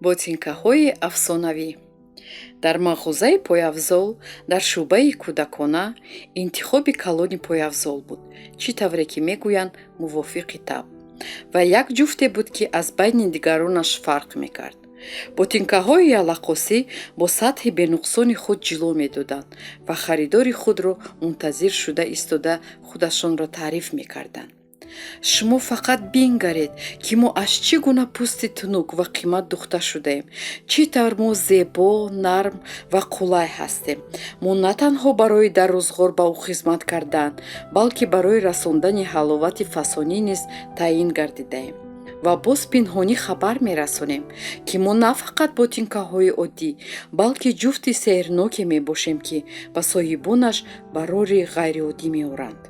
Ботинкаҳои афсонавӣ. Дар мағозаи пойафзол, дар шӯъбаи кӯдакона, интихоби калони пойафзол буд, чӣ тавре ки мегӯянд, мувофиқи табъ. Ва як ҷуфте буд, ки аз байни дигаронаш фарқ мекард. Ботинкаҳои яллақосӣ бо сатҳи бенуқсони худ ҷило медоданд ва харидори худро мунтазир шуда истода, худашонро таъриф мекарданд. Шумо фақат бингаред, ки мо аз чӣ гуна пӯсти тунук ва қимат духта шудаем, чӣ тавр мо зебо, нарм ва қулай ҳастем. Мо на танҳо барои дар рӯзғор ба ӯ хизмат кардан, балки барои расондани ҳаловати фасонӣ низ таъин гардидаем. Ва боз пинҳонӣ хабар мерасонем, ки мо на фақат ботинкаҳои оддӣ, балки ҷуфти сеҳрноке мебошем, ки ба соҳибонаш барори ғайриоддӣ меоранд.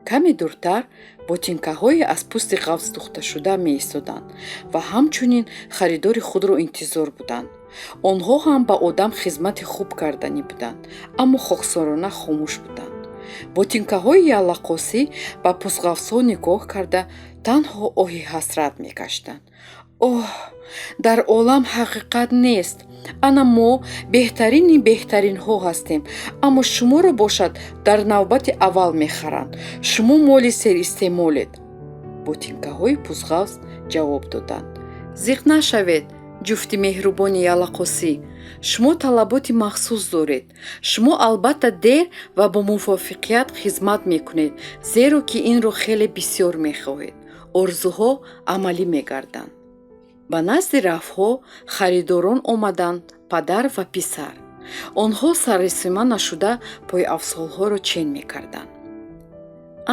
Каме дуртар ботинкаҳое аз пӯсти ғафз духташуда меистоданд ва ҳамчунин харидори худро интизор буданд. Онҳо ҳам ба одам хизмати хуб карданӣ буданд, аммо хоксорона хомӯш буданд. Ботинкаҳои яллақосӣ ба пӯстғафзҳо нигоҳ карда, танҳо оҳи ҳасрат мекашиданд. Оҳ, дар олам ҳақиқат нест. Ана мо беҳтарини беҳтаринҳо ҳастем, аммо шуморо бошад дар навбати аввал мехаранд. Шумо моли серистеъмолед. Ботинкаҳои пӯстғафз ҷавоб доданд: Зиқ нашавед, ҷуфти меҳрубони яллақосӣ, шумо талаботи махсус доред. Шумо албатта дер ва бо мувофиқият хизмат мекунед, зеро ки инро хеле бисёр мехоҳед. Орзуҳо амалӣ мегарданд. Ба назди рафҳо харидорон омаданд, падар ва писар. Онҳо саросима нашуда пойафзолҳоро чен мекарданд.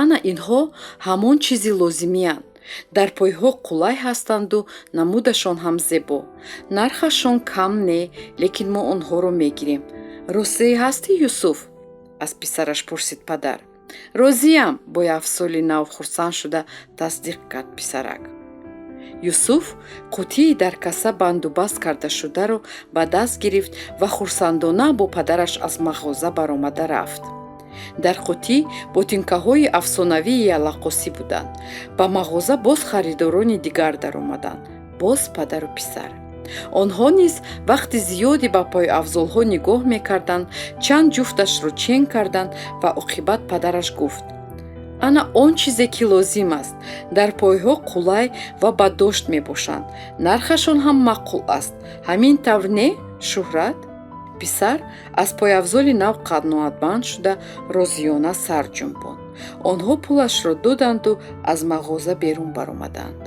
Ана инҳо ҳамон чизи лозимиянд. Дар пойҳо қулай ҳастанду намудашон ҳам зебо. Нархашон кам не, лекин мо онҳоро мегирем. Розӣ ҳастӣ, Юсуф? Аз писараш пурсид падар. Розиям, бо афзоли нав хурсанд шуда тасдиқ кард писарак. Юсуф қуттии дар касса бандубаст кардашударо ба даст гирифт ва хурсандона бо падараш аз мағоза баромада рафт. Дар қуттӣ ботинкаҳои афсонавии яллақосӣ буданд. Ба мағоза боз харидорони дигар даромаданд, боз падару писар. Онҳо низ вақти зиёде ба пойафзолҳо нигоҳ мекарданд, чанд ҷуфташро чен карданд ва оқибат падараш гуфт: Ана он чизе, ки лозим аст. Дар пойҳо қулай ва бадошт мебошанд. Нархашон ҳам маъқул аст. Ҳамин тавр не, Шӯҳрат? Писар аз пойафзоли нав қаноатманд шуда, розиёна сар ҷунбонд. Онҳо пулашро доданду аз мағоза берун баромаданд.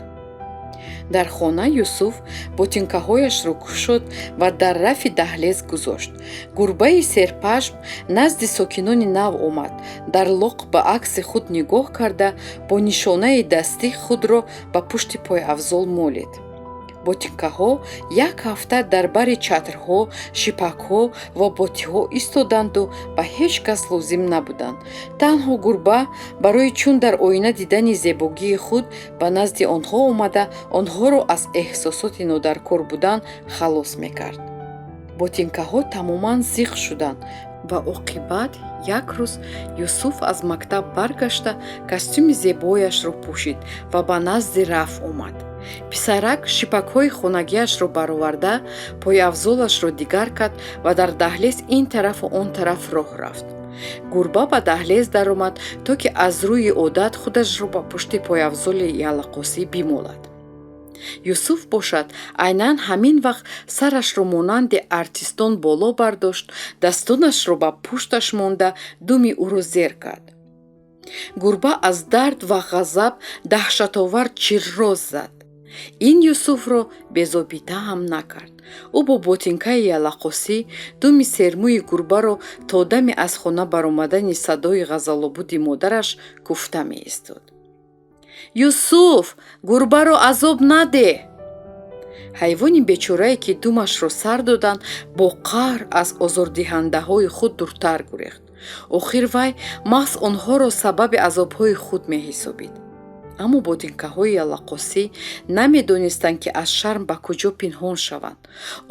Дар хона Юсуф ботинкаҳояшро кушод ва дар рафи даҳлез гузошт. Гурбаи серпашм назди сокинони нав омад. Дар лоқ ба акси худ нигоҳ карда, бо нишонаи дастӣ худро ба пушти пойафзол молид. Ботинкаҳо як ҳафта дар бари чатрҳо, шипакҳо ва ботиҳо истоданду ба ҳеҷ кас лозим набуданд. Танҳо гурба барои чун дар оина дидани зебогии худ ба назди онҳо омада, онҳоро аз эҳсосоти нодаркор будан халос мекард. Ботинкаҳо тамоман зиқ шуданд ва оқибат як рӯз Юсуф аз мактаб баргашта, костюми зебояшро пӯшид ва ба назди раф омад. Писарак шипакҳои хонагиашро бароварда, пойафзолашро дигар кард ва дар даҳлез ин тарафу он тараф роҳ рафт. Гурба ба даҳлез даромад, то ки аз рӯи одат худашро ба пушти пойафзоли яллақосӣ бимолад. Юсуф бошад, айнан ҳамин вақт сарашро монанди артистон боло бардошт, дастонашро ба пушташ монда, думи ӯро зер кард. Гурба аз дард ва ғазаб даҳшатовар чирроз зад. Ин Юсуфро безобита ҳам накард. Ӯ бо ботинкаи яллақосӣ думи сермӯи гурбаро то дами аз хона баромадани садои ғазалобуди модараш куфта меистод. Юсуф, гурбаро азоб надеҳ! Ҳайвони бечорае, ки думашро сар доданд, бо қаҳр аз озордиҳандаҳои худ дуртар гурехт. Охир вай маҳз онҳоро сабаби азобҳои худ меҳисобид. Аммо ботинкаҳои яллақосӣ намедонистанд, ки аз шарм ба куҷо пинҳон шаванд.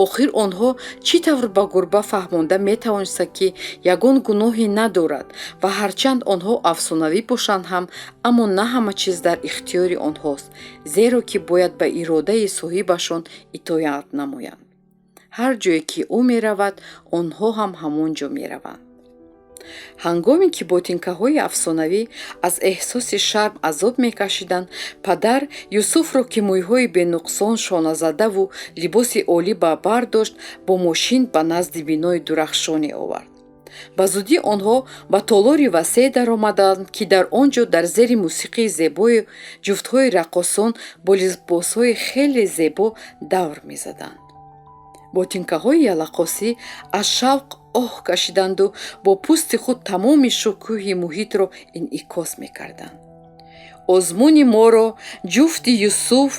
Охир онҳо чӣ тавр ба гурба фаҳмонда метавонистанд, ки ягон гуноҳе надорад ва ҳарчанд онҳо афсонавӣ бошанд ҳам, аммо на ҳама чиз дар ихтиёри онҳост, зеро ки бояд ба иродаи соҳибашон итоат намоянд. Ҳар ҷое ки ӯ меравад, онҳо ҳам ҳамон ҷо мераванд. Ҳангоме ки ботинкаҳои афсонавӣ аз эҳсоси шарм азоб мекашиданд, падар Юсуфро, ки мӯйҳои бенуқсон шоназадаву либоси олӣ ба бар дошт, бо мошин ба назди бинои дурахшоне овард. Ба зудӣ онҳо ба толори васеъ даромаданд, ки дар он ҷо дар зери мусиқии зебои ҷуфтҳои раққосон бо либосҳои хеле зебо давр мезаданд. Ботинкаҳои яллақосӣ аз шавқ оҳ кашиданду бо пӯсти худ тамоми шукӯҳи муҳитро инъикос мекарданд. «Озмуни моро ҷуфти Юсуф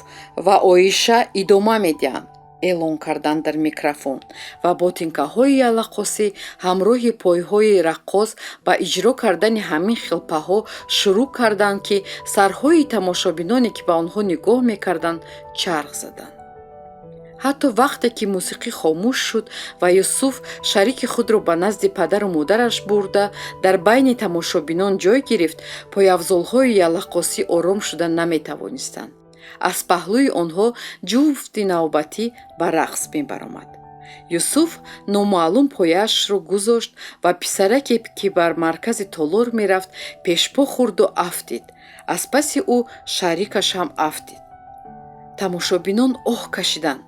ва Оиша идома медиҳанд», эълон карданд дар микрофон, ва ботинкаҳои яллақосӣ ҳамроҳи пойҳои раққос ба иҷро кардани ҳамин хел паҳо шурӯъ карданд, ки сарҳои тамошобиноне, ки ба онҳо нигоҳ мекарданд, чарх заданд. Ҳатто вақте ки мусиқӣ хомӯш шуд ва Юсуф шарики худро ба назди падару модараш бурда дар байни тамошобинон ҷой гирифт, пойафзолҳои яллақосӣ ором шуда наметавонистанд. Аз паҳлӯи онҳо ҷуфти навбатӣ ба рақс мебаромад. Юсуф номаълум пояшро гузошт ва писараке, ки бар маркази толор мерафт, пешпо хӯрду афтид. Аз паси ӯ шарикаш ҳам афтид. Тамошобинон оҳ кашиданд.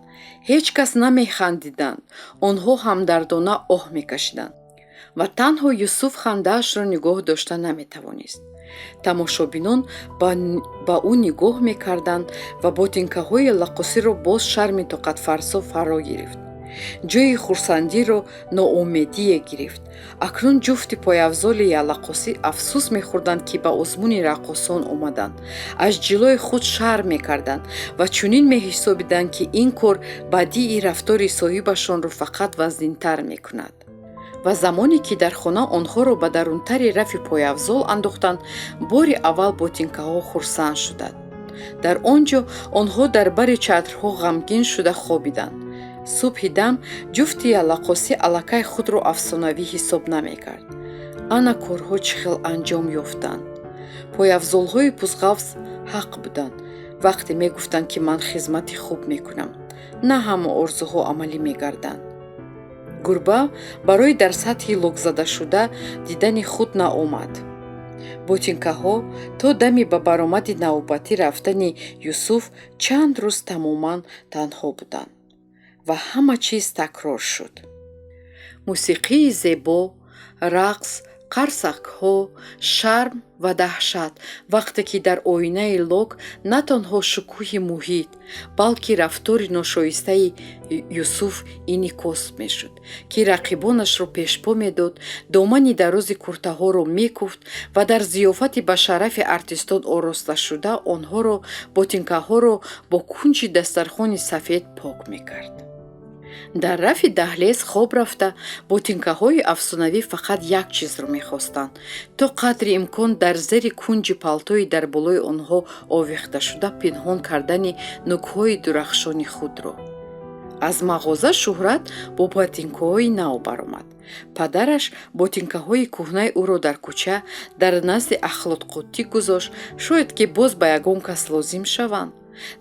Ҳеҷ кас намехандиданд, онҳо ҳамдардона оҳ мекашиданд ва танҳо Юсуф хандаашро нигоҳ дошта наметавонист. Тамошобинон ба ӯ нигоҳ мекарданд ва ботинкаҳои яллақосиро боз шарми тоқатфарсо фаро гирифт. Ҷои хурсандиро ноумедие гирифт. Акнун ҷуфти пойафзоли яллақосӣ афсӯс мехӯрданд, ки ба озмуни раққосон омаданд. Аз ҷилои худ шарм мекарданд ва чунин меҳисобиданд, ки ин кор бадии рафтори соҳибашонро фақат вазнинтар мекунад. Ва замоне ки дар хона онҳоро ба дарунтари рафи пойафзол андохтанд, бори аввал ботинкаҳо хурсанд шуданд. Дар он ҷо онҳо дар бари чатрҳо ғамгин шуда хобиданд. Субҳи дам ҷуфти яллақосӣ аллакай худро афсонавӣ ҳисоб намекард. Ана корҳо чӣ хел анҷом ёфтанд. Пойафзолҳои пузғафз ҳақ буданд, вақте мегуфтанд, ки ман хизмати хуб мекунам. На ҳама орзуҳо амалӣ мегарданд. Гурба барои дар сатҳи локзадашуда дидани худ наомад. Ботинкаҳо то дами ба баромади навбатӣ рафтани Юсуф чанд рӯз тамоман танҳо буданд ва ҳама чиз такрор шуд: мусиқии зебо, рақс, қарсакҳо, шарм ва даҳшат, вақте ки дар оинаи лок на танҳо шукӯҳи муҳит, балки рафтори ношоистаи Юсуф инъикос мешуд, ки рақибонашро пешпо медод, домани дарози куртаҳоро мекуфт ва дар зиёфати ба шарафи артистон оросташуда онҳоро, ботинкаҳоро, бо кунҷи дастархони сафед пок мекард. Дар рафи даҳлез хоб рафта, ботинкаҳои афсонавӣ фақат як чизро мехостанд: то қадри имкон дар зери кунҷи палтои дар болои онҳо овехташуда пинҳон кардани нукҳои дурахшони худро. Аз мағоза Шӯҳрат бо ботинкаҳои нав баромад. Падараш ботинкаҳои кӯҳнаи ӯро дар кӯча дар назди ахлотқуттӣ гузошт, шояд ки боз ба ягон кас лозим шаванд.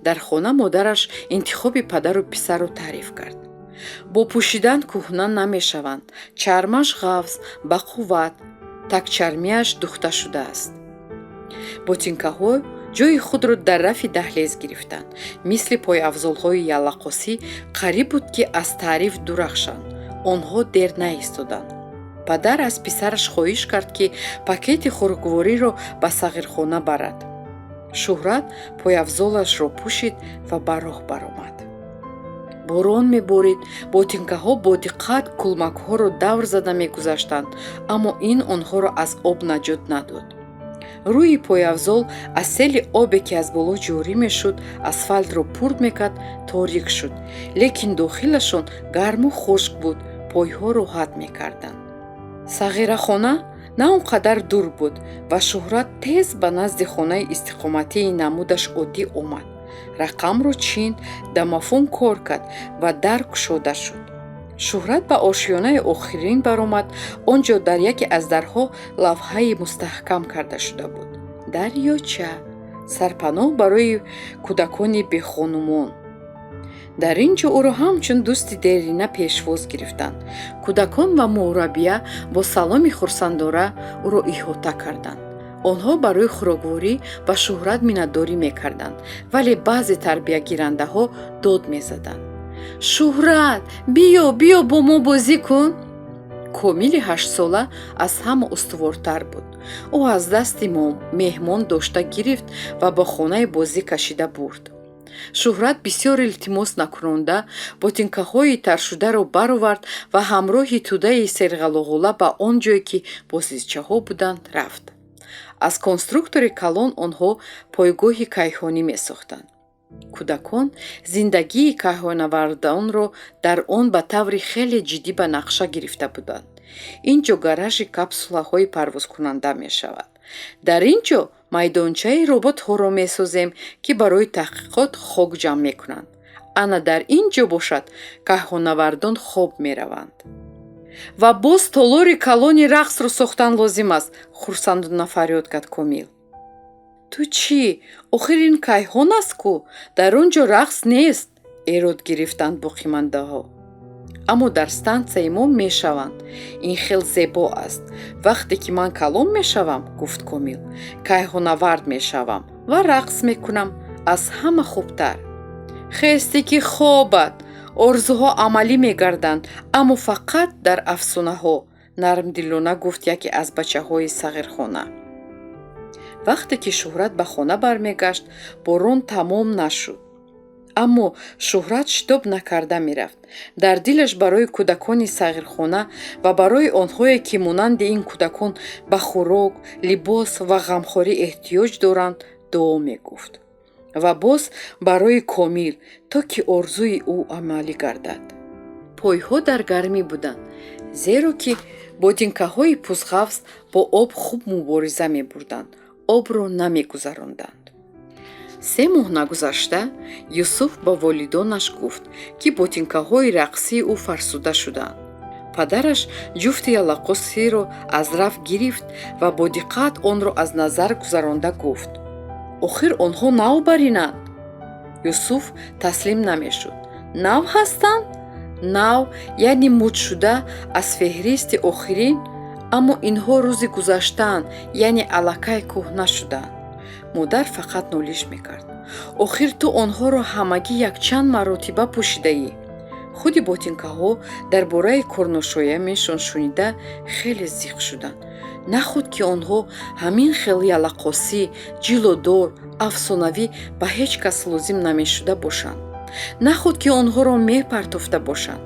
Дар хона модараш интихоби падару писарро таъриф кард: «Бо пӯшидан кӯҳна намешаванд, чармаш ғафз, бақувват, тагчармияш духта шудааст». Ботинкаҳо ҷои худро дар рафи даҳлез гирифтанд. Мисли пойафзолҳои яллақосӣ қариб буд, ки аз таъриф дурахшанд. Онҳо дер наистоданд. Падар аз писараш хоҳиш кард, ки пакети хӯроквориро ба сағирхона барад. Шӯҳрат пойафзолашро пӯшид ва ба роҳ баромад. Борон меборид. Ботинкаҳо бо диққат кулмакҳоро давр зада мегузаштанд, аммо ин онҳоро аз об наҷот надод. Рӯи пойафзол аз сели обе, ки аз боло ҷорӣ мешуд, асфалтро пурт мекард, торик шуд, лекин дохилашон гарму хушк буд, пойҳо роҳат мекарданд. Сағирахона На он қадар дур буд ва Шуҳрат тез ба назди хонаи истиқоматии намудаш оддӣ омад. Рақамро чин, домофон кор кард ва дар кушода шуд. Шуҳрат ба ошёнаи охирин баромад. Он ҷо дар яке аз дарҳо лавҳаи мустаҳкам карда шуда буд: «Дарёча, сарпаноҳ барои кӯдакони бехонумон». Дар ин ҷо ӯро ҳамчун дӯсти дерина пешвоз гирифтанд. Кӯдакон ва мураббия бо саломи хурсандора ӯро иҳота карданд. Онҳо барои хӯрокворӣ ба Шуҳрат миннатдорӣ мекарданд, вале баъзе тарбиягирандаҳо дод мезаданд: «Шуҳрат, биё, биё, бо мо бозӣ кун!» Комили 8-сола аз ҳама устувортар буд. Ӯ аз дасти меҳмон дошта гирифт ва ба хонаи бозӣ кашида бурд. Шуҳрат бисёр илтимос накунонда ботинкаҳои таршударо баровард ва ҳамроҳи тӯдаи серғалоғула ба он ҷое, ки бозичаҳо буданд, рафт. Аз конструктори калон онҳо пойгоҳи кайҳонӣ месохтанд. Кӯдакон зиндагии кайҳоннавардонро дар он ба таври хеле ҷиддӣ ба нақша гирифта буданд. Ин ҷо гаражи капсулаҳои парвозкунанда мешавад. Дар ин ҷо майдончаи роботҳоро месозем, ки барои таҳқиқот хок ҷамъ мекунанд. Ана дар ин ҷо бошад, кайҳоннавардон хоб мераванд. Ва боз толори калони рақсро сохтан лозим аст, хурсандона фарёд кард Комил. Ту чӣ? Охир ин кайҳон аст ку, дар он ҷо рақс нест, эрод гирифтанд боқимондаҳо. Аммо дар стансияи мо мешаванд. Ин хел зебо аст. Вақте ки ман калон мешавам, гуфт Комил, кайҳоннавард мешавам ва рақс мекунам аз ҳама хубтар. Хести, ки хобат! Орзуҳо амалӣ мегарданд, аммо фақат дар афсонаҳо, нармдилона гуфт яке аз бачаҳои сағирхона. Вақте ки Шуҳрат ба хона бармегашт, борон тамом нашуд, аммо Шуҳрат шитоб накарда мерафт. Дар дилаш барои кӯдакони сағирхона ва барои онҳое, ки монанди ин кӯдакон ба хӯрок, либос ва ғамхорӣ эҳтиёҷ доранд, дуо мегуфт. Ва боз барои Комил, то ки орзуи ӯ амалӣ гардад. Пойҳо дар гармӣ буданд, зеро ки ботинкаҳои пӯстғафз бо об хуб мубориза мебурданд, обро намегузаронданд. 3 моҳ нагузашта Юсуф ба волидонаш гуфт, ки ботинкаҳои рақсии ӯ фарсуда шудаанд. Падараш ҷуфти яллақосиро аз раф гирифт ва бо диққат онро аз назар гузаронда гуфт: «Охир онҳо нав баринанд». Юсуф таслим намешуд. Нав ҳастанд, нав яъне мудшуда, аз феҳристи охирин. Аммо инҳо рӯзи гузаштаанд, яъне аллакай кӯҳна шудаанд. Модар фақат нолиш мекард: «Охир ту онҳоро ҳамагӣ якчанд маротиба пӯшидаӣ». Худи ботинкаҳо дар бораи корношоямишон шунида хеле зиқ шуданд. Нахуд ки онҳо ҳамин хел яллақосӣ, ҷилодор, афсонавӣ, ба ҳеҷ кас лозим намешуда бошанд. Нахуд ки онҳоро мепартофта бошанд.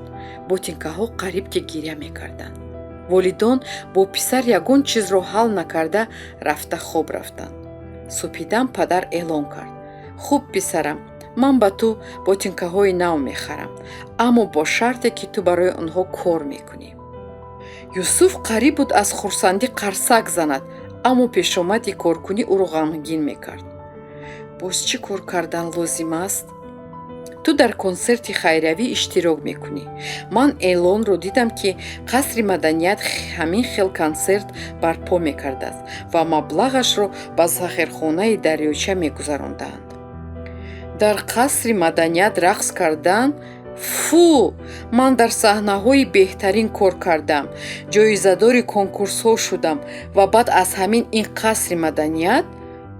Ботинкаҳо қариб ки гиря мекарданд. Волидон бо писар ягон чизро ҳал накарда рафта хоб рафтанд. Субҳидам падар эълон кард: «Хуб, писарам, ман ба ту ботинкаҳои нав мехарам, аммо бо шарте, ки ту барои онҳо кор мекунӣ». Юсуф қариб буд аз хурсандӣ қарсак занад, аммо пешомади коркунӣ ӯро ғамгин мекард. Боз чӣ кор кардан лозим аст? Ту дар консерти хайриявӣ иштирок мекунӣ. Ман эълонро дидам, ки қасри маданият ҳамин хел консерт барпо мекардааст ва маблағашро ба сағирхонаи Дарёча мегузаронданд. Дар қасри маданият рақс кардан? Фу! Ман дар саҳнаҳои беҳтарин кор кардам, ҷоизадори конкурсҳо шудам ва баъд аз ҳамин ин қасри маданият,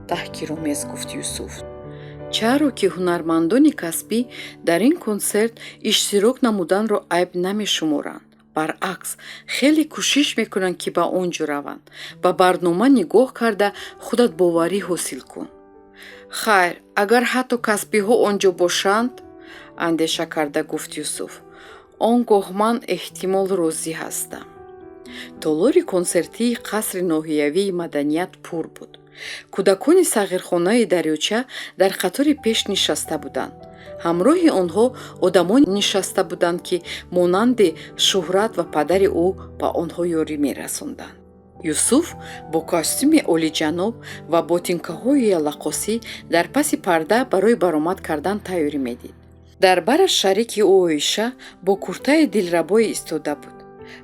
таҳқиромез гуфт Юсуф. Чаро ки ҳунармандони касбӣ дар ин консерт иштирок намуданро айб намешуморанд, баръакс, хеле кӯшиш мекунанд, ки ба он ҷо раванд. Ба барнома нигоҳ карда, худат боварӣ ҳосил кун. Хайр, агар ҳатто касбиҳо он ҷо бошанд, андеша карда гуфт Юсуф, он гоҳ ман эҳтимол розӣ ҳастам. Толори консертии қасри ноҳиявии маданият пур буд. Кӯдакони сағирхонаи Дарёча дар қатори пеш нишаста буданд. Ҳамроҳи онҳо одамон нишаста буданд, ки монанди Шуҳрат ва падари ӯ ба онҳо ёрӣ мерасонданд. Юсуф бо костюми олиҷаноб ва ботинкаҳои яллақосӣ дар паси парда барои баромад кардан тайёрӣ медид. Дар бараш шарики ӯ Оиша бо куртаи дилрабое истода буд.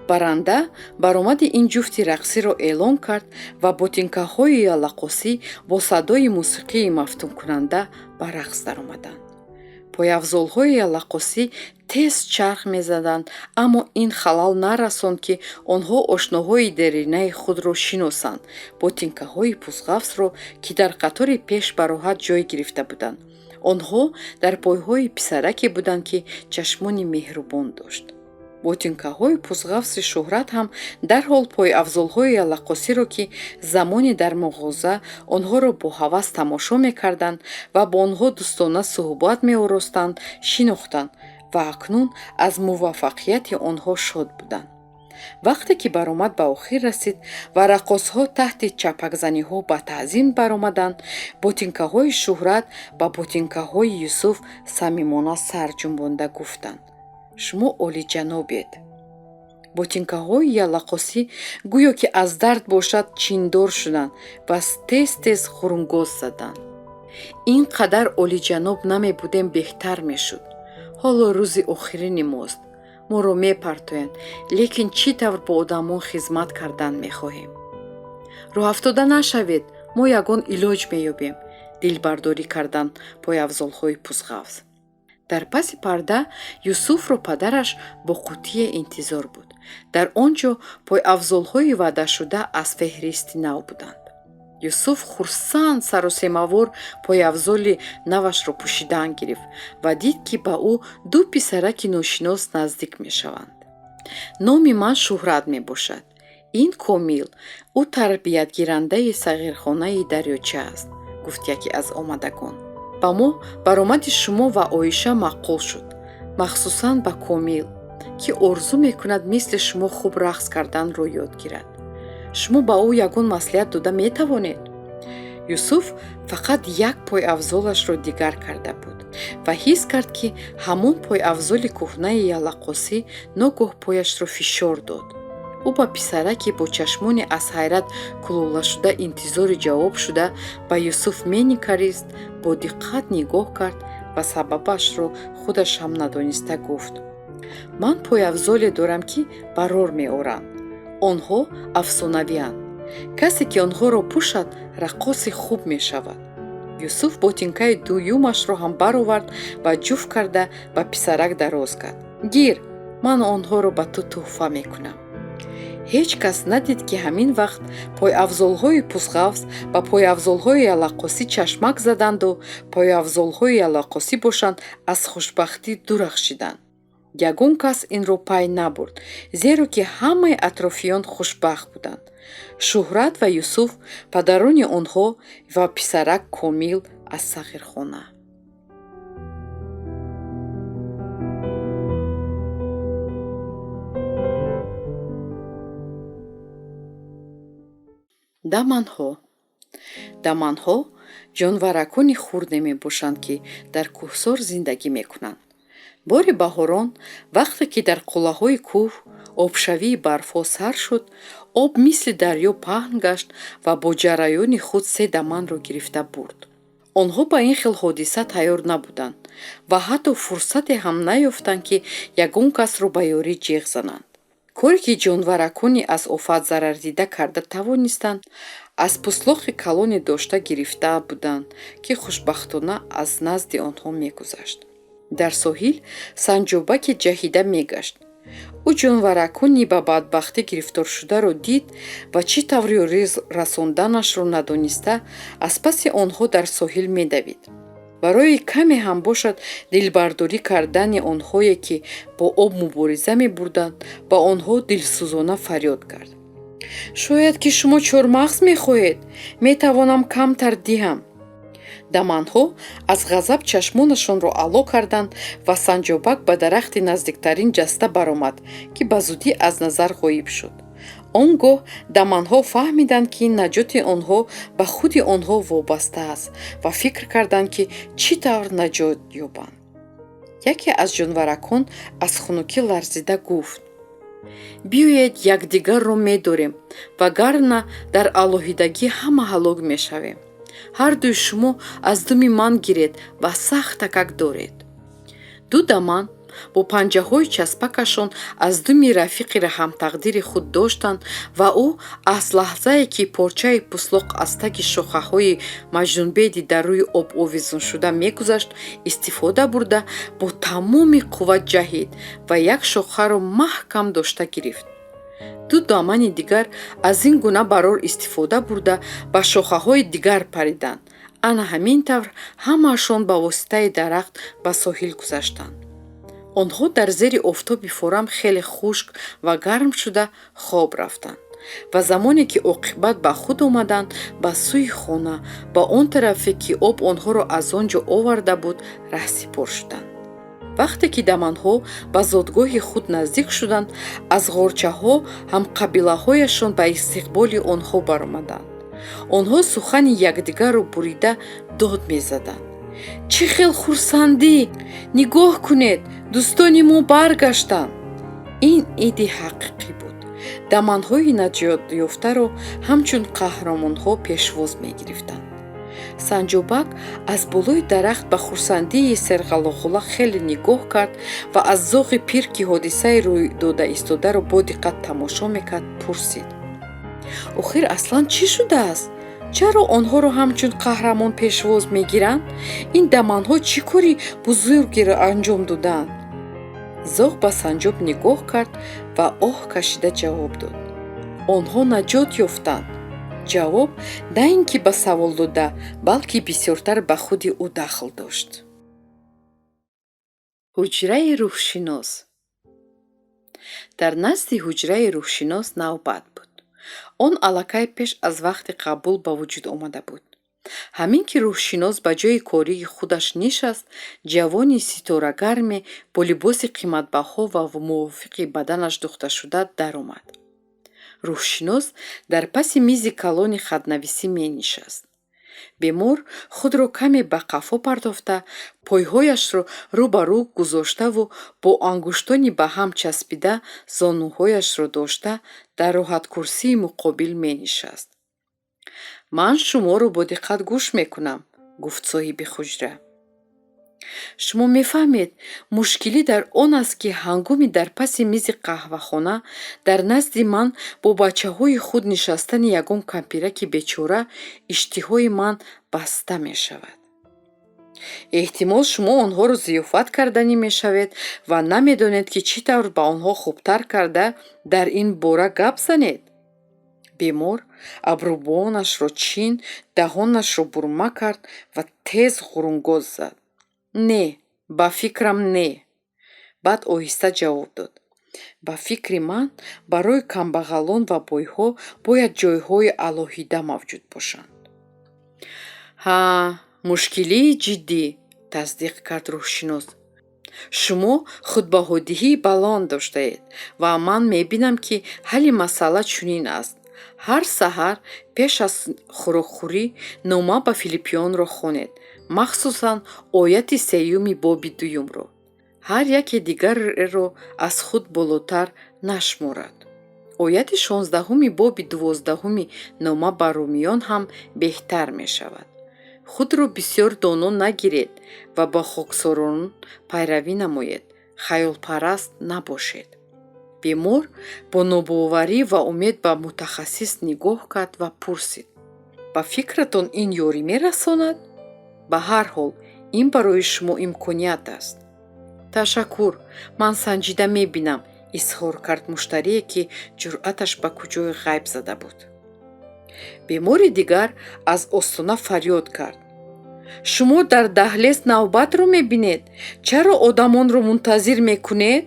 Баранда баромади ин ҷуфти рақсиро эълон кард ва ботинкаҳои яллақосӣ бо садои мусиқии мафтункунанда ба рақс даромаданд. Пойафзолҳои яллақосӣ тез чарх мезаданд, аммо ин халал нарасонд, ки онҳо ошноҳои деринаи худро шиносанд, ботинкаҳои пусғафсро, ки дар қатори пеш бароҳат ҷой гирифта буданд. Онҳо дар пойҳои писараке буданд, ки чашмони меҳрубон дошт. Ботинкаҳои пусғафси Шӯҳрат ҳам дарҳол пойафзолҳои яллақосиро, ки замоне дар муғоза онҳоро бо ҳавас тамошо мекарданд ва бо онҳо дӯстона суҳбат меоростанд, шинохтанд ва акнун аз муваффақияти онҳо шод буданд. Вақте ки баромад ба охир расид ва раққосҳо таҳти чапакзаниҳо ба таъзим баромаданд, ботинкаҳои Шӯҳрат ба ботинкаҳои Юсуф самимона сар ҷунбонда гуфтанд: «Шумо олиҷанобед». Ботинкаҳои яллақосӣ гӯё ки аз дард бошад чиндор шуданд ва тез-тез хурунгоз заданд. Ин қадар олиҷаноб намебудем, беҳтар мешуд. Ҳоло рӯзи охирини мост, моро мепартоянд, лекин чӣ тавр бо одамон хизмат кардан мехоҳем? Роҳафтода нашавед, мо ягон илоҷ меёбем, дилбардорӣ карданд пойафзолҳои пусғафз. Дар паси парда Юсуфро падараш бо қуттие интизор буд. Дар он ҷо пойафзолҳои ваъдашуда аз феҳристи нав буданд. Юсуф хурсанд, саросемавор пойафзоли навашро пӯшидан гирифт ва дид, ки ба ӯ ду писараки ношинос наздик мешаванд. «Номи ман Шӯҳрат мебошад. Ин Комил, ӯ тарбиятгирандаи сағирхонаи дарёча аст», гуфт яке аз омадагон. «Ба мо баромади шумо ва Оиша маъқул шуд, махсусан ба Комил, ки орзу мекунад мисли шумо хуб рақс карданро ёд гирад. Шумо ба ӯ ягон маслиҳат дода метавонед?» Юсуф фақат як пойафзолашро дигар карда буд ва ҳис кард, ки ҳамон пойафзоли кӯҳнаи яллақосӣ ногоҳ пояшро фишор дод. Ӯ ба писараке бо чашмони аз ҳайрат кулолашуда интизори ҷавоб шуда ба Юсуф менигарист, бо диққат нигоҳ кард ва сабабашро худаш ҳам надониста гуфт: «Ман пойафзоле дорам, ки барор меоранд. Онҳо афсонавианд. Касе ки онҳоро пӯшад, раққоси хуб мешавад». Юсуф ботинкаи дуюмашро ҳам баровард ва ҷуфт карда ба писарак дароз кард. «Гир, ман онҳоро ба ту тӯҳфа мекунам». Ҳеҷ кас надид, ки ҳамин вақт пойафзолҳои пусғафз ба пойафзолҳои яллақосӣ чашмак заданду пойафзолҳои яллақосӣ бошанд, аз хушбахтӣ дурахшиданд. Ягон кас инро пай набурд, зеро ки ҳамаи атрофиён хушбахт буданд: Шӯҳрат ва Юсуф, падарони онҳо ва писарак Комил аз сағирхона. Даманҳо. Даманҳо ҷонваракони хурде мебошанд, ки дар кӯҳсор зиндагӣ мекунанд. Бори баҳорон, вақте ки дар қуллаҳои кӯҳ обшавии барфҳо сар шуд, об мисли дарё паҳн гашт ва бо ҷараёни худ се даманро гирифта бурд. Онҳо ба ин хел ҳодиса тайёр набуданд ва ҳатто фурсате ҳам наёфтанд, ки ягон касро ба ёрӣ ҷеғ зананд. Коре ки ҷонваракони аз офат зарардида карда тавонистанд, аз пӯслоқи калоне дошта гирифта буданд, ки хушбахтона аз назди онҳо мегузашт. Дар соҳил санҷобаке ҷаҳида мегашт. Ӯ ҷонваракони ба бадбахтӣ гирифторшударо дид ва чӣ тавр ёрӣ расонданашро надониста, аз паси онҳо дар соҳил медавид. Барои каме ҳам бошад дилбардорӣ кардани онҳое, ки бо об мубориза мебурданд, ба онҳо дилсӯзона фарёд кард: «Шояд ки шумо чормағз мехоҳед? Метавонам камтар диҳам». Даманҳо аз ғазаб чашмонашонро ало карданд ва санҷобак ба дарахти наздиктарин ҷаста баромад, ки ба зудӣ аз назар ғоиб шуд. Он гоҳ даманҳо фаҳмиданд, ки наҷоти онҳо ба худи онҳо вобаста аст, ва фикр карданд, ки чӣ тавр наҷот ёбанд. Яке аз ҷонваракон аз хунукӣ ларзида гуфт: Биёед, якдигарро медорем, вагарна дар алоҳидагӣ ҳама ҳалок мешавем. Ҳардуи шумо аз думи ман гиред ва сахтакак доред. Ду даман бо панҷаҳои часпакашон аз думи рафиқи ҳамтақдири худ доштанд ва ӯ аз лаҳзае, ки порчаи пуслоқ аз таги шохаҳои маҷнунбеди дар рӯи об овезоншуда мегузашт, истифода бурда, бо тамоми қувват ҷаҳид ва як шохаро маҳкам дошта гирифт. Ду дамани дигар аз ин гуна барор истифода бурда, ба шохаҳои дигар париданд. Ана ҳамин тавр ҳамаашон ба воситаи дарахт ба соҳил гузаштанд. Онҳо дар зери офтоби форам хеле хушк ва гарм шуда хоб рафтанд ва замоне ки оқибат ба худ омаданд, ба сӯи хона, ба он тарафе, ки об онҳоро аз он ҷо оварда буд, раҳсипор шуданд. Вақте ки даманҳо ба зодгоҳи худ наздик шуданд, аз ғорчаҳо ҳамқабилаҳояшон ба истиқболи онҳо баромаданд. Онҳо сухани якдигарро бурида дод мезаданд: «Чӣ хел хурсандӣ! Нигоҳ кунед, дӯстони мо баргаштанд!» Ин иди ҳақиқӣ буд. Даманҳои наҷотёфтаро ҳамчун қаҳрамонҳо пешвоз мегирифтанд. Санҷобак аз болои дарахт ба хурсандии серғалоғула хеле нигоҳ кард ва аз зоғи пир, ки ҳодисаи рӯй дода истодаро бо диққат тамошо мекард, пурсид: «Охир аслан чӣ шудааст? Чаро онҳоро ҳамчун қаҳрамон пешвоз мегиранд? Ин даманҳо чӣ кори бузургеро анҷом додаанд?» Зоғ ба санҷоб нигоҳ кард ва оҳ кашида ҷавоб дод: «Онҳо наҷот ёфтанд». Ҷавоб на ин ки ба савол дода, балки бисёртар ба худи ӯ дахл дошт. Ҳуҷраи рӯҳшинос. Дар назди ҳуҷраи рӯҳшинос навбат буд. Он аллакай пеш аз вақти қабул ба вуҷуд омада буд. Ҳамин ки рӯҳшинос ба ҷои кории худаш нишаст, ҷавони ситорагарме бо либоси қиматбаҳо ва мувофиқи баданаш духташуда даромад. Рӯҳшинос дар паси мизи калони хатнависӣ менишаст. Бемор худро каме ба қафо партофта, пойҳояшро рӯ ба рӯ гузоштаву бо ангуштони ба ҳам часпида зонуҳояшро дошта, дар роҳаткурсии муқобил менишаст. «Ман шуморо бо диққат гӯш мекунам», гуфт соҳиби ҳуҷра. «Шумо мефаҳмед, мушкилӣ дар он аст, ки ҳангоми дар паси мизи қаҳвахона дар назди ман бо бачаҳои худ нишастани ягон кампираки бечора иштиҳои ман баста мешавад. Эҳтимол, шумо онҳоро зиёфат карданӣ мешавед ва намедонед, ки чӣ тавр ба онҳо хубтар карда дар ин бора гап занед». Бемор абрӯбонашро чин, даҳонашро бурма кард ва тез ғурунгоз зад: «Не, ба фикрам, не». Баъд оҳиста ҷавоб дод: «Ба фикри ман, барои камбағалон ва бойҳо бояд ҷойҳои алоҳида мавҷуд бошанд». «Ҳа, мушкилии ҷиддӣ», тасдиқ кард рӯҳшинос. «Шумо худбаҳодиҳии баланд доштаед ва ман мебинам, ки ҳалли масъала чунин аст: ҳар саҳар пеш аз хӯрокхӯрӣ нома ба Филиппиёнро хонед, махсусан ояти сеюми боби дуюмро. Ҳар яке дигареро аз худ болотар нашморад. Ояти 16-уми боби 12-уми нома ба румиён ҳам беҳтар мешавад: худро бисёр доно нагиред ва ба хоксорон пайравӣ намоед, хаёлпараст набошед». Бемор бо нобоварӣ ва умед ба мутахассис нигоҳ кард ва пурсид: «Ба фикратон, ин ёрӣ мерасонад?» «Ба ҳар ҳол, ин барои шумо имконият аст». «Ташаккур, ман санҷида мебинам», изҳор кард муштарие, ки ҷуръаташ ба куҷое ғайб зада буд. Бемори дигар аз остона фарёд кард: «Шумо дар даҳлез навбатро мебинед. Чаро одамонро мунтазир мекунед?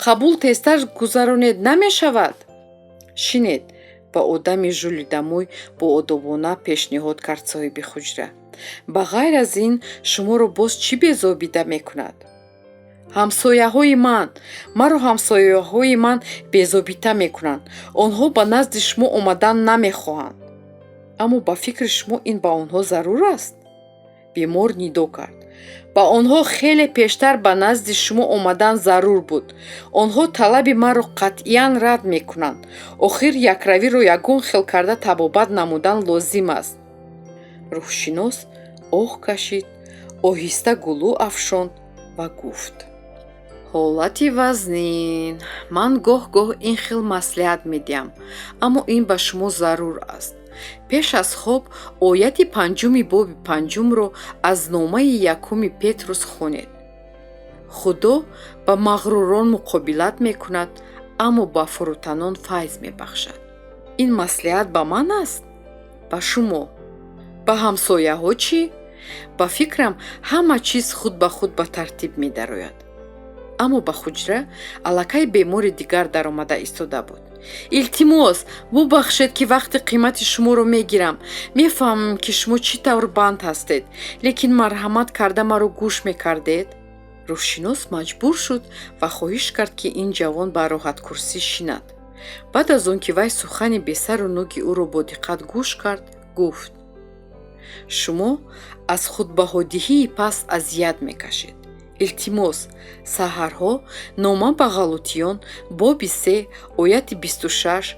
Қабул тезтар гузаронед намешавад?» «Шинед», ба одами жулидамӯй боодобона пешниҳод кард соҳиби ҳуҷра. «Ба ғайр аз ин шуморо боз чӣ безобида мекунад?» «Ҳамсояҳои ман. Маро ҳамсояҳои ман безобита мекунанд. Онҳо ба назди шумо омадан намехоҳанд». «Аммо ба фикри шумо, ин ба онҳо зарур аст?» Бемор нидо кард. Ба онҳо хеле пештар ба назди шумо омадан зарур буд. Онҳо талаби маро қатъиян рад мекунанд. Охир якравиро ягон хел карда табобат намудан лозим аст. Рӯҳшинос оҳ кашид, оҳиста гулӯ афшонд ва гуфт: Ҳолати вазнин. Ман гоҳ-гоҳ ин хел маслиҳат медиҳам, аммо ин ба шумо зарур аст. Пеш аз хоб ояти панҷуми боби панҷумро аз номаи якуми Петрус хонед. Худо ба мағрурон муқобилат мекунад, аммо ба фурӯтанон файз мебахшад. Ин маслиҳат ба ман аст? Ба шумо. Ба ҳамсояҳо чӣ? Ба фикрам, ҳама чиз худ ба худ ба тартиб медарояд. Аммо ба ҳуҷра аллакай бемори дигар даромада истода буд. Илтимос, бубахшед, ки вақти қимати шуморо мегирам. Мефаҳмам, ки шумо чӣ тавр банд ҳастед, лекин марҳамат карда маро гӯш мекардед. Рӯҳшинос маҷбур шуд ва хоҳиш кард, ки ин ҷавон ба роҳаткурсӣ шинад. Баъд аз он ки вай сухани бесару нуги ӯро бо диққат гӯш кард, гуфт: Шумо аз худбаҳодиҳии паст азият мекашед. Илтимос, саҳарҳо нома ба Ғалутиён, боби 3, ояти 26,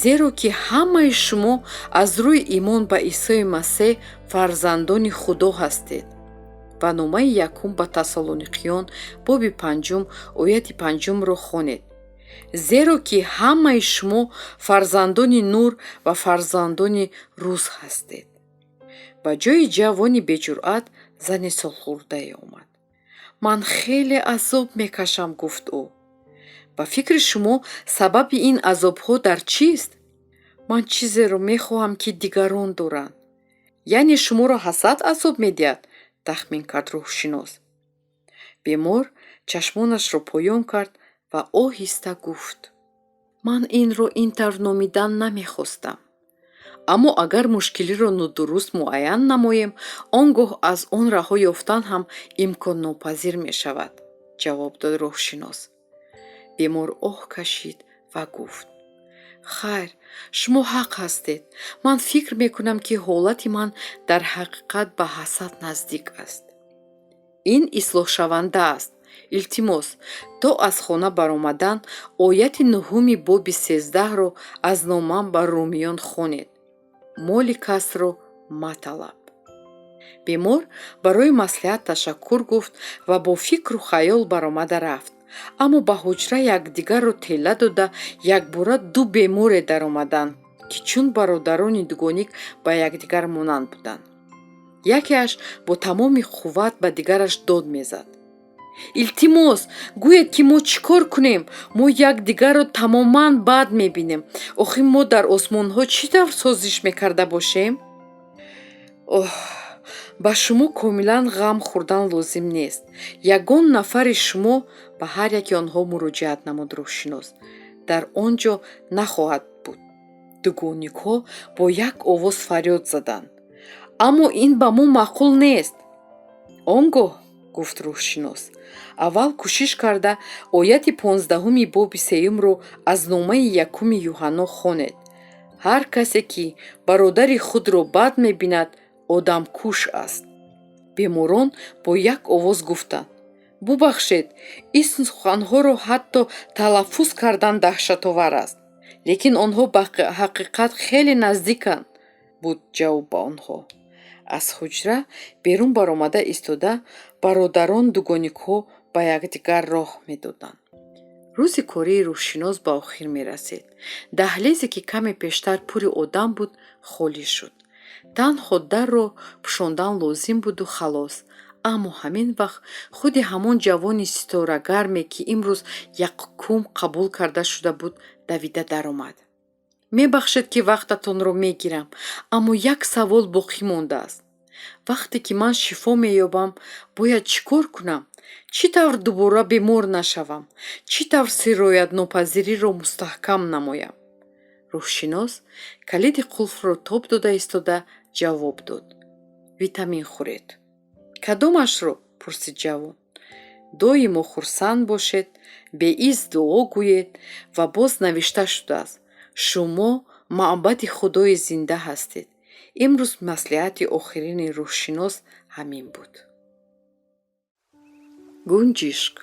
зеро ки ҳамаи шумо аз рӯи имон ба Исои Масеҳ фарзандони Худо ҳастед, ва номаи якум ба Тассалониқиён, боби панҷум, ояти панҷумро хонед, зеро ки ҳамаи шумо фарзандони нур ва фарзандони рӯз ҳастед. Ба ҷои ҷавони беҷуръат зани солхӯрдае омад. Ман хеле азоб мекашам, гуфт ӯ. Ба фикри шумо, сабаби ин азобҳо дар чист? Ман чизеро мехоҳам, ки дигарон доранд. Яъне шуморо ҳасад азоб медиҳад, тахмин кард рӯҳшинос. Бемор чашмонашро поён кард ва оҳиста гуфт: Ман инро ин тавр номидан намехостам. Аммо агар мушкилиро нодуруст муайян намоем, он гоҳ аз он раҳо ёфтан ҳам имконнопазир мешавад, ҷавоб дод рӯҳшинос. Бемор оҳ кашид ва гуфт: Хайр, шумо ҳақ ҳастед. Ман фикр мекунам, ки ҳолати ман дар ҳақиқат ба ҳасад наздик аст. Ин ислоҳшаванда аст. Илтимос, то аз хона баромадан ояти нуҳуми боби 13-ро аз нома ба румиён хонед. Моли касро маталаб. Бемор барои маслиҳат ташаккур гуфт ва бо фикру хаёл баромада рафт. Аммо ба ҳуҷра якдигарро тела дода якбора ду беморе даромаданд, ки чун бародарони дугоник ба якдигар монанд буданд. Якеаш бо тамоми қувват ба дигараш дод мезад: Илтимос, гӯед, ки мо чӣ кор кунем? Мо якдигарро тамоман бад мебинем. Охир мо дар осмонҳо чӣ тавр созиш мекарда бошем? Оҳ, ба шумо комилан ғам хӯрдан лозим нест. Ягон нафари шумо, ба ҳар яки онҳо муроҷиат намуд рӯҳшинос, дар он ҷо нахоҳад буд. Дугоникҳо бо як овоз фарёд заданд: Аммо ин ба мо маъқул нест. Он гоҳ, гуфт рӯҳшинос, аввал кӯшиш карда ояти 15-уми боби сеюмро аз номаи якуми Юҳанно хонед. Ҳар касе ки бародари худро бад мебинад, одамкуш аст. Беморон бо як овоз гуфтанд: Бубахшед, ин суханҳоро ҳатто талаффуз кардан даҳшатовар аст, лекин онҳо ба ҳақиқат хеле наздиканд, буд ҷавоб ба онҳо. Аз ҳуҷра берун баромада истода, бародарон дугоникҳо ба якдигар роҳ медоданд. Рӯзи кории рӯҳшинос ба охир мерасид. Даҳлезе, ки каме пештар пури одам буд, холӣ шуд. Танҳо дарро пӯшондан лозим буду халос. Аммо ҳамин вақт худи ҳамон ҷавони ситорагарме, ки имрӯз якум қабул карда шуда буд, давида даромад. Мебахшед, ки вақтатонро мегирам, аммо як савол боқӣ мондааст. Вақте ки ман шифо меёбам, бояд чӣ кор кунам? Чӣ тавр дубора бемор нашавам? Чӣ тавр сироятнопазириро мустаҳкам намоям? Рӯҳшинос калиди қулфро тоб дода истода ҷавоб дод: Витамин хӯред. Кадомашро? пурсид ҷавон. Доимо хурсанд бошед, беиз дуо гӯед ва боз навишта шудааст: Шумо маъбади Худои зинда ҳастед. Имрӯз маслиҳати охирини рӯҳшинос ҳамин буд. Гунҷишк.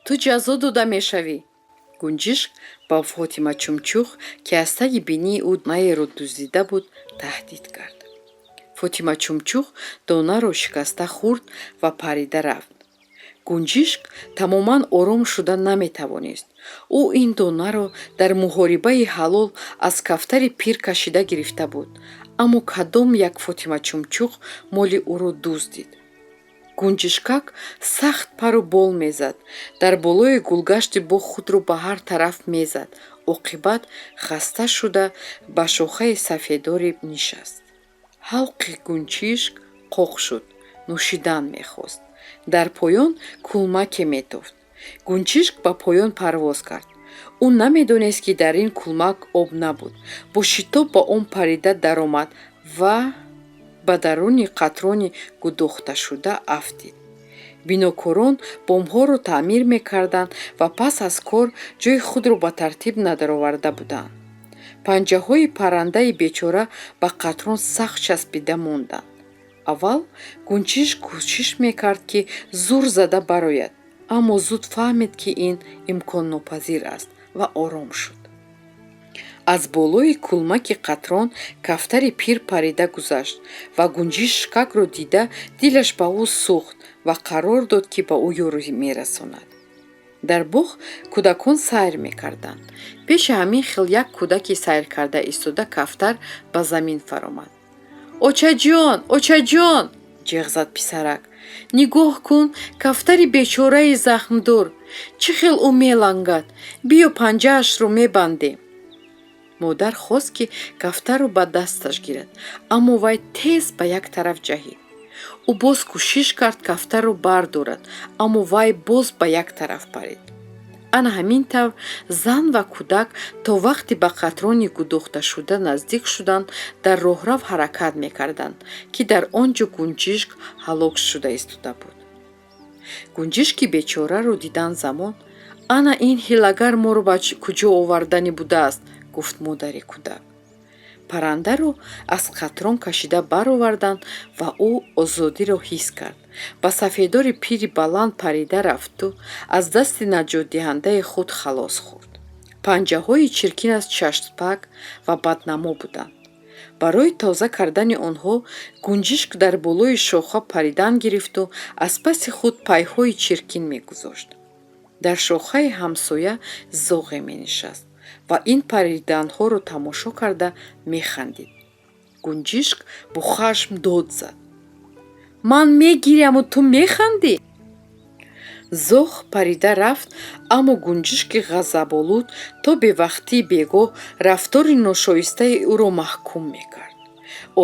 Ту ҷазо дода мешавӣ. Гунҷишк ба Фотима Чумчуқ, ки аз таги бинии ӯ донаеро дуздида буд, таҳдид кард. Фотима Чумчуқ донаро шикаста хӯрд ва парида рафт. Гунҷишк тамоман ором шуда наметавонист. Ӯ ин донаро дар муҳорибаи ҳалол аз кафтари пир кашида гирифта буд, аммо кадом як Фотима Чумчуқ моли ӯро дуздид. Гунҷишкак сахт пару бол мезад, дар болои гулгашти боғ худро ба ҳар тараф мезад. Оқибат хаста шуда, ба шохаи сафедоре нишаст. Ҳалқи гунҷишк қоқ шуд, нӯшидан мехост. Дар поён кулмаке метофт. Гунҷишк ба поён парвоз кард. Ӯ намедонист, ки дар ин кулмак об набуд. Бо шитоб ба он парида даромад ва ба даруни қатрони гудохташуда афтид. Бинокорон бомҳоро таъмир мекарданд ва пас аз кор ҷои худро ба тартиб надароварда буданд. Панҷаҳои паррандаи бечора ба қатрон сахт часпида монданд. Аввал гунҷишк кӯшиш мекард, ки зур зада барояд, аммо зуд фаҳмид, ки ин имконнопазир аст, ва ором шуд. Аз болои кулмаки қатрон кафтари пир парида гузашт ва гунҷишкакро дида, дилаш ба ӯ сӯхт ва қарор дод, ки ба ӯ ёрӣ мерасонад. Дар боғ кӯдакон сайр мекарданд. Пеши ҳамин хел як кӯдаки сайркарда истода кафтар ба замин фаромад. «Очаҷон, очаҷон!» — ҷеғ зад писарак. «Нигоҳ кун, кафтари бечораи захмдор, чӣ хел ӯ мелангад! Биё, панҷаашро мебандем». Модар хост, ки кафтарро ба дасташ гирад, аммо вай тез ба як тараф ҷаҳид. Ӯ боз кӯшиш кард кафтарро бардорад, аммо вай боз ба як тараф парид. Ана ҳамин тавр зан ва кӯдак то вақте ба қатрони гудохташуда наздик шуданд, дар роҳрав ҳаракат мекарданд, ки дар он ҷо гунҷишк ҳалок шуда истода буд. Гунҷишки бечораро дидан замон: «Ана ин ҳилагар моро ба куҷо оварданӣ будааст», — гуфт модари кӯдак. Паррандаро аз қатрон кашида бароварданд ва ӯ озодиро ҳис кард. Ба сафедори пири баланд парида рафту аз дасти наҷотдиҳандаи худ халос хӯрд. Панҷаҳои чиркинаш часпак ва баднамо буданд. Барои тоза кардани онҳо гунҷишк дар болои шоха паридан гирифту аз паси худ пайҳои чиркин мегузошт. Дар шохаи ҳамсоя зоғе менишаст ва ин париданҳоро тамошо карда механдид. Гунҷишк бо хашм дод зад: «Ман мегиряму ту механдӣ!» Зоғ парида рафт, аммо гунҷишки ғазаболуд то бевақтии бегоҳ рафтори ношоистаи ӯро маҳкум мекард.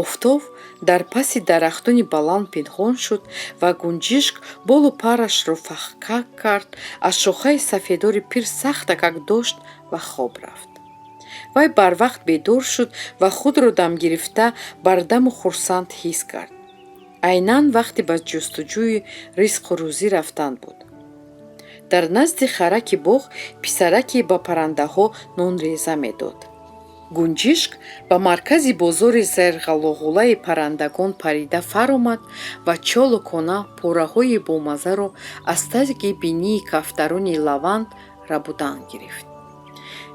Офтоб дар паси дарахтони баланд пинҳон шуд ва гунҷишк болу парашро фахкак кард, аз шохаи сафедори пир сахтакак дошт ва хоб рафт. Вай барвақт бедор шуд ва худро дамгирифта, бардаму хурсанд ҳис кард. Айнан вақти ба ҷустуҷӯи ризқу рӯзӣ рафтан буд. Дар назди хараки боғ писараке ба паррандаҳо нонреза медод. Гунҷишк ба маркази бозори серғалоғулаи паррандагон парида фаромад ва чолокона пораҳои бомаззаро аз таги бинии кафтарони лаванд рабудан гирифт.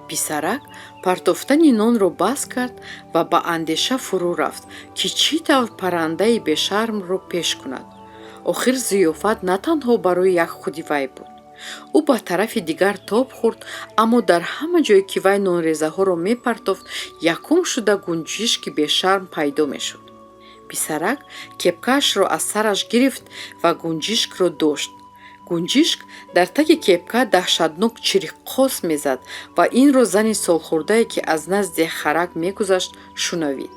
Писарак партофтани нонро бас кард ва ба андеша фурӯ рафт, ки чӣ тавр паррандаи бешармро пеш кунад. Охир зиёфат на танҳо барои як худи вай буд. Ӯ ба тарафи дигар тоб хӯрд, аммо дар ҳама ҷое, ки вай нонрезаҳоро мепартофт, якум шуда гунҷишки бешарм пайдо мешуд. Писарак кепкаашро аз сараш гирифт ва гунҷишкро дошт. Гунҷишк дар таги кепка даҳшатнок чириққос мезад ва инро зани солхӯрдае, ки аз назди харак мегузашт, шунавид.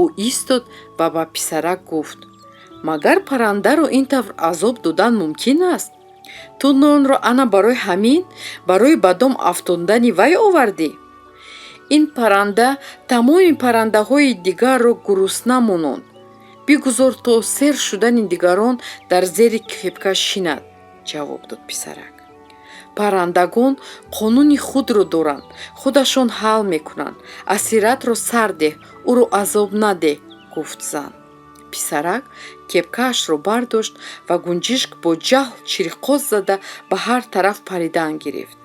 Ӯ истод ва ба писарак гуфт: «Магар паррандаро ин тавр азоб додан мумкин аст? Ту нонро ана барои ҳамин, барои ба дом афтондани вай овардӣ. Ин парранда тамоми паррандаҳои дигарро гурусна мононд. Бигузор то сер шудани дигарон дар зери кепка шинад», — ҷавоб дод писарак. «Паррандагон қонуни худро доранд, худашон ҳал мекунанд. Асиратро сар деҳ, ӯро азоб надеҳ», — гуфт зан. Писарак кепкаашро бардошт ва гунҷишк бо ҷаҳл чириқоз зада ба ҳар тараф паридан гирифт.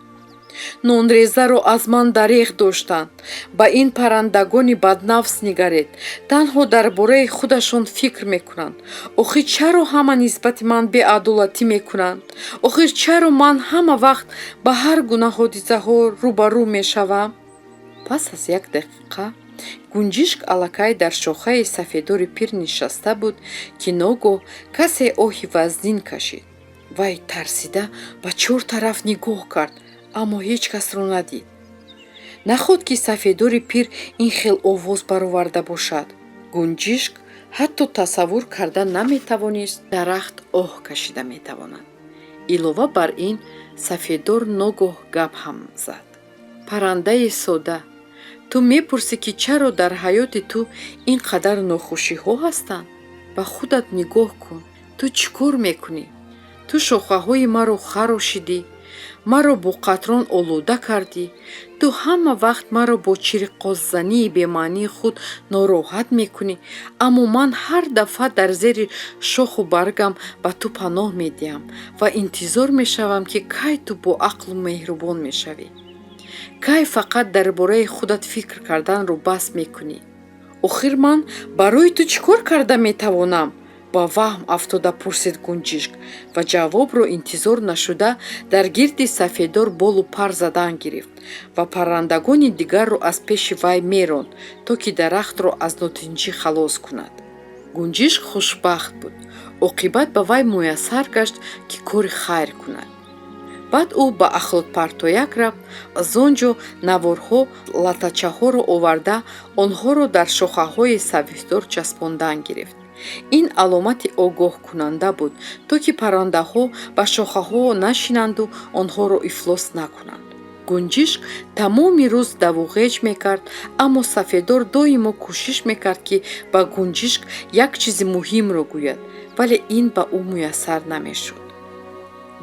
Нонрезаро аз ман дареғ доштанд. Ба ин паррандагони баднафс нигаред, танҳо дар бораи худашон фикр мекунанд. Охир чаро ҳама нисбати ман беадолатӣ мекунанд? Охир чаро ман ҳама вақт ба ҳар гуна ҳодисаҳо рӯ ба рӯ мешавам? Пас аз як дақиқа гунҷишк аллакай дар шохаи сафедори пир нишаста буд, ки ногоҳ касе оҳи вазнин кашид. Вай тарсида ба чор тараф нигоҳ кард, аммо ҳеҷ касро надид. Наход ки сафедори пир ин хел овоз бароварда бошад? Гунҷишк ҳатто тасаввур карда наметавонист, дарахт оҳ кашида метавонад. Илова бар ин, сафедор ногоҳ гап ҳам зад: «Паррандаи сода, ту мепурсӣ, ки чаро дар ҳаёти ту ин қадар нохушиҳо ҳастанд? Ба худат нигоҳ кун. Ту чӣ кор мекунӣ? Ту шохаҳои маро харошидӣ, маро бо қатрон олуда кардӣ. Ту ҳама вақт маро бо чириқоззании бемаънии худ нороҳат мекунӣ, аммо ман ҳар дафъа дар зери шоху баргам ба ту паноҳ медиҳам ва интизор мешавам, ки кай ту боақлу меҳрубон мешавӣ, кай фақат дар бораи худат фикр карданро бас мекунӣ. Охир ман барои ту чӣ кор карда метавонам?» Ба ваҳм афтода пурсид гунҷишк ва ҷавобро интизор нашуда дар гирди сафедор болу пар задан гирифт ва паррандагони дигарро аз пеши вай меронд, то ки дарахтро аз нотинҷӣ халос кунад. Гунҷишк хушбахт буд. Оқибат ба вай муяссар гашт, ки кори хайр кунад. Баъд ӯ ба ахлотпартояк рафт. Аз он ҷо наворҳо, латтачаҳоро оварда, онҳоро дар шохаҳои сафедор часпондан гирифт. Ин аломати огоҳкунанда буд, то ки паррандаҳо ба шохаҳо нашинанду онҳоро ифлос накунанд. Гунҷишк тамоми рӯз давуғеҷ мекард, аммо сафедор доимо кӯшиш мекард, ки ба гунҷишк як чизи муҳимро гӯяд, вале ин ба ӯ муяссар намешуд.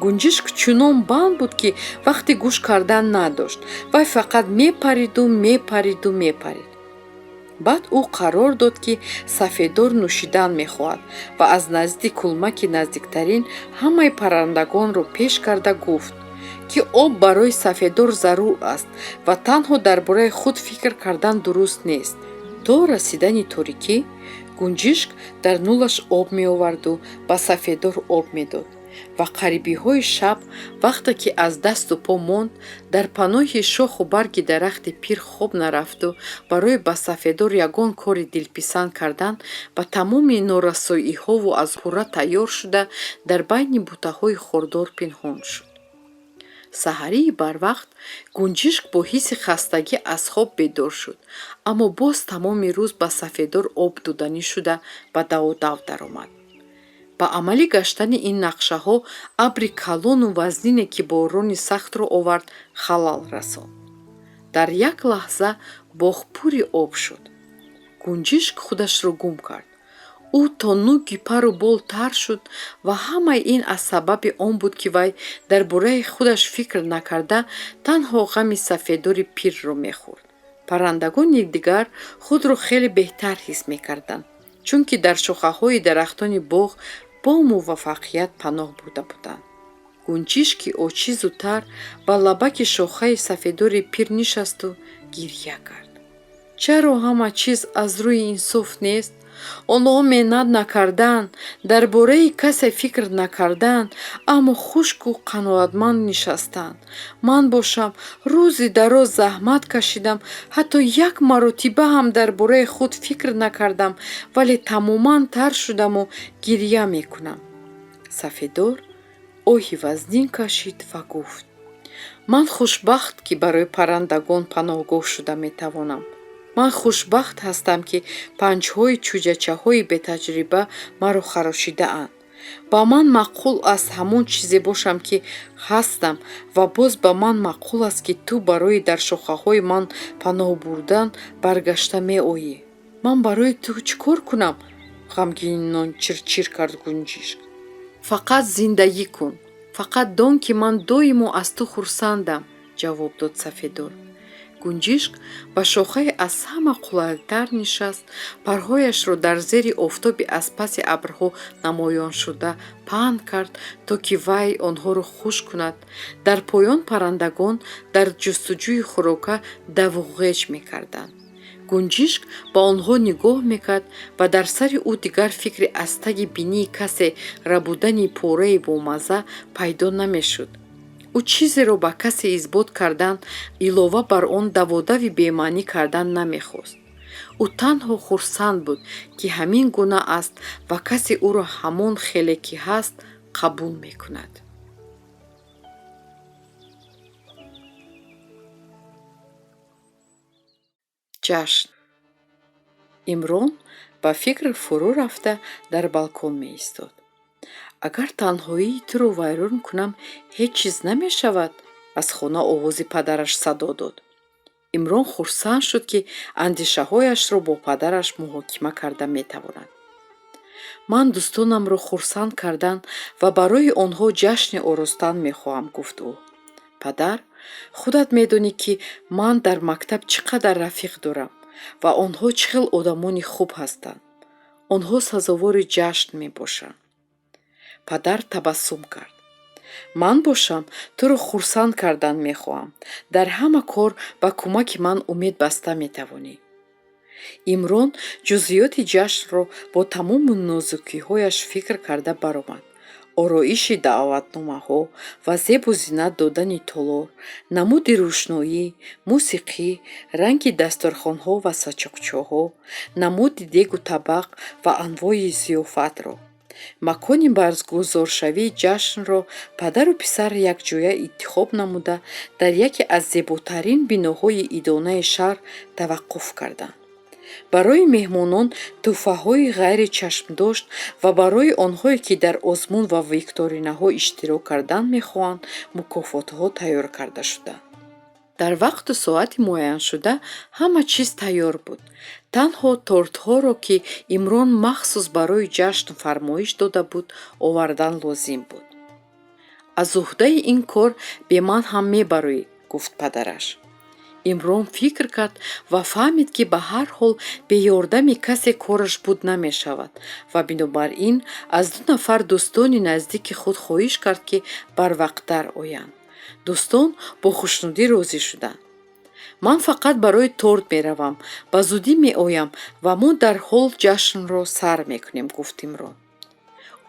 Гунҷишк чунон банд буд, ки вақти гӯш кардан надошт. Вай фақат мепариду, мепариду, мепарид. Баъд ӯ қарор дод, ки сафедор нӯшидан мехоҳад, ва аз назди кулмаки наздиктарин ҳамаи паррандагонро пеш карда гуфт, ки об барои сафедор зарур аст ва танҳо дар бораи худ фикр кардан дуруст нест. То расидани торикӣ гунҷишк дар нулаш об меоварду ба сафедор об медод ва қарибиҳои шаб, вақте ки аз дасту по монд, дар паноҳи шоху барги дарахти пир хоб нарафту барои ба сафедор ягон кори дилписанд кардан ба тамоми норасоиҳову аз пурра тайёр шуда, дар байни бутаҳои хордор пинҳон шуд. Саҳарии барвақт гунҷишк бо ҳисси хастагӣ аз хоб бедор шуд, аммо боз тамоми рӯз ба сафедор об доданӣ шуда, ба даводав даромад. Ба амалӣ гаштани ин нақшаҳо абри калону вазнине, ки борони сахтро овард, халал расонд. Дар як лаҳза боғ пури об шуд. Гунҷишк худашро гум кард. Ӯ то нуги пару бол тар шуд ва ҳамаи ин аз сабаби он буд, ки вай дар бораи худаш фикр накарда, танҳо ғами сафедори пирро мехӯрд. Паррандагони дигар худро хеле беҳтар ҳис мекарданд, чунки дар шохаҳои дарахтони боғ бо муваффақият паноҳ бурда буданд. Гунҷишки очизу тар ба лабаки шохаи сафедори пир нишасту гирья кард: «Чаро ҳама чиз аз рӯи инсоф нест? Онҳо меҳнат накарданд, дар бораи касе фикр накарданд, аммо хушку қаноатманд нишастанд. Ман бошам, рӯзи дароз заҳмат кашидам, ҳатто як маротиба ҳам дар бораи худ фикр накардам, вале тамоман тар шудаму гирья мекунам». Сафедор оҳи вазнин кашид ва гуфт: «Ман хушбахт, ки барои паррандагон паноҳгоҳ шуда метавонам. Ман хушбахт ҳастам, ки панҷҳои чӯҷачаҳои бетаҷриба маро харошидаанд. Ба ман маъқул аст ҳамон чизе бошам, ки ҳастам, ва боз ба ман маъқул аст, ки ту барои дар шохаҳои ман паноҳ бурдан баргашта меоӣ». «Ман барои ту чӣ кор кунам?» — ғамгинон чирчир кард гунҷишк. «Фақат зиндагӣ кун. Фақат дон, ки ман доимо аз ту хурсандам», — ҷавоб дод сафедор. Гунҷишк ба шохаи аз ҳама қулайтар нишаст, парҳояшро дар зери офтоби аз паси абрҳо намоёншуда паҳн кард, то ки вай онҳоро хушк кунад. Дар поён паррандагон дар ҷустуҷӯи хӯрока даву ғеҷ мекарданд. Гунҷишк ба онҳо нигоҳ мекард ва дар сари ӯ дигар фикри аз таги бинии касе рабудани пораи бомазза пайдо намешуд. Ӯ чизеро ба касе исбот кардан, илова бар он даводави бемаънӣ кардан намехост. Ӯ танҳо хурсанд буд, ки ҳамин гуна аст ва касе ӯро ҳамон хеле ки ҳаст қабул мекунад. Ҷашн. Имрон ба фикр фурӯ рафта дар балкон меистод. Агар танҳоии туро вайрон кунам, ҳеҷ чиз намешавад, аз хона овози падараш садо дод. Имрон хурсанд шуд, ки андешаҳояшро бо падараш муҳокима карда метавонад. Ман дӯстонамро хурсанд кардан ва барои онҳо ҷашне оростан мехоҳам, гуфт ӯ. Падар, худат медонӣ, ки ман дар мактаб чӣ қадар рафиқ дорам ва онҳо чӣ хел одамони хуб ҳастанд. Онҳо сазовори ҷашн мебошанд. Падар табассум кард. Ман бошам, туро хурсанд кардан мехоҳам. Дар ҳама кор ба кӯмаки ман умед баста метавонӣ. Имрон ҷузъиёти ҷашнро бо тамоми нозукиҳояш фикр карда баромад. Ороиши даъватномаҳо ва зебу зинат додани толор, намуди рӯшноӣ, мусиқӣ, ранги дастархонҳо ва сачоқчаҳо, намуди дегу табақ ва анвои зиёфатро. Макони баргузоршавии ҷашнро падару писар якҷоя интихоб намуда, дар яке аз зеботарин биноҳои идонаи шаҳр таваққуф карданд. Барои меҳмонон тӯҳфаҳои ғайричашмдошт ва барои онҳое, ки дар озмун ва викторинаҳо иштирок кардан мехоҳанд, мукофотҳо тайёр карда шуданд. Дар вақту соати муайяншуда ҳама чиз тайёр буд. Танҳо тортҳоро, ки Имрон махсус барои ҷашн фармоиш дода буд, овардан лозим буд. Аз уҳдаи ин кор бе ман ҳам мебароӣ, гуфт падараш. Имрон фикр кард ва фаҳмид, ки ба ҳар ҳол бе ёрдами касе кораш буд намешавад ва бинобар ин аз ду нафар дӯстони наздики худ хоҳиш кард, ки барвақттар оянд. Дӯстон бо хушнудӣ розӣ шуданд. Ман фақат барои торт меравам, ба зудӣ меоям ва мо дарҳол ҷашнро сар мекунем, гуфт Имрон.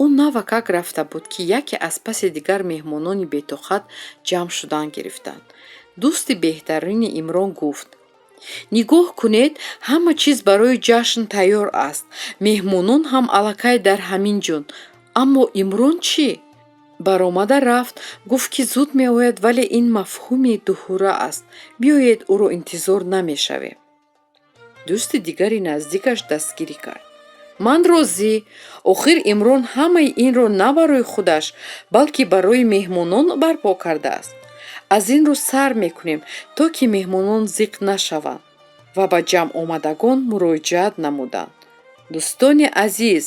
Ӯ навакак рафта буд, ки яке аз паси дигар меҳмонони бетоқат ҷамъ шудан гирифтанд. Дӯсти беҳтарини Имрон гуфт: Нигоҳ кунед, ҳама чиз барои ҷашн тайёр аст. Меҳмонон ҳам аллакай дар ҳамин ҷон. Аммо Имрон чӣ? Баромада рафт, гуфт, ки зуд меояд, вале ин мафҳуми дуҳура аст. Биёед, ӯро интизор намешавем. Дӯсти дигари наздикаш дастгирӣ кард. Ман розӣ. Охир Имрон ҳамаи инро на барои худаш, балки барои меҳмонон барпо кардааст. Аз ин рӯ сар мекунем, то ки меҳмонон зиқ нашаванд. Ва ба ҷамъомадагон муроҷиат намуданд. Дӯстони азиз,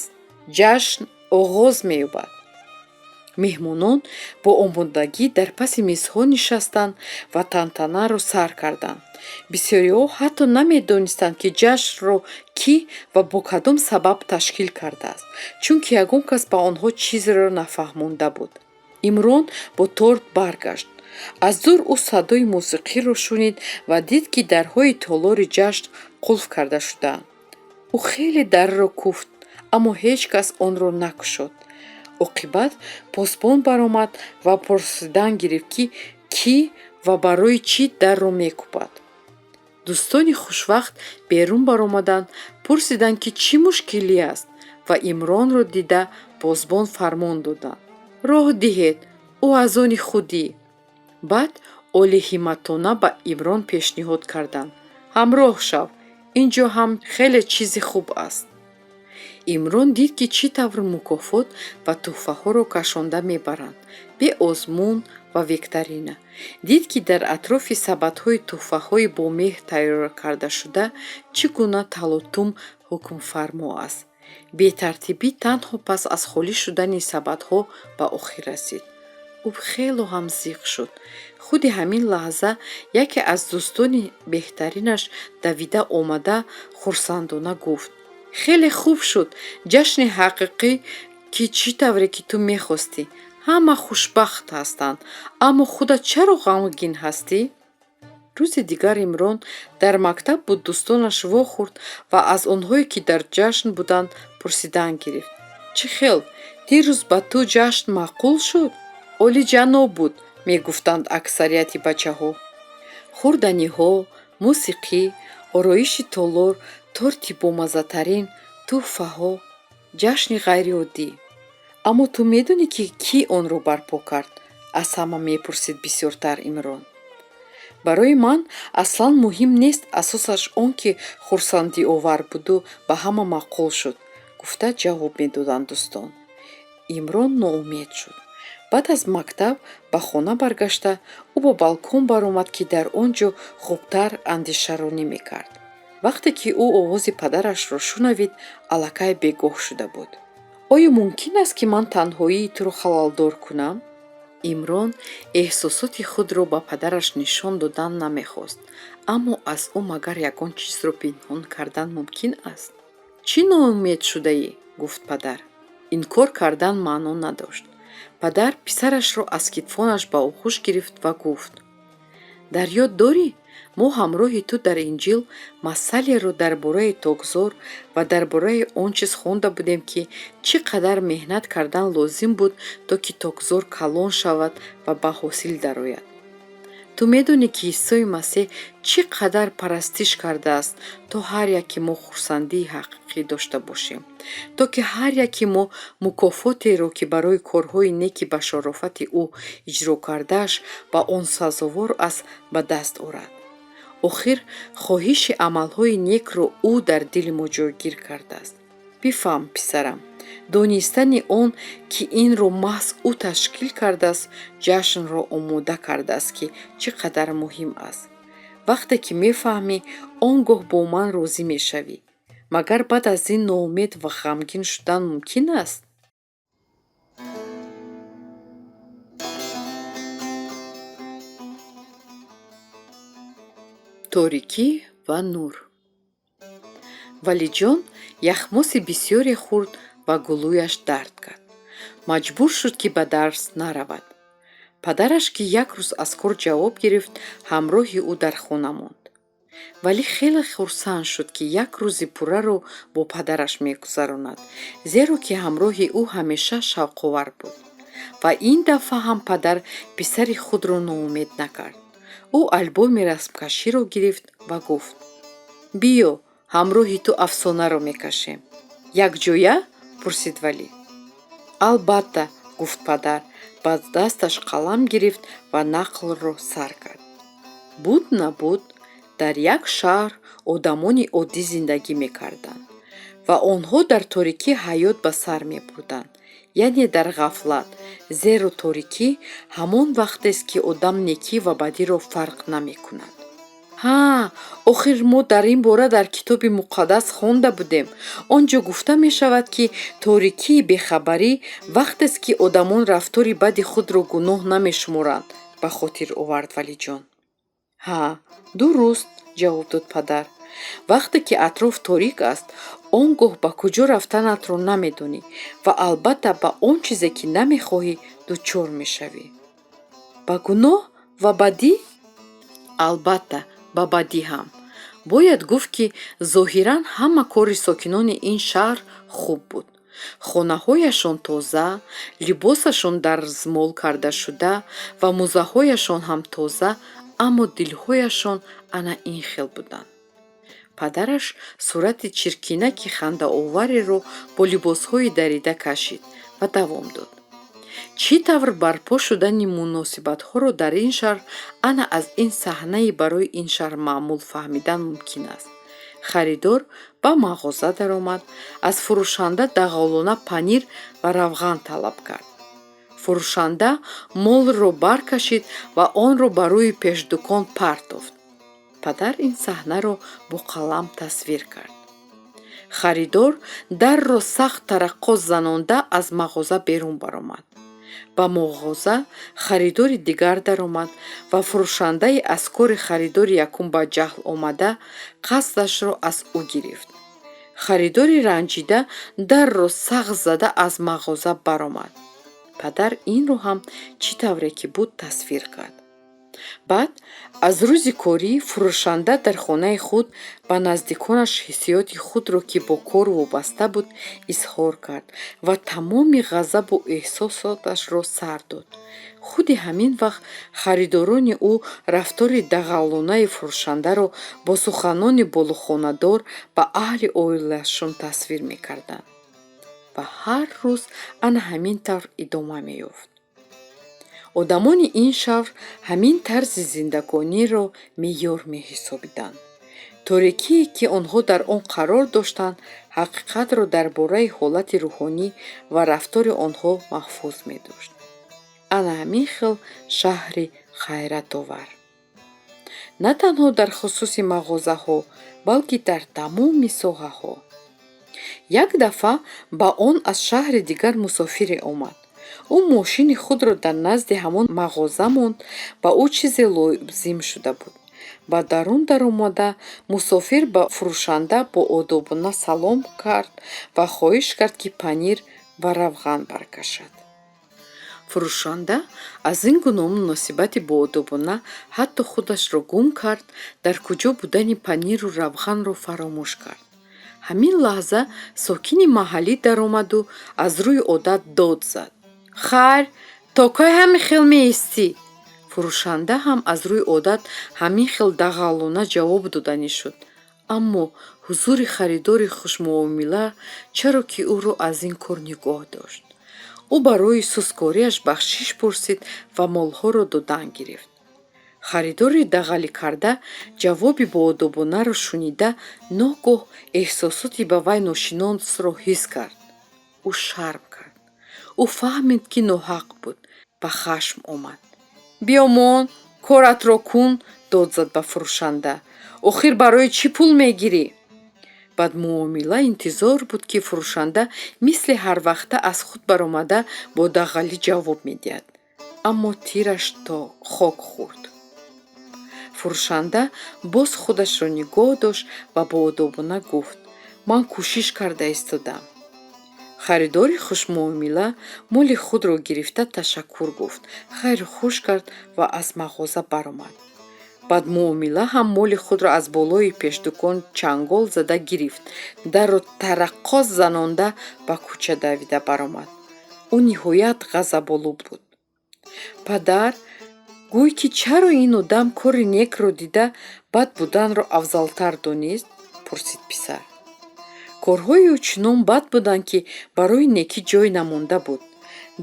ҷашн оғоз меёбад. Меҳмонон бо омодагӣ дар паси мизҳо нишастанд ва тантанаро сар карданд. Бисёриҳо ҳатто намедонистанд, ки ҷашнро кӣ ва бо кадом сабаб ташкил кардааст, чунки ягон кас ба онҳо чизеро нафаҳмонда буд. Имрон бо торт баргашт. Аз дур ӯ садои мусиқиро шунид ва дид, ки дарҳои толори ҷашн қулф карда шудаанд. Ӯ хеле дарро куфт, аммо ҳеҷ кас онро накушод. Оқибат посбон баромад ва пурсидан гирифт, ки кӣ ва барои чӣ дарро мекӯбад. Дӯстони хушвақт берун баромаданд, пурсиданд, ки чӣ мушкилӣ аст, ва Имронро дида посбон фармон доданд: роҳ диҳед, ӯ аз они худӣ. Баъд олиҳимматона ба Имрон пешниҳод карданд: ҳамроҳ шав, ин ҷо ҳам хеле чизи хуб аст. Имрон дид, ки чӣ тавр мукофот ва тӯҳфаҳоро кашонда мебаранд, бе озмун ва викторина. Дид, ки дар атрофи сабадҳои тӯҳфаҳои бо меҳр тайёр кардашуда чӣ гуна талотум ҳукмфармо аст. Бетартибӣ танҳо пас аз холӣ шудани сабадҳо ба охир расид. Ӯ хело ҳам зиқ шуд. Худи ҳамин лаҳза яке аз дӯстони беҳтаринаш давида омада, хурсандона гуфт: «Хеле хуб шуд, ҷашни ҳақиқӣ, ки чӣ тавре ки ту мехостӣ. Ҳама хушбахт ҳастанд, аммо худат чаро ғамгин ҳастӣ?» Рӯзи дигар Имрон дар мактаб бо дӯстонаш вохӯрд ва аз онҳое, ки дар ҷашн буданд, пурсидан гирифт: «Чӣ хел, дирӯз ба ту ҷашн маъқул шуд?» «Олиҷаноб буд», мегуфтанд аксарияти бачаҳо. Хӯрданиҳо, мусиқӣ, ороиши толор, торти бомаззатарин, тӯҳфаҳо, ҷашни ғайриоддӣ. «Аммо ту медонӣ, ки кӣ онро барпо кард?» аз ҳама мепурсид бисёртар Имрон. «Барои ман аслан муҳим нест, асосаш он, ки хурсандиовар буду ба ҳама маъқул шуд», гуфта ҷавоб медоданд дӯстон. Имрон ноумед шуд. Баъд аз мактаб ба хона баргашта, ӯ ба балкон баромад, ки дар он ҷо хубтар андешаронӣ мекард. Вақте ки ӯ овози падарашро шунавид, аллакай бегоҳ шуда буд. «Оё мумкин аст, ки ман танҳоии туро халалдор кунам?» Имрон эҳсосоти худро ба падараш нишон додан намехост, аммо аз ӯ магар ягон чизро пинҳон кардан мумкин аст? «Чӣ ноумед шудаӣ?» гуфт падар. Инкор кардан маъно надошт. Падар писарашро аз китфонаш ба оғӯш гирифт ва гуфт: «Дар ёд дорӣ, мо ҳамроҳи ту дар Инҷил масъалеро дар бораи токзор ва дар бораи он чиз хонда будем, ки чӣ қадар меҳнат кардан лозим буд, то ки токзор калон шавад ва ба ҳосил дарояд? Ту медонӣ, ки Исои Масеҳ чӣ қадар парастиш кардааст, то ҳар яки мо хурсандии ҳақиқӣ дошта бошем, то ки ҳар яки мо мукофотеро, ки барои корҳои неки ба шарофати ӯ иҷро кардааш ба он сазовор аст, ба даст орад. Охир хоҳиши амалҳои некро ӯ дар дили мо ҷойгир кардааст. Бифаҳм, писарам, донистани он, ки инро маҳз ӯ ташкил кардааст, ҷашнро омода кардааст, ки чӣ қадар муҳим аст. Вақте ки мефаҳмӣ, он гоҳ бо ман розӣ мешавӣ. Магар баъд аз ин ноумед ва ғамгин шудан мумкин аст?» Торикӣ ва нур. Валиҷон яхмоси бисёре хӯрд ва гулӯяш дард кард. Маҷбур шуд, ки ба дарс наравад. Падараш, ки як рӯз аз кор ҷавоб гирифт, ҳамроҳи ӯ дар хона монд. Валӣ хеле хурсанд шуд, ки як рӯзи пурраро бо падараш мегузаронад, зеро ки ҳамроҳи ӯ ҳамеша шавқовар буд. Ва ин дафъа ҳам падар писари худро ноумед накард. Ӯ албоми расмкаширо гирифт ва гуфт: «Биё, ҳамроҳи ту афсонаро мекашем». «Якҷоя?» пурсид Валӣ. «Албатта», гуфт падар, ба дасташ қалам гирифт ва нақлро сар кард. Буд набуд, дар як шаҳр одамони оддӣ зиндагӣ мекарданд ва онҳо дар торикӣ ҳаёт ба сар мебурданд, яъне дар ғафлат, зеро торикӣ ҳамон вақтест, ки одам некӣ ва бадиро фарқ намекунад. «Ҳа, охир мо дар ин бора дар Китоби Муқаддас хонда будем. Он ҷо гуфта мешавад, ки торикии бехабарӣ вақтест, ки одамон рафтори бади худро гуноҳ намешуморанд», ба хотир овард Валиҷон. «Ҳа, дуруст», ҷавоб дод падар. «Вақте ки атроф торик аст, он гоҳ ба куҷо рафтанатро намедонӣ ва албатта ба он чизе, ки намехоҳӣ, дучор мешавӣ». «Ба гуноҳ ва бадӣ?» «Албатта, ба бадӣ ҳам». Бояд гуфт, ки зоҳиран ҳама кори сокинони ин шаҳр хуб буд. Хонаҳояшон тоза, либосашон дарзмол карда шуда ва мӯзаҳояшон ҳам тоза, аммо дилҳояшон ана ин хел буданд. Падараш сурати чиркинаки хандаовареро бо либосҳои дарида кашид ва давом дод. Чӣ тавр барпо шудани муносибатҳоро дар ин шаҳр ана аз ин саҳнаи барои ин шаҳр маъмул фаҳмидан мумкин аст. Харидор ба мағоза даромад, аз фурӯшанда дағалона панир ва равған талаб кард. Фурӯшанда молро баркашид ва онро ба рӯи пешдукон партофт. Падар ин саҳнаро бо қалам тасвир кард. Харидор дарро сахт тараққоз занонда аз мағоза берун баромад. Ба муғоза харидори дигар даромад ва фурӯшандаи аз кори харидори якум ба ҷаҳл омада қасдашро аз ӯ гирифт. Харидори ранҷида дарро сахт зада аз мағоза баромад. Падар инро ҳам чӣ тавре ки буд тасвир кард. Баъд аз рӯзи корӣ фурӯшанда дар хонаи худ ба наздиконаш ҳиссиёти худро, ки бо кор вобаста буд, изҳор кард ва тамоми ғазабу эҳсосоташро сар дод. Худи ҳамин вақт харидорони ӯ рафтори дағалонаи фурӯшандаро бо суханони болухонадор ба аҳли оилаашон тасвир мекарданд. Ва ҳар рӯз ана ҳамин тавр идома меёфт. Одамони ин шаҳр ҳамин тарзи зиндагониро меъёр меҳисобиданд. Торикие, ки онҳо дар он қарор доштанд, ҳақиқатро дар бораи ҳолати рӯҳонӣ ва рафтори онҳо маҳфуз медошт. Ана ҳамин хел шаҳри хайратовар. На танҳо дар хусуси мағозаҳо, балки дар тамоми соҳаҳо. Як дафъа ба он аз шаҳри дигар мусофире омад. Ӯ мошини худро дар назди ҳамон мағоза монд. Ба ӯ чизе лозим шуда буд. Ба дарун даромада, мусофир ба фурӯшанда боодобона салом кард ва хоҳиш кард, ки панир ва равған баркашад. Фурӯшанда аз ин гуна муносибати боодобона ҳатто худашро гум кард, дар куҷо будани паниру равғанро фаромӯш кард. Ҳамин лаҳза сокини маҳаллӣ даромаду аз рӯи одат дод зад: «Хайр, то кай ҳамин хел меистӣ?» Фурӯшанда ҳам аз рӯи одат ҳамин хел дағалона ҷавоб доданӣ шуд, аммо ҳузури харидори хушмуомила чаро ки ӯро аз ин кор нигоҳ дошт. Ӯ барои сусткориаш бахшиш пурсид ва молҳоро додан гирифт. Харидори дағаликарда ҷавоби боодобонаро шунида, ногоҳ эҳсосоти ба вай ношиносро ҳис кард. Ӯ шарм кард. Ӯ фаҳмид, ки ноҳақ буд, ба хашм омад. «Биё, мон, коратро кун», дод зад ба фурӯшанда. «Охир барои чӣ пул мегирӣ?» Бадмуомила интизор буд, ки фурӯшанда мисли ҳарвақта аз худ баромада бо дағалӣ ҷавоб медиҳад, аммо тираш то хок хӯрд. Фурӯшанда боз худашро нигоҳ дошт ва боодобона гуфт: «Ман кӯшиш карда истодам». Харидори хушмуомила моли худро гирифта, ташаккур гуфт, хайру хуш кард ва аз мағоза баромад. Бадмуомила ҳам моли худро аз болои пешдукон чангол зада гирифт, дарро тараққос занонда ба кӯча давида баромад. Ӯ ниҳоят ғазаболуд буд. «Падар, гӯй, ки чаро ин одам кори некро дида, бад буданро афзалтар донист?» пурсид писар. Корҳои ӯ чунон бад буданд, ки барои некӣ ҷой намонда буд.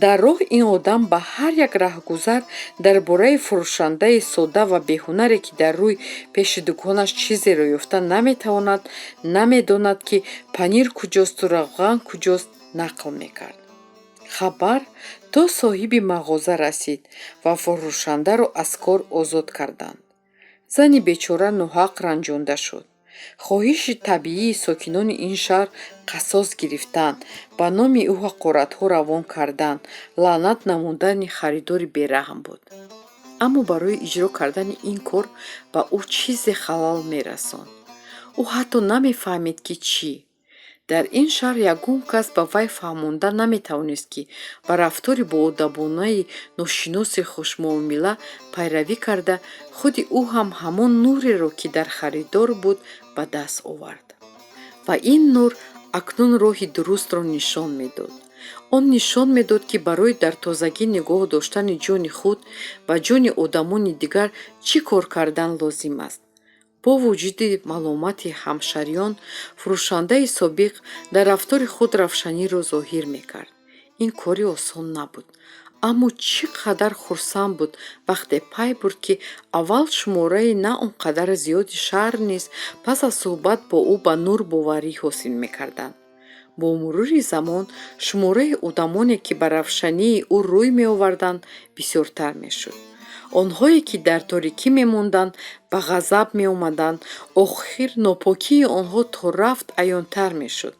Дар роҳ ин одам ба ҳар як раҳгузар дар бораи фурӯшандаи содда ва беҳунаре, ки дар рӯи пеши дуконаш чизеро ёфта наметавонад, намедонад, ки панир куҷосту равған куҷост, нақл мекард. Хабар то соҳиби мағоза расид ва фурӯшандаро аз кор озод карданд. Зани бечора ноҳақ ранҷонда шуд. Хоҳиши табиии сокинони ин шаҳр қасос гирифтан, ба номи ӯ ҳақоратҳо равон кардан, лаънат намудани харидори бераҳм буд. Аммо барои иҷро кардани ин кор ба ӯ чизе халал мерасонд. Ӯ ҳатто намефаҳмид, ки чӣ. Дар ин шаҳр ягон кас ба вай фаҳмонда наметавонист, ки ба рафтори боодобонаи ношиноси хушмуомила пайравӣ карда, худи ӯ ҳам ҳамон нуреро, ки дар харидор буд, ба даст овард. Ва ин нур акнун роҳи дурустро нишон медод. Он нишон медод, ки барои дар тозагӣ нигоҳ доштани ҷони худ ва ҷони одамони дигар чӣ кор кардан лозим аст. Бо вуҷуди маломати ҳамшаҳриён, фурӯшандаи собиқ дар рафтори худ равшаниро зоҳир мекард. Ин кори осон набуд, аммо чӣ қадар хурсанд буд, вақте пай бурд, ки аввал шумораи на он қадар зиёди шаҳр низ пас аз суҳбат бо ӯ ба нур боварӣ ҳосил мекарданд. Бо мурури замон шумораи одамоне, ки ба равшании ӯ рӯй меоварданд, бисёртар мешуд. Онҳое, ки дар торикӣ мемонданд, ба ғазаб меомаданд. Охир нопокии онҳо то рафт аёнтар мешуд.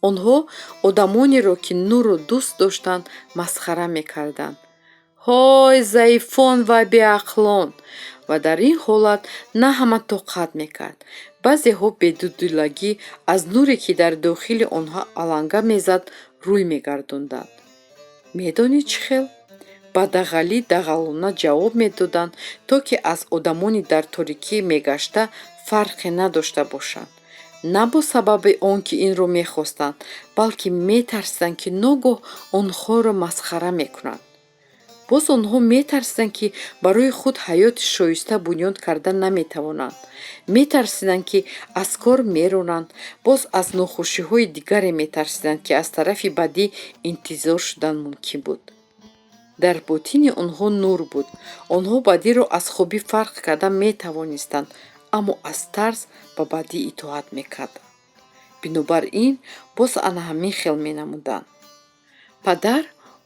Онҳо одамонеро, ки нурро дӯст доштанд, масхара мекарданд. Ҳой, заифон ва беақлон! Ва дар ин ҳолат на ҳама тоқат мекард. Баъзеҳо бедудилагӣ аз нуре, ки дар дохили онҳо аланга мезад, рӯй мегардонданд. Медонӣ чӣ хел? Ба дағалӣ дағалона ҷавоб медоданд, то ки аз одамони дар торикӣ мегашта фарқе надошта бошанд. На бо сабаби он, ки инро мехостанд, балки метарсиданд, ки ногоҳ онҳоро масхара мекунанд. Боз онҳо метарсиданд, ки барои худ ҳаёти шоиста бунёд карда наметавонанд. Метарсиданд, ки аз кор меронанд. Боз аз нохушиҳои дигаре метарсиданд, ки аз тарафи бадӣ интизор шудан мумкин буд. Дар ботини онҳо нур буд. Онҳо бадиро аз хубӣ фарқ карда метавонистанд, аммо аз тарс ба бадӣ итоат мекарданд. Бинобар ин боз ана ҳамин хел менамуданд. Падар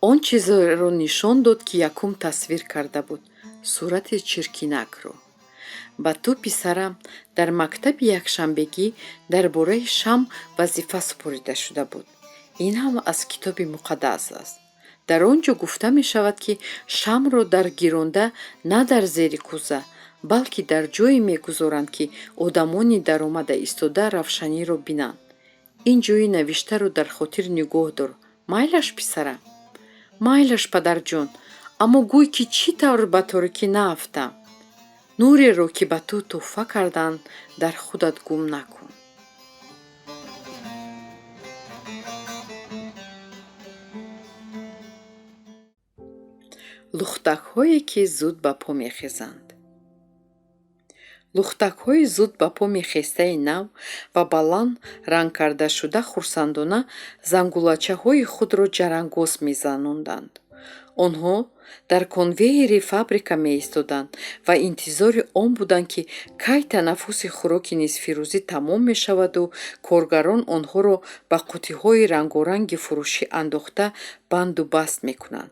он чизеро нишон дод, ки якум тасвир карда буд, сурати чиркинакро. Ба ту, писарам, дар мактаби якшанбегӣ дар бораи шам вазифа супорида шуда буд. Ин ҳам аз Китоби Муқаддас аст. Дар он ҷо гуфта мешавад, ки шамро дар гиронда на дар зери кӯза, балки дар ҷое мегузоранд, ки одамони даромада истода равшаниро бинанд. Ин ҷои навиштаро дар хотир нигоҳ дор. Майлаш, писарам? Майлаш, падарҷон, аммо гӯй, ки чӣ тавр ба торикӣ наафтам? Нуреро, ки ба ту тӯҳфа карданд, дар худат гум накун. Лухтакҳое, ки зуд ба по мехезанд. Лухтакҳои зуд ба по мехестаи нав ва баланд рангкардашуда хурсандона зангулачаҳои худро ҷарангос мезанонданд. Онҳо дар конвейери фабрика меистоданд ва интизори он буданд, ки кай танаффуси хӯроки нисфирӯзӣ тамом мешаваду коргарон онҳоро ба қуттиҳои рангоранги фурӯшӣ андохта банду баст мекунанд.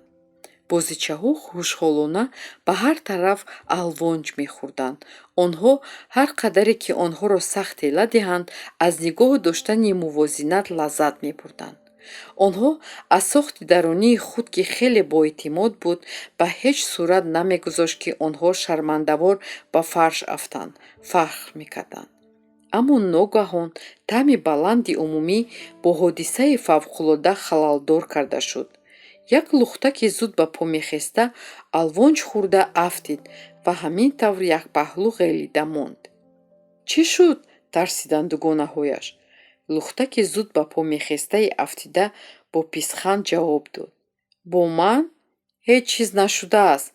Бозичаҳо хушҳолона ба ҳар тараф алвонҷ мехӯрданд. Онҳо ҳар қадаре ки онҳоро сахт тела диҳанд, аз нигоҳ доштани мувозинат лаззат мебурданд. Онҳо аз сохти дарунии худ, ки хеле боэътимод буд, ба ҳеҷ сурат намегузошт, ки онҳо шармандавор ба фарш афтанд, фахр мекарданд. Аммо ногаҳон таъми баланди умумӣ бо ҳодисаи фавқулода халалдор карда шуд. Як лухтаки зуд ба по мехеста алвонҷ хӯрда афтид ва ҳамин тавр якпаҳлӯ ғелида монд. Чӣ шуд? Тарсиданд дугонаҳояш. Лухтаки зуд ба по мехестаи афтида бо писханд ҷавоб дод: Бо ман ҳеҷ чиз нашудааст.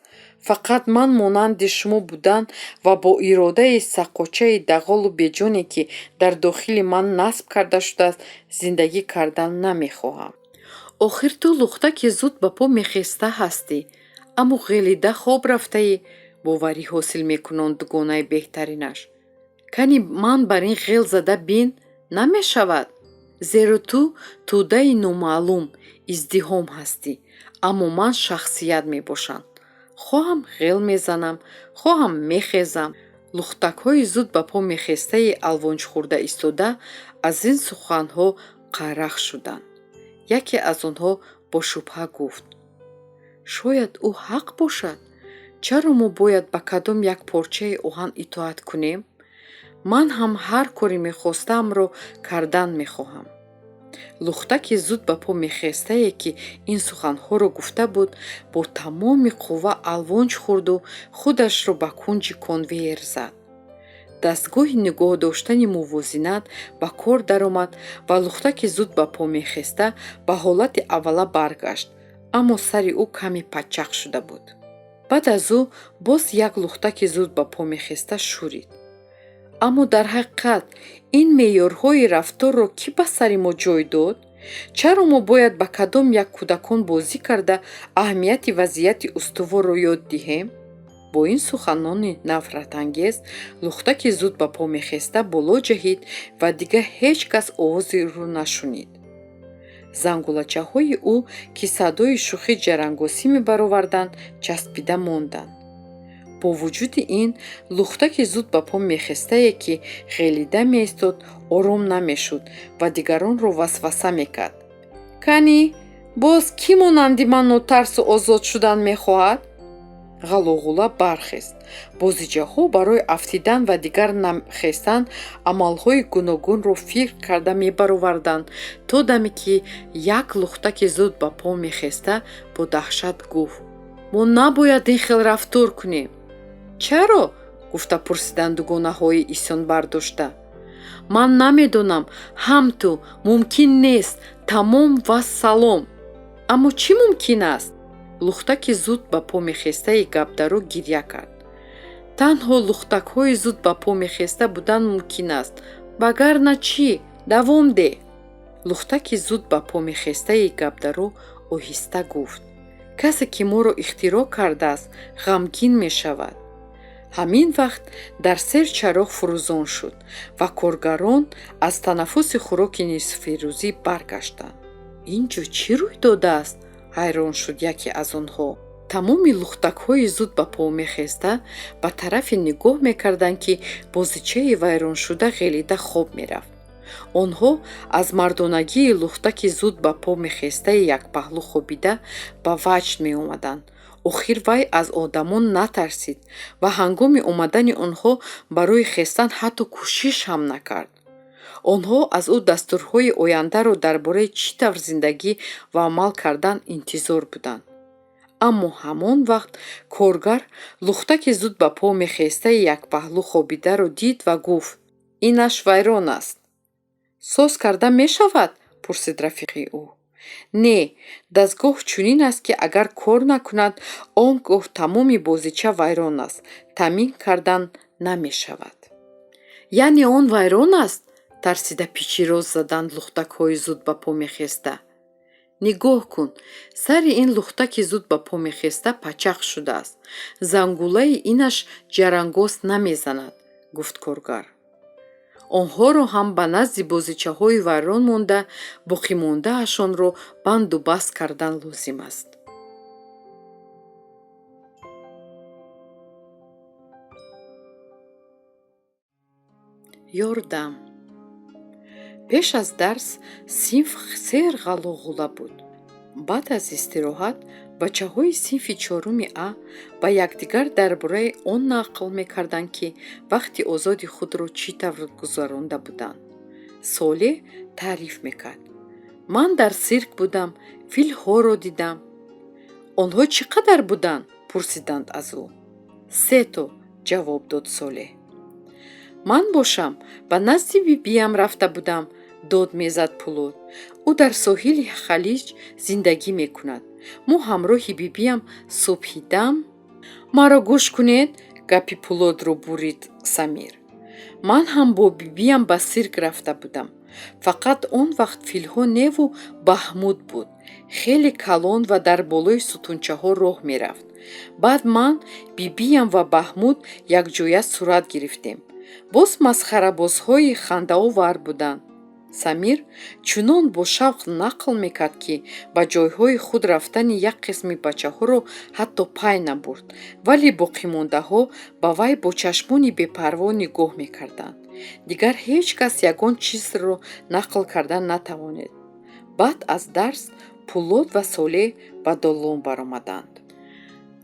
Фақат ман монанди шумо будан ва бо иродаи саққочаи дағолу беҷоне, ки дар дохили ман насб карда шудааст, зиндагӣ кардан намехоҳам. Охир ту лухтаки зуд ба по мехеста ҳастӣ, аммо ғелида хоб рафтаӣ, боварӣ ҳосил мекунонд дугонаи беҳтаринаш. Кани ман бар ин ғел зада бин, намешавад, зеро ту тӯдаи номаълум, издиҳом ҳастӣ, аммо ман шахсият мебошам. Хоҳам ғел мезанам, хоҳам мехезам. Лухтакҳои зуд ба по мехестаи алвонҷхӯрда истода аз ин суханҳо қарах шуданд. Яке аз онҳо бо шубҳа гуфт: Шояд ӯ ҳақ бошад? Чаро мо бояд ба кадом як порчаи оҳан итоат кунем? Ман ҳам ҳар коре мехостаамро кардан мехоҳам. Лухтаки зуд ба по мехестае, ки ин суханҳоро гуфта буд, бо тамоми қувва алвонҷ хӯрду худашро ба кунҷи конвейер зад. Дастгоҳи нигоҳ доштани мувозинат ба кор даромад ва лухтаки зуд ба по мехеста ба ҳолати аввала баргашт, аммо сари ӯ каме пачақ шуда буд. Баъд аз ӯ боз як лухтаки зуд ба по мехеста шӯрид: Аммо дар ҳақиқат ин меъёрҳои рафторро кӣ ба сари мо ҷой дод? Чаро мо бояд ба кадом як кӯдакон бозӣ карда аҳамияти вазъияти устуворро ёд диҳем? Бо ин суханони нафратангез лухтаки зуд ба по мехеста боло ҷаҳид ва дигар ҳеҷ кас овози ӯро нашунид. Зангулачаҳои ӯ, ки садои шӯхӣ ҷарангосӣ мебароварданд, часпида монданд. Бо вуҷуди ин, лухтаки зуд ба по мехестае, ки ғелида меистод, ором намешуд ва дигаронро васваса мекард: «Кани, боз кӣ монанди ман нотарсу озод шудан мехоҳад?» Ғалоғула бархест. Бозичаҳо барои афтидан ва дигар нахестан амалҳои гуногунро фикр карда мебароварданд, то даме ки як лухтаки зуд ба по мехеста бо даҳшат гуфт: «Мо набояд ин хел рафтор кунем». «Чаро?» — гуфта пурсиданд дугонаҳои исёнбардошта. «Ман намедонам, ҳам ту мумкин нест, тамом, вассалом». «Аммо чӣ мумкин аст?» Лухтаки зуд ба по мехестаи гапдаро гиря кард. «Танҳо лухтакҳои зуд ба по мехеста будан мумкин аст, вагарна чӣ? Давом деҳ». Лухтаки зуд ба по мехестаи гапдаро оҳиста гуфт: «Касе, ки моро ихтироъ кардааст, ғамгин мешавад». Ҳамин вақт дар сер чароғ фурӯзон шуд ва коргарон аз танаффуси хӯроки нисфирӯзӣ баргаштанд. «Ин ҷо чӣ рӯй додааст?» — ҳайрон шуд яке аз онҳо. Тамоми лухтакҳои зуд ба по мехеста ба тарафе нигоҳ мекарданд, ки бозичаи вайроншуда ғелида хоб мерафт. Онҳо аз мардонагии лухтаки зуд ба по мехестаи якпаҳлӯ хобида ба ваҷд меомаданд. Охир вай аз одамон натарсид ва ҳангоми омадани онҳо барои хестан ҳатто кӯшиш ҳам накард. Онҳо аз ӯ дастурҳои ояндаро дар бораи чӣ тавр зиндагӣ ва амал кардан интизор буданд. Аммо ҳамон вақт коргар лухтаки зуд ба по мехестаи якпаҳлӯ хобидаро дид ва гуфт: «Инаш вайрон аст». «Соз карда мешавад?» — пурсид рафиқи ӯ. «Не, дастгоҳ чунин аст, ки агар кор накунад, он гоҳ тамоми бозича вайрон аст, таъмин кардан намешавад». «Яъне он вайрон аст?» — тарсида пичироз заданд лухтакҳои зуд ба по мехеста. «Нигоҳ кун, сари ин лухтаки зуд ба по мехеста пачақ шудааст, зангулаи инаш ҷарангос намезанад», — гуфт коргар. Онҳоро ҳам ба назди бозичаҳои вайрон монда, боқимондаашонро банду баст кардан лозим аст. Ёрдам. Пеш аз дарс синф сер ғалоғула буд. Баъд аз истироҳат бачаҳои синфи чоруми А ба якдигар дар бораи он нақл мекарданд, ки вақти озоди худро чӣ тавр гузаронда буданд. Солеҳ таъриф мекард: «Ман дар сирк будам, филҳоро дидам». «Онҳо чӣ қадар буданд?» — пурсиданд аз ӯ. «Сето», — ҷавоб дод Солеҳ. «Ман бошам, ба назди бибиям рафта будам», — дод мезад Пулод. «Ӯ дар соҳили Халиҷ зиндагӣ мекунад. Мо ҳамроҳи бибиям субҳидам». «Маро гӯш кунед», — гапи Пулодро бурид Самир. «Ман ҳам бо бибиям ба сирк рафта будам. Фақат он вақт филҳо неву Баҳмуд буд, хеле калон ва дар болои сутунчаҳо роҳ мерафт. Баъд ман, бибиям ва Баҳмуд якҷоя сурат гирифтем. Боз масхарабозҳои хандаовар буданд». Самир чунон бо шавқ нақл мекард, ки ба ҷойҳои худ рафтани як қисми бачаҳоро ҳатто пай набурд, вале боқимондаҳо ба вай бо чашмони бепарво нигоҳ мекарданд. Дигар ҳеҷ кас ягон чизро нақл кардан натавонид. Баъд аз дарс Пулод ва Солеҳ ба долон баромаданд.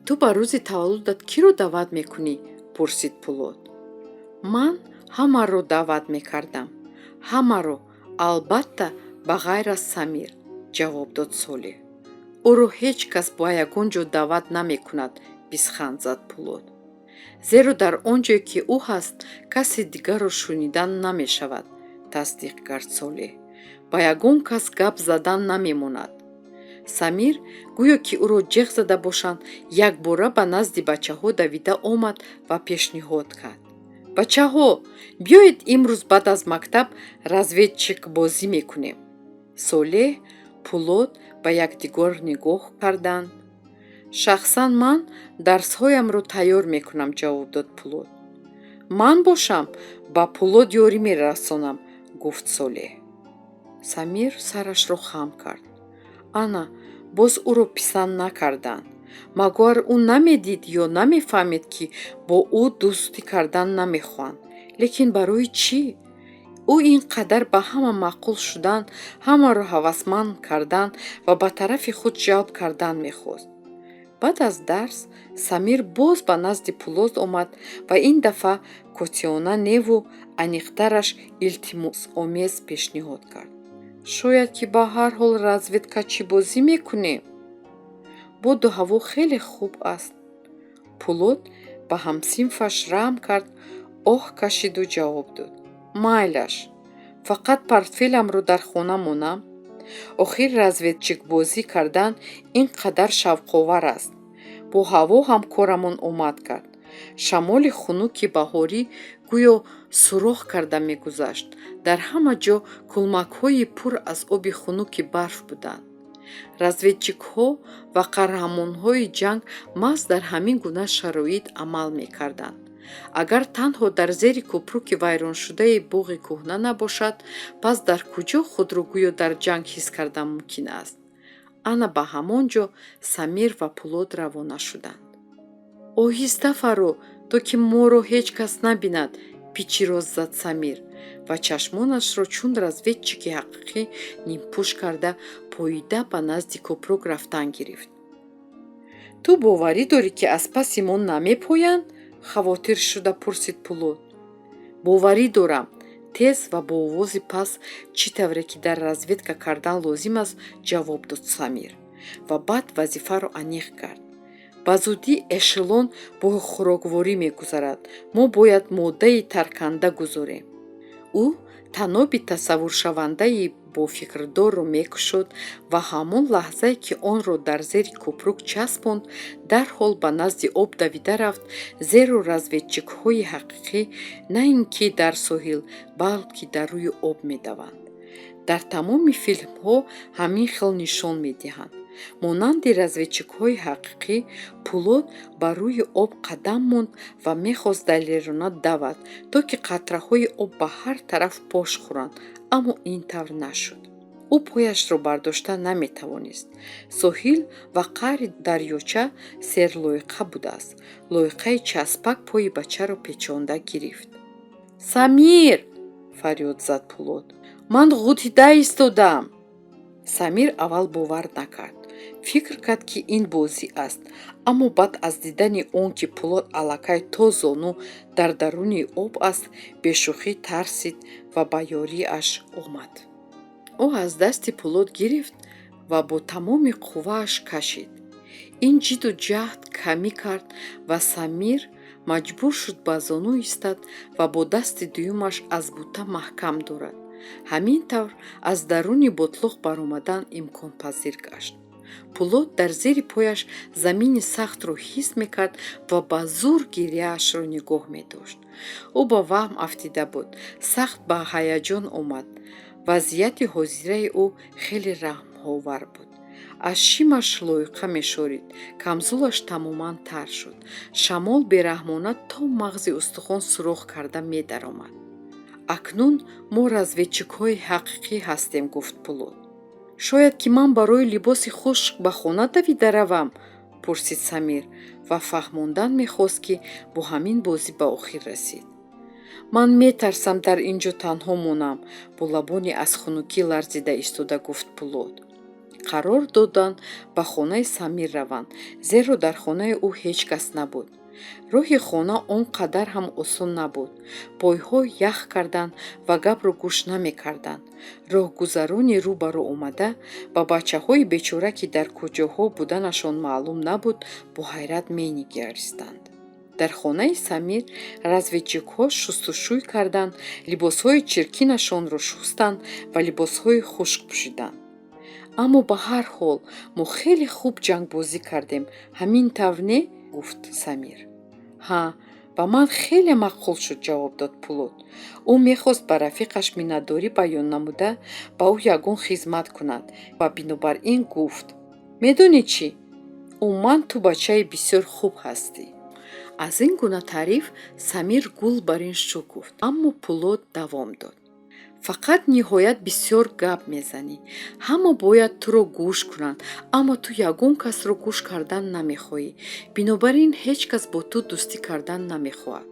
«Ту ба рӯзи таваллудат киро даъват мекунӣ?» — пурсид Пулод. «Ман ҳамаро даъват мекардам, ҳамаро, албатта, ба ғайр аз Самир», — ҷавоб дод Солеҳ. «Ӯро ҳеҷ кас ба ягон ҷо даъват намекунад», — бисханд зад Пулод. «Зеро дар он ҷое, ки ӯ ҳаст, каси дигарро шунидан намешавад», — тасдиқ кард Солеҳ. «Ба ягон кас гап задан намемонад». Самир, гӯё ки ӯро ҷеғ зада бошанд, якбора ба назди бачаҳо давида омад ва пешниҳод кард: «Бачаҳо, биёед, имрӯз баъд аз мактаб разведчикбозӣ мекунем». Солеҳ, Пулод ба якдигар нигоҳ карданд. «Шахсан ман дарсҳоямро тайёр мекунам», — ҷавоб дод Пулод. «Ман бошам, ба Пулод ёрӣ мерасонам», — гуфт Солеҳ. Самир сарашро хам кард. Ана, боз ӯро писанд накарданд. Магар ӯ намедид ё намефаҳмид, ки бо ӯ дӯстӣ кардан намехоҳанд? Лекин барои чӣ? Ӯ ин қадар ба ҳама маъқул шудан, ҳамаро ҳавасманд кардан ва ба тарафи худ ҷалб кардан мехост. Баъд аз дарс Самир боз ба назди Пулод омад ва ин дафъа котиона неву аниқтараш илтимосомез пешниҳод кард: «Шояд ки ба ҳар ҳол разведкачибозӣ мекунем? Боду ҳаво хеле хуб аст». Пулод ба ҳамсинфаш раҳм кард, оҳ кашиду ҷавоб дод: «Майлаш, фақат портфеламро дар хона монам. Охир разведчикбозӣ кардан ин қадар шавқовар аст». Бо ҳаво ҳам корамон омад кард. Шамоли хунуки баҳорӣ гӯё сурох карда мегузашт. Дар ҳама ҷо кӯлмакҳои пур аз оби хунуки барф буданд. Разведчикҳо ва қаҳрамонҳои ҷанг маҳз дар ҳамин гуна шароит амал мекарданд. Агар танҳо дар зери кӯпруки вайроншудаи боғи кӯҳна набошад, пас дар куҷо худро гӯё дар ҷанг ҳис кардан мумкин аст? Ана ба ҳамон ҷо Самир ва Пулод равона шуданд. «Оҳиста фаро, то ки моро ҳеҷ кас набинад», пичиррос зад Самир ва чашмонашро чун разведчики ҳақиқӣ нимпӯш карда, поида ба назди кӯпрук рафтан гирифт. «Ту боварӣ дорӣ, ки аз паси мо намепоянд?» хавотир шуда пурсид Пулод. «Боварӣ дорам», тез ва бо овози паст, чӣ тавре ки дар разведка кардан лозим аст, ҷавоб дод Самир ва баъд вазифаро аниқ кард: «Ба зудӣ эшелон бо хӯрокворӣ мегузарад. Мо бояд моддаи тарканда гузорем». Ӯ таноби тасаввуршавандаи бофикрдорро мекушод ва ҳамон лаҳзае, ки онро дар зери кӯпрук часпонд, дарҳол ба назди об давида рафт, зеро разведчикҳои ҳақиқӣ на ин ки дар соҳил, балки дар рӯи об медаванд. Дар тамоми филмҳо ҳамин хел нишон медиҳанд. Монанди разведчикҳои ҳақиқӣ, Пулод ба рӯи об қадам монд ва мехост далерона давад, то ки қатраҳои об ба ҳар тараф пош хӯранд, аммо ин тавр нашуд. Ӯ пояшро бардошта наметавонист. Соҳил ва қаъри дарёча серлоиқа будааст. Лоиқаи часпак пои бачаро печонда гирифт. «Самир!» фарёд зад Пулод. «Ман ғутида истодам!» Самир аввал бовар накард, фикр кард, ки ин бозӣ аст, аммо баъд аз дидани он ки Пулод аллакай то зону дар даруни об аст, бешӯхӣ тарсид ва ба ёриаш омад. Ӯ аз дасти Пулод гирифт ва бо тамоми қуввааш кашид. Ин ҷидду ҷаҳд камӣ кард ва Самир маҷбур шуд ба зону истад ва бо дасти дуюмаш аз бута маҳкам дорад. Ҳамин тавр аз даруни ботлоқ баромадан имконпазир гашт. Пулод дар зери пояш замини сахтро ҳис мекард ва ба зӯр гиряашро нигоҳ медошт. Ӯ ба ваҳм афтида буд, сахт ба ҳаяҷон омад. Вазъияти ҳозираи ӯ хеле раҳмовар буд. Аз шимаш лоиқа мешорид, камзулаш тамоман тар шуд. Шамол бераҳмона то мағзи устухон сурох карда медаромад. «Акнун мо разведчикҳои ҳақиқӣ ҳастем», гуфт Пулод. «Шояд ки ман барои либоси хушк ба хона давида равам?» пурсид Самир ва фаҳмондан мехост, ки бо ҳамин бозӣ ба охир расид. «Ман метарсам дар ин ҷо танҳо монам», бо лабони аз хунукӣ ларзида истода гуфт Пулод. Қарор доданд ба хонаи Самир раванд, зеро дар хонаи ӯ ҳеҷ кас набуд. Роҳи хона он қадар ҳам осон набуд. Пойҳо ях карданд ва гапро гӯш намекарданд. Роҳгузарони рӯ ба рӯ омада ба бачаҳои бечора, ки дар куҷоҳо буданашон маълум набуд, бо ҳайрат менигаристанд. Дар хонаи Самир разведчикҳо шустушӯй карданд, либосҳои чиркинашонро шустанд ва либосҳои хушк пӯшиданд. «Аммо ба ҳар ҳол мо хеле хуб ҷангбозӣ кардем, ҳамин тавр не?» гуфт Самир. «Ҳа, ба ман хеле маъқул шуд», ҷавоб дод Пулод. Ӯ мехост ба рафиқаш миннатдорӣ баён намуда, ба ӯ ягон хизмат кунад ва бинобар ин гуфт: «Медонӣ чӣ, умуман ту бачаи бисёр хуб ҳастӣ». Аз ин гуна таъриф Самир гул бар ин шукуфт, аммо Пулод давом дод. Фақат ниҳоят бисёр гап мезанӣ. Ҳама бояд туро гӯш кунанд, аммо ту ягон касро гӯш кардан намехоҳӣ. Бинобар ин ҳеҷ кас бо ту дӯстӣ кардан намехоҳад.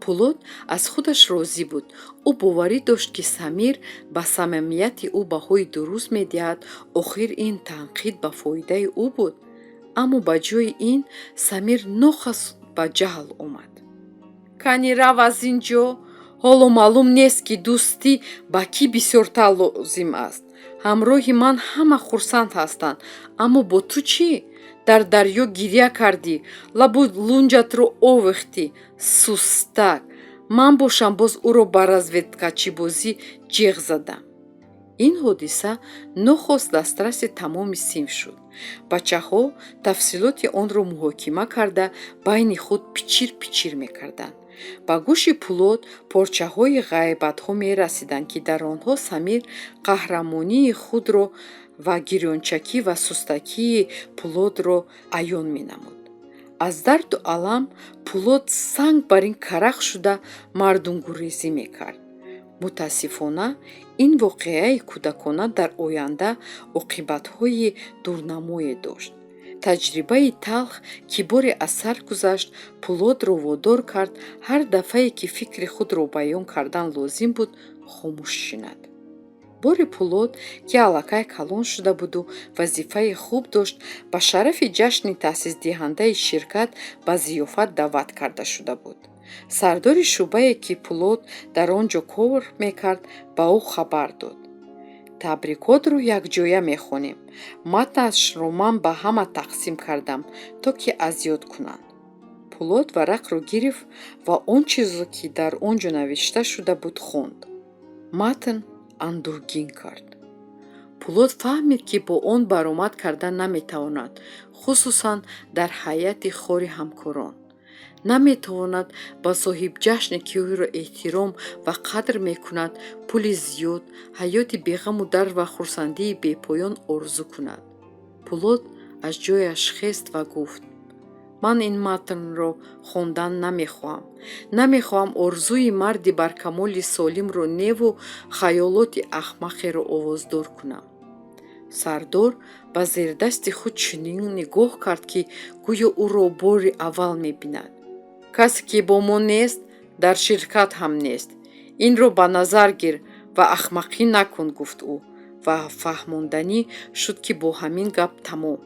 Пулод аз худаш розӣ буд. Ӯ боварӣ дошт, ки Самир ба самимияти ӯ баҳои дуруст медиҳад. Охир ин танқид ба фоидаи ӯ буд. Аммо ба ҷои ин Самир нохост ба ҷаҳл омад. Кани, рав аз ин ҷо. Ҳоло маълум нест, ки дӯстӣ ба кӣ бисёртар лозим аст. Ҳамроҳи ман ҳама хурсанд ҳастанд, аммо бо ту чӣ? Дар дарё гиря кардӣ, лабу лунҷатро овехтӣ, сустак. Ман бошам, боз ӯро ба разведкачибозӣ ҷеғ задам. Ин ҳодиса нохост дастраси тамоми синф шуд. Бачаҳо тафсилоти онро муҳокима карда, байни худ пичир пичир мекарданд. Ба гӯши Пулод порчаҳои ғайбатҳо мерасиданд, ки дар онҳо Самир қаҳрамонии худро ва гирёнчакӣ ва сустакии Пулодро аён менамуд. Аз дарду алам Пулод санг бар ин карах шуда, мардумгурезӣ мекард. Мутаассифона, ин воқеаи кӯдакона дар оянда оқибатҳои дурнамое дошт. Таҷрибаи талх, ки боре аз сар гузашт, Пулодро водор кард, ҳар дафъае ки фикри худро баён кардан лозим буд, хомӯш шинад. Боре Пулод, ки аллакай калон шуда буду вазифаи хуб дошт, ба шарафи ҷашни таъсисдиҳандаи ширкат ба зиёфат даъват карда шуда буд. Сардори шӯъбае, ки Пулод дар он ҷо кор мекард, ба ӯ хабар дод: «Табрикотро якҷоя мехонем. Матнашро ман ба ҳама тақсим кардам, то ки аз ёд кунанд». Пулод варақро гирифт ва он чизро, ки дар он ҷо навишта шуда буд, хонд. Матн андӯҳгин кард. Пулод фаҳмид, ки бо он баромад карда наметавонад, хусусан дар ҳайати хори ҳамкорон. Наметавонад ба соҳибҷашне, ки ӯро эҳтиром ва қадр мекунад, пули зиёд, ҳаёти беғаму дард ва хурсандии бепоён орзу кунад. Пулод аз ҷояш хест ва гуфт: «Ман ин матнро хондан намехоҳам. Намехоҳам орзуи марди баркамоли солимро неву хаёлоти ахмақеро овоздор кунам». Сардор ба зердасти худ чунин нигоҳ кард, ки гӯё ӯро бори аввал мебинад. «Касе, ки бо мо нест, дар ширкат ҳам нест. Инро ба назар гир ва ахмақӣ накун», гуфт ӯ ва фаҳмонданӣ шуд, ки бо ҳамин гап тамом.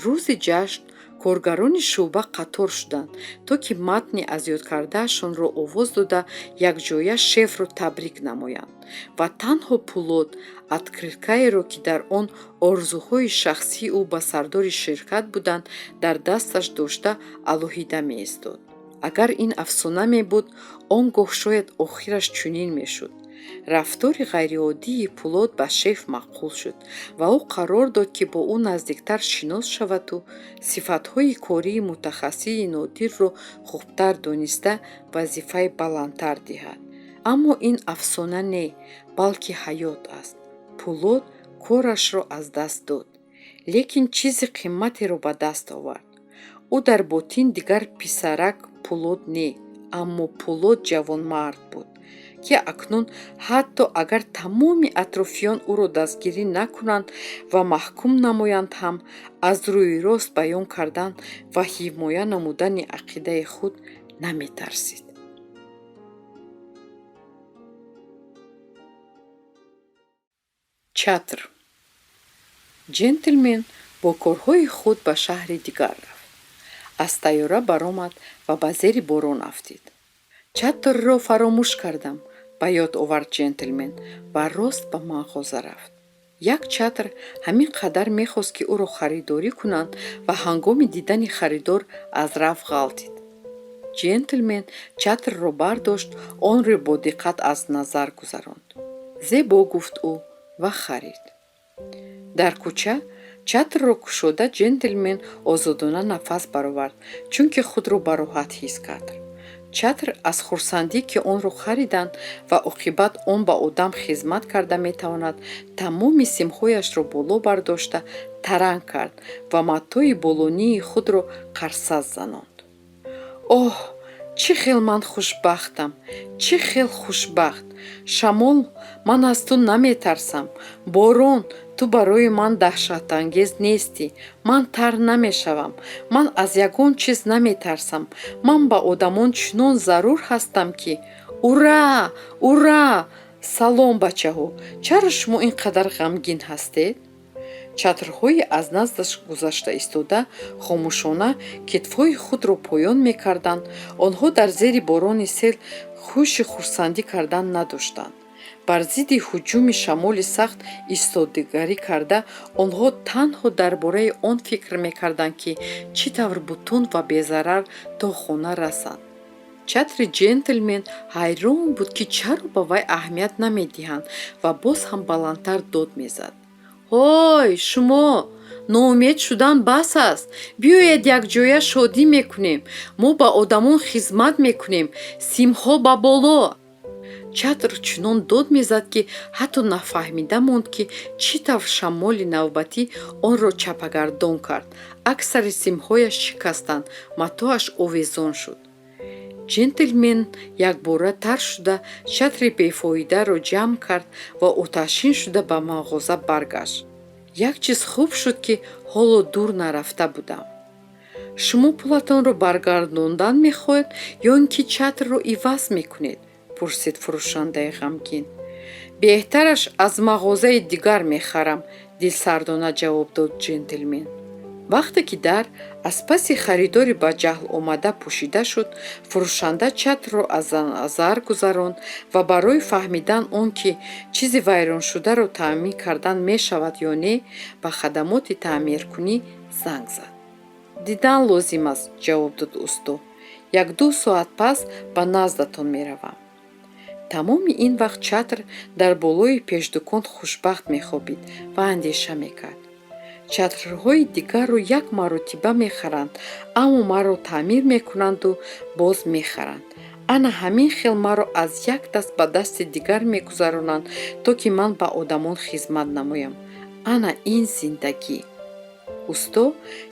Рӯзи ҷашн коргарони шӯъба қатор шуданд, то ки матни азёдкардаашонро овоз дода, якҷоя шефро табрик намоянд, ва танҳо Пулод открыткаеро, ки дар он орзуҳои шахсии ӯ ба сардори ширкат буданд, дар дасташ дошта, алоҳида меистод. Агар ин афсона мебуд, он гоҳ шояд охираш чунин мешуд: рафтори ғайриоддии Пулод ба шеф маъқул шуд ва ӯ қарор дод, ки бо ӯ наздиктар шинос шаваду сифатҳои кории мутахассиси нодирро хубтар дониста, вазифаи баландтар диҳад. Аммо ин афсона не, балки ҳаёт аст. Пулод корашро аз даст дод, лекин чизи қиматеро ба даст овард. Ӯ дар ботин дигар писарак Пулод не, аммо Пулод ҷавонмард буд, ки акнун ҳатто агар тамоми атрофиён ӯро дастгирӣ накунанд ва маҳкум намоянд ҳам, аз рӯи рост баён кардан ва ҳимоя намудани ақидаи худ наметарсид. Чатр. Ҷентлмен бо корҳои худ ба шаҳри дигар рафт. Аз тайёра баромад ва ба зери борон афтид. «Чатрро фаромӯш кардам», ба ёд овард ҷентлмен ва рост ба мағоза рафт. Як чатр ҳамин қадар мехост, ки ӯро харидорӣ кунанд, ва ҳангоми дидани харидор аз раф ғалтид. Ҷентлмен чатрро бардошт, онро бо диққат аз назар гузаронд. «Зебо», гуфт ӯ ва харид. Дар кӯча чатрро кушода, ҷентлмен озодона нафас баровард, чунки худро бароҳат ҳис кард. Чатр аз хурсандӣ, ки онро хариданд ва оқибат он ба одам хизмат карда метавонад, тамоми симҳояшро боло бардошта таранг кард ва матои болонии худро қарсаз занонд. Оҳ, Чӣ хел ман хушбахтам, чӣ хел хушбахт! Шамол, ман аз ту наметарсам. Борон, ту барои ман даҳшатангез нестӣ. Ман тар намешавам. Ман аз ягон чиз наметарсам. Ман ба одамон чунон зарур ҳастам, ки ура, ура! Салом, бачаҳо! Чаро шумо ин қадар ғамгин ҳастед? Чатрҳои аз наздаш гузашта истода хомӯшона китфҳои худро поён мекарданд. Онҳо дар зери борони сел хуши хурсандӣ кардан надоштанд. Бар зидди ҳуҷуми шамоли сахт истодигарӣ карда, онҳо танҳо дар бораи он фикр мекарданд, ки чӣ тавр бутун ва безарар то хона расанд. Чатри Ҷентлмен ҳайрон буд, ки чаро ба вай аҳамият намедиҳанд, ва боз ҳам баландтар дод мезад: «Ҳой, шумо! Ноумед шудан бас аст. Биёед, якҷоя шодӣ мекунем. Мо ба одамон хизмат мекунем. Симҳо ба боло!» Чатр чунон дод мезад, ки ҳатто нафаҳмида монд, ки чӣ тавр шамоли навбатӣ онро чапагардон кард. Аксари симҳояш шикастанд, матоаш овезон шуд. Ҷентлмен якбора тар шуда, чатри бефоидаро ҷамъ кард ва оташин шуда ба мағоза баргашт. Як чиз хуб шуд, ки ҳоло дур нарафта будам. Шумо пулатонро баргардондан мехоҳед ё ин ки чатрро иваз мекунед? Пурсид фурӯшандаи ғамгин. Беҳтараш аз мағозаи дигар мехарам, дилсардона ҷавоб дод ҷентлмен. Вақте ки дар аз паси харидори ба ҷаҳл омада пӯшида шуд, фурӯшанда чатрро аз назар гузаронд ва барои фаҳмидан он, ки чизи вайроншударо таъмир кардан мешавад ё не, ба хадамоти таъмиркунӣ занг зад. Дидан лозим аст, ҷавоб дод усто. 1-ду соат пас ба наздатон меравам. Тамоми ин вақт чатр дар болои пешдукон хушбахт мехобид ва андеша мекард: чатрҳои дигарро як маротиба мехаранд, аммо маро таъмир мекунанду боз мехаранд. Ана ҳамин хел маро аз як даст ба дасти дигар мегузаронанд, то ки ман ба одамон хизмат намоям. Ана ин зиндагӣ. Усто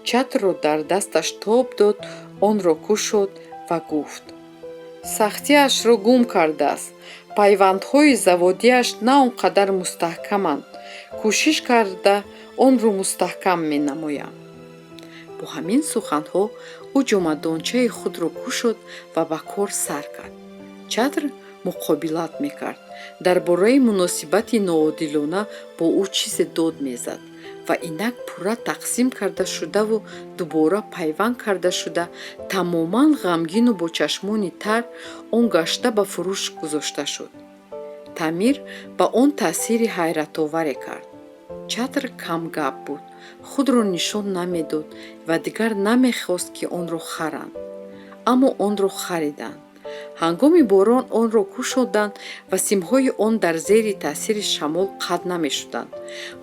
чатрро дар дасташ тоб дод, онро кушод ва гуфт: «Сахтиашро гум кардааст. Пайвандҳои заводиаш на он қадар мустаҳкаманд. Кӯшиш карда онро мустаҳкам менамоям». Бо ҳамин суханҳо ӯ ҷомадончаи худро кушод ва ба кор сар кард. Чатр муқобилат мекард, дар бораи муносибати ноодилона бо ӯ чизе дод мезад ва инак пурра тақсим карда шудаву дубора пайванд карда шуда, тамоман ғамгину бо чашмони тар он гашта ба фурӯш гузошта шуд. Таъмир ба он таъсири ҳайратоваре кард. Чатр камгап буд, худро нишон намедод ва дигар намехост, ки онро харанд, аммо онро хариданд. Ҳангоми борон онро кушоданд ва симҳои он дар зери таъсири шамол қатъ намешуданд,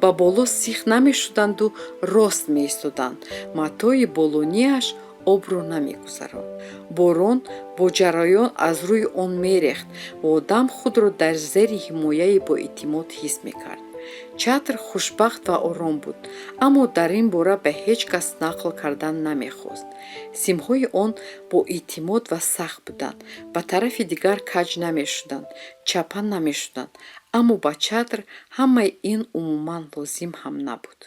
ба боло сих намешуданду рост меистоданд. Матои болониаш обро намегузаронд. Борон бо ҷараён аз рӯи он мерехт ва одам худро дар зери ҳимояи боэътимод ҳис мекард. Чатр хушбахт ва ором буд, аммо дар ин бора ба ҳеҷ кас нақл кардан намехост. Симҳои он боэътимод ва сахт буданд, ба тарафи дигар каҷ намешуданд, чапа намешуданд, аммо ба чатр ҳамаи ин умуман лозим ҳам набуд.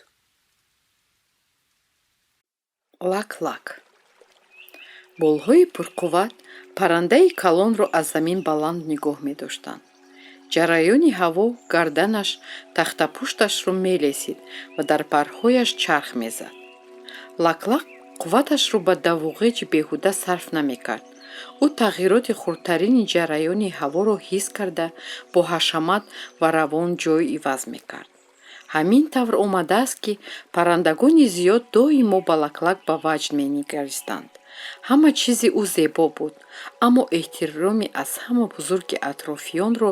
Лак-лак. Болҳои пурқувват паррандаи калонро аз замин баланд нигоҳ медоштанд. Ҷараёни ҳаво гарданаш, тахтапушташро мелесид ва дар парҳояш чарх мезад. Лаклак қувваташро ба давуғеҷи беҳуда сарф намекард. Ӯ тағйироти хурдтарини ҷараёни ҳаворо ҳис карда, бо ҳашамат ва равон ҷой иваз мекард. Ҳамин тавр омадааст, ки паррандагони зиёд доимо ба Лаклак ба ваҷд менигаристанд. Ҳама чизи ӯ зебо буд, аммо эҳтироми аз ҳама бузурги атрофиёнро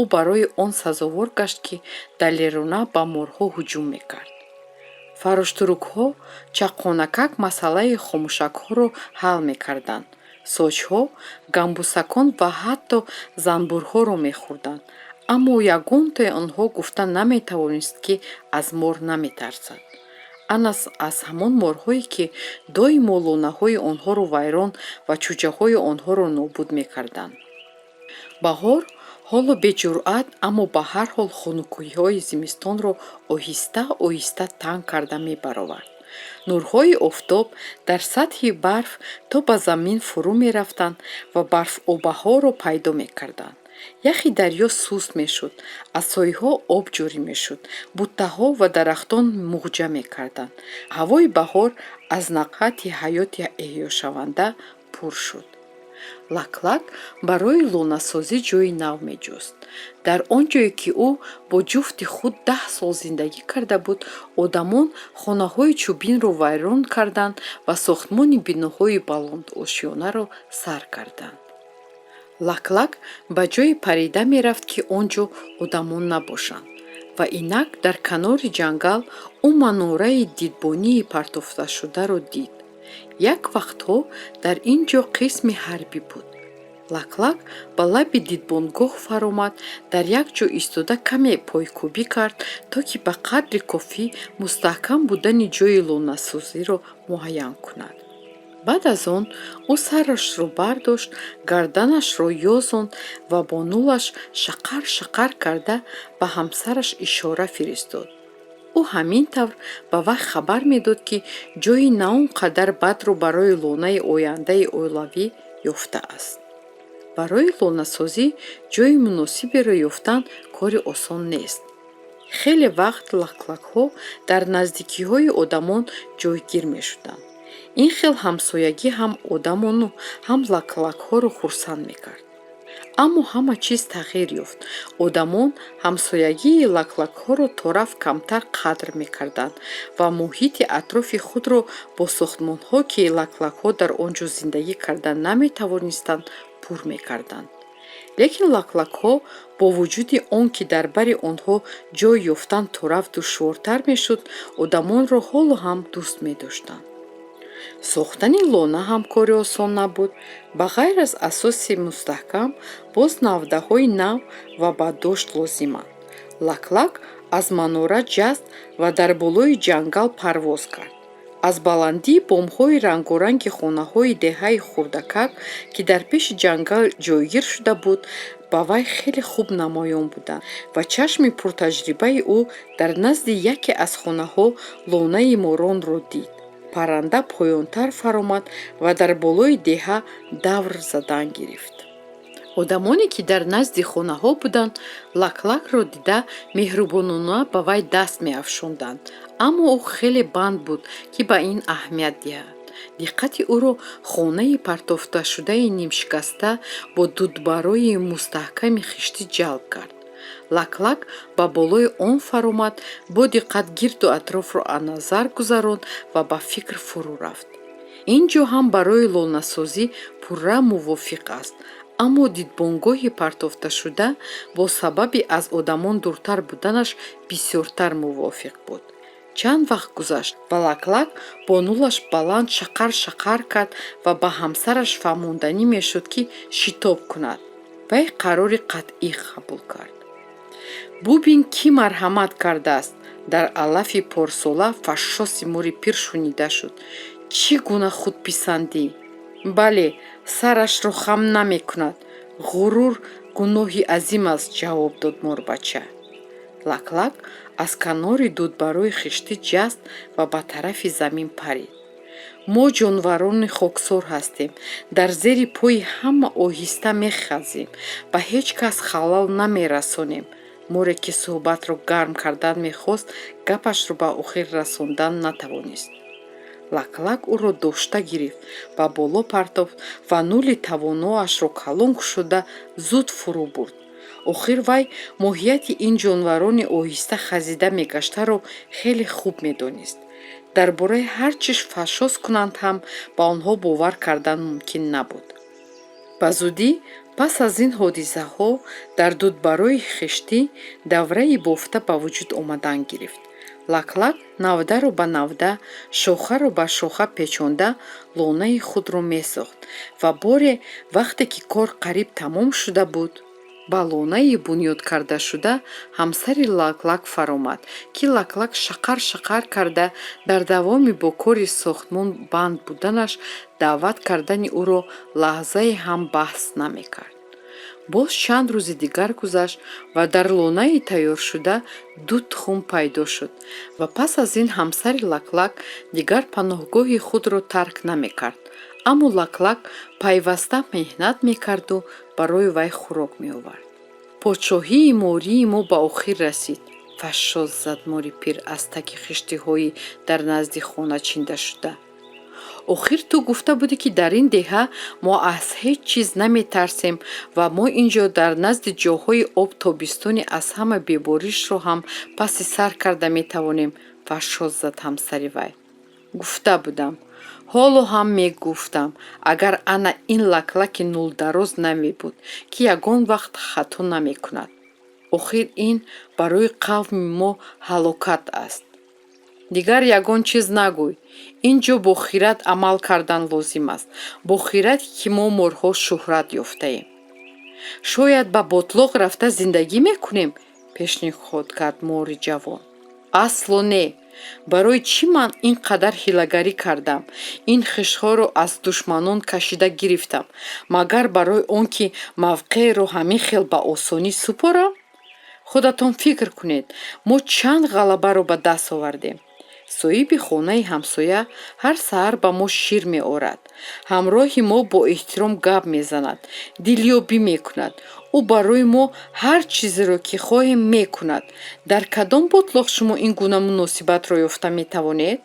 ӯ барои он сазовор гашт, ки далерона ба морҳо ҳуҷум мекард. Фароштурукҳо чаққонакак масъалаи хомӯшакҳоро ҳал мекарданд, соҷҳо гамбусакон ва ҳатто занбурҳоро мехӯрданд, аммо ягонтаи онҳо гуфта наметавонист, ки аз мор наметарсад. Ана аз ҳамон морҳое, ки доимо лонаҳои онҳоро вайрон ва чӯҷаҳои онҳоро нобуд мекарданд. Баҳор ҳоло беҷуръат, аммо ба ҳар ҳол хунукиҳои зимистонро оҳиста оҳиста танг карда мебаровард. Нурҳои офтоб дар сатҳи барф то ба замин фурӯ мерафтанд ва барфобаҳоро пайдо мекарданд. Яхи дарё суст мешуд, аз сойҳо об ҷорӣ мешуд, буттаҳо ва дарахтон муғҷа мекарданд. Ҳавои баҳор аз нақҳати ҳаёти эҳёшаванда пур шуд. Лаклак барои лонасозӣ ҷойи нав меҷуст. Дар он ҷое, ки ӯ бо ҷуфти худ 10 сол зиндагӣ карда буд, одамон хонаҳои чӯбинро вайрон карданд ва сохтмони биноҳои баландошёнаро сар карданд. Лаклак ба ҷое парида мерафт, ки он ҷо одамон набошанд. Ва инак дар канори ҷангал ӯ манораи дидбонии партофташударо дид. Як вақтҳо дар ин ҷо қисми ҳарбӣ буд. Лаклак ба лаби дидбонгоҳ фаромад, дар як ҷо истода каме пойкӯбӣ кард, то ки ба қадри кофӣ мустаҳкам будани ҷойи лонасозиро муайян кунад. Баъд аз он ӯ сарашро бардошт, гарданашро ёзонд ва бо нулаш шақар шақар карда ба ҳамсараш ишора фиристод. Ӯ ҳамин тавр ба вай хабар медод, ки ҷойи на он қадар бадро барои лонаи ояндаи оилавӣ ёфтааст. Барои лонасозӣ ҷойи муносиберо ёфтан кори осон нест. Хеле вақт лаклакҳо дар наздикиҳои одамон ҷойгир мешуданд. Ин хел ҳамсоягӣ ҳам одамону, ҳам лаклакҳоро хурсанд мекард. Аммо ҳама чиз тағйир ёфт. Одамон ҳамсоягии лаклакҳоро торафт камтар қадр мекарданд ва муҳити атрофи худро бо сохтмонҳо, ки лаклакҳо дар он ҷо зиндагӣ карда наметавонистанд, пур мекарданд. Лекин лаклакҳо, бо вуҷуди он ки дар бари онҳо ҷой ёфтан торафт душвортар мешуд, одамонро ҳоло ҳам дӯст медоштанд. Сохтани лона ҳам кори осон набуд. Ба ғайр аз асоси мустаҳкам, боз навдаҳои нав ва баддошт лозиманд. Лаклак аз манора ҷаст ва дар болои ҷангал парвоз кард. Аз баландии бомҳои рангоранги хонаҳои деҳаи хурдакак, ки дар пеши ҷангал ҷойгир шуда буд, ба вай хеле хуб намоён буданд ва чашми пуртаҷрибаи ӯ дар назди яке аз хонаҳо лонаи моронро дид. Парранда поёнтар фаромад ва дар болои деҳа давр задан гирифт. Одамоне, ки дар назди хонаҳо буданд, Лаклакро дида, меҳрубонона ба вай даст меафшонданд, аммо ӯ хеле банд буд, ки ба ин аҳамият диҳад. Диққати ӯро хонаи партофташудаи нимшикаста бо дудбарои мустаҳками хиштӣ ҷалб кард. Лаклак ба болои он фаромад, бо диққат гирду атрофро аз назар гузаронд ва ба фикр фурӯ рафт. Ин ҷо ҳам барои лонасозӣ пурра мувофиқ аст, аммо дидбонгоҳи партофташуда бо сабаби аз одамон дуртар буданаш бисёртар мувофиқ буд. Чанд вақт гузашт ва Лаклак бо нулаш баланд шақар шақар кард ва ба ҳамсараш фаҳмонданӣ мешуд, ки шитоб кунад. Вай қарори қатъӣ қабул кард. «Бубин, кӣ марҳамат кардааст!» Дар алафи порсола фашшоси мори пир шунида шуд. «Чӣ гуна худписандӣ! Бале, сарашро хам намекунад. Ғурур гуноҳи азим аст», ҷавоб дод морбача. Лаклак аз канори дудбарои хиштӣ ҷаст ва ба тарафи замин парид. «Мо ҷонварони хоксор ҳастем, дар зери пои ҳама оҳиста мехазем, ба ҳеҷ кас халал намерасонем». Море, ки суҳбатро гарм кардан мехост, гапашро ба охир расондан натавонист. Лаклак ӯро дошта гирифт, ба боло партофт ва нули тавоноашро калон кушода зуд фурӯ бурд. Охир вай моҳияти ин ҷонварони оҳиста хазида мегаштаро хеле хуб медонист. Дар бораи ҳар чӣ фашшос кунанд ҳам, ба онҳо бовар кардан мумкин набуд. Ба зудӣ пас аз ин ҳодисаҳо дар дудбарои хиштӣ давраи бофта ба вуҷуд омадан гирифт. Лаклак навдаро ба навда, шохаро ба шоха печонда лонаи худро месохт ва боре, вақте ки кор қариб тамом шуда буд. Ба лонаи бунёд кардашуда ҳамсари Лаклак фаромад, ки Лаклак шақар шақар карда, дар давоми бо кори сохтмон банд буданаш даъват кардани ӯро лаҳзае ҳам баҳс намекард. Боз чанд рӯзи дигар гузашт ва дар лонаи тайёршуда ду тухм пайдо шуд ва пас аз ин ҳамсари Лаклак дигар паноҳгоҳи худро тарк намекард, аммо Лаклак пайваста меҳнат мекарду барои вай хӯрок меовард. Подшоҳии мории мо ба охир расид, фашшос зад мори пир аз таги хиштиҳои дар назди хона чиндашуда. Охир ту гуфта будӣ, ки дар ин деҳа мо аз ҳеҷ чиз наметарсем ва мо ин ҷо дар назди ҷоҳои об тобистони аз ҳама беборишро ҳам паси сар карда метавонем, фашшос зад ҳамсари вай. Гуфта будам, ҳоло ҳам мегуфтам, агар ана ин Лаклаки нулдароз намебуд, ки ягон вақт хато намекунад. Охир ин барои қавми мо ҳалокат аст. Дигар ягон чиз нагӯй. Ин ҷо бо хирад амал кардан лозим аст, бо хирад, ки мо морҳо шӯҳрат ёфтаем. Шояд ба ботлоқ рафта зиндагӣ мекунем, пешниҳод кард мори ҷавон. Асло не. Барои чӣ ман ин қадар ҳилагарӣ кардам, ин хиштҳоро аз душманон кашида гирифтам, магар барои он ки мавқеъро ҳамин хел ба осонӣ супорам? Худатон фикр кунед, мо чанд ғалабаро ба даст овардем. Соҳиби хонаи ҳамсоя ҳар саҳар ба мо шир меорад, ҳамроҳи мо бо эҳтиром гап мезанад, дилёбӣ мекунад. Ӯ барои мо ҳар чизеро, ки хоҳем, мекунад. Дар кадом ботлоқ шумо ин гуна муносибатро ёфта метавонед?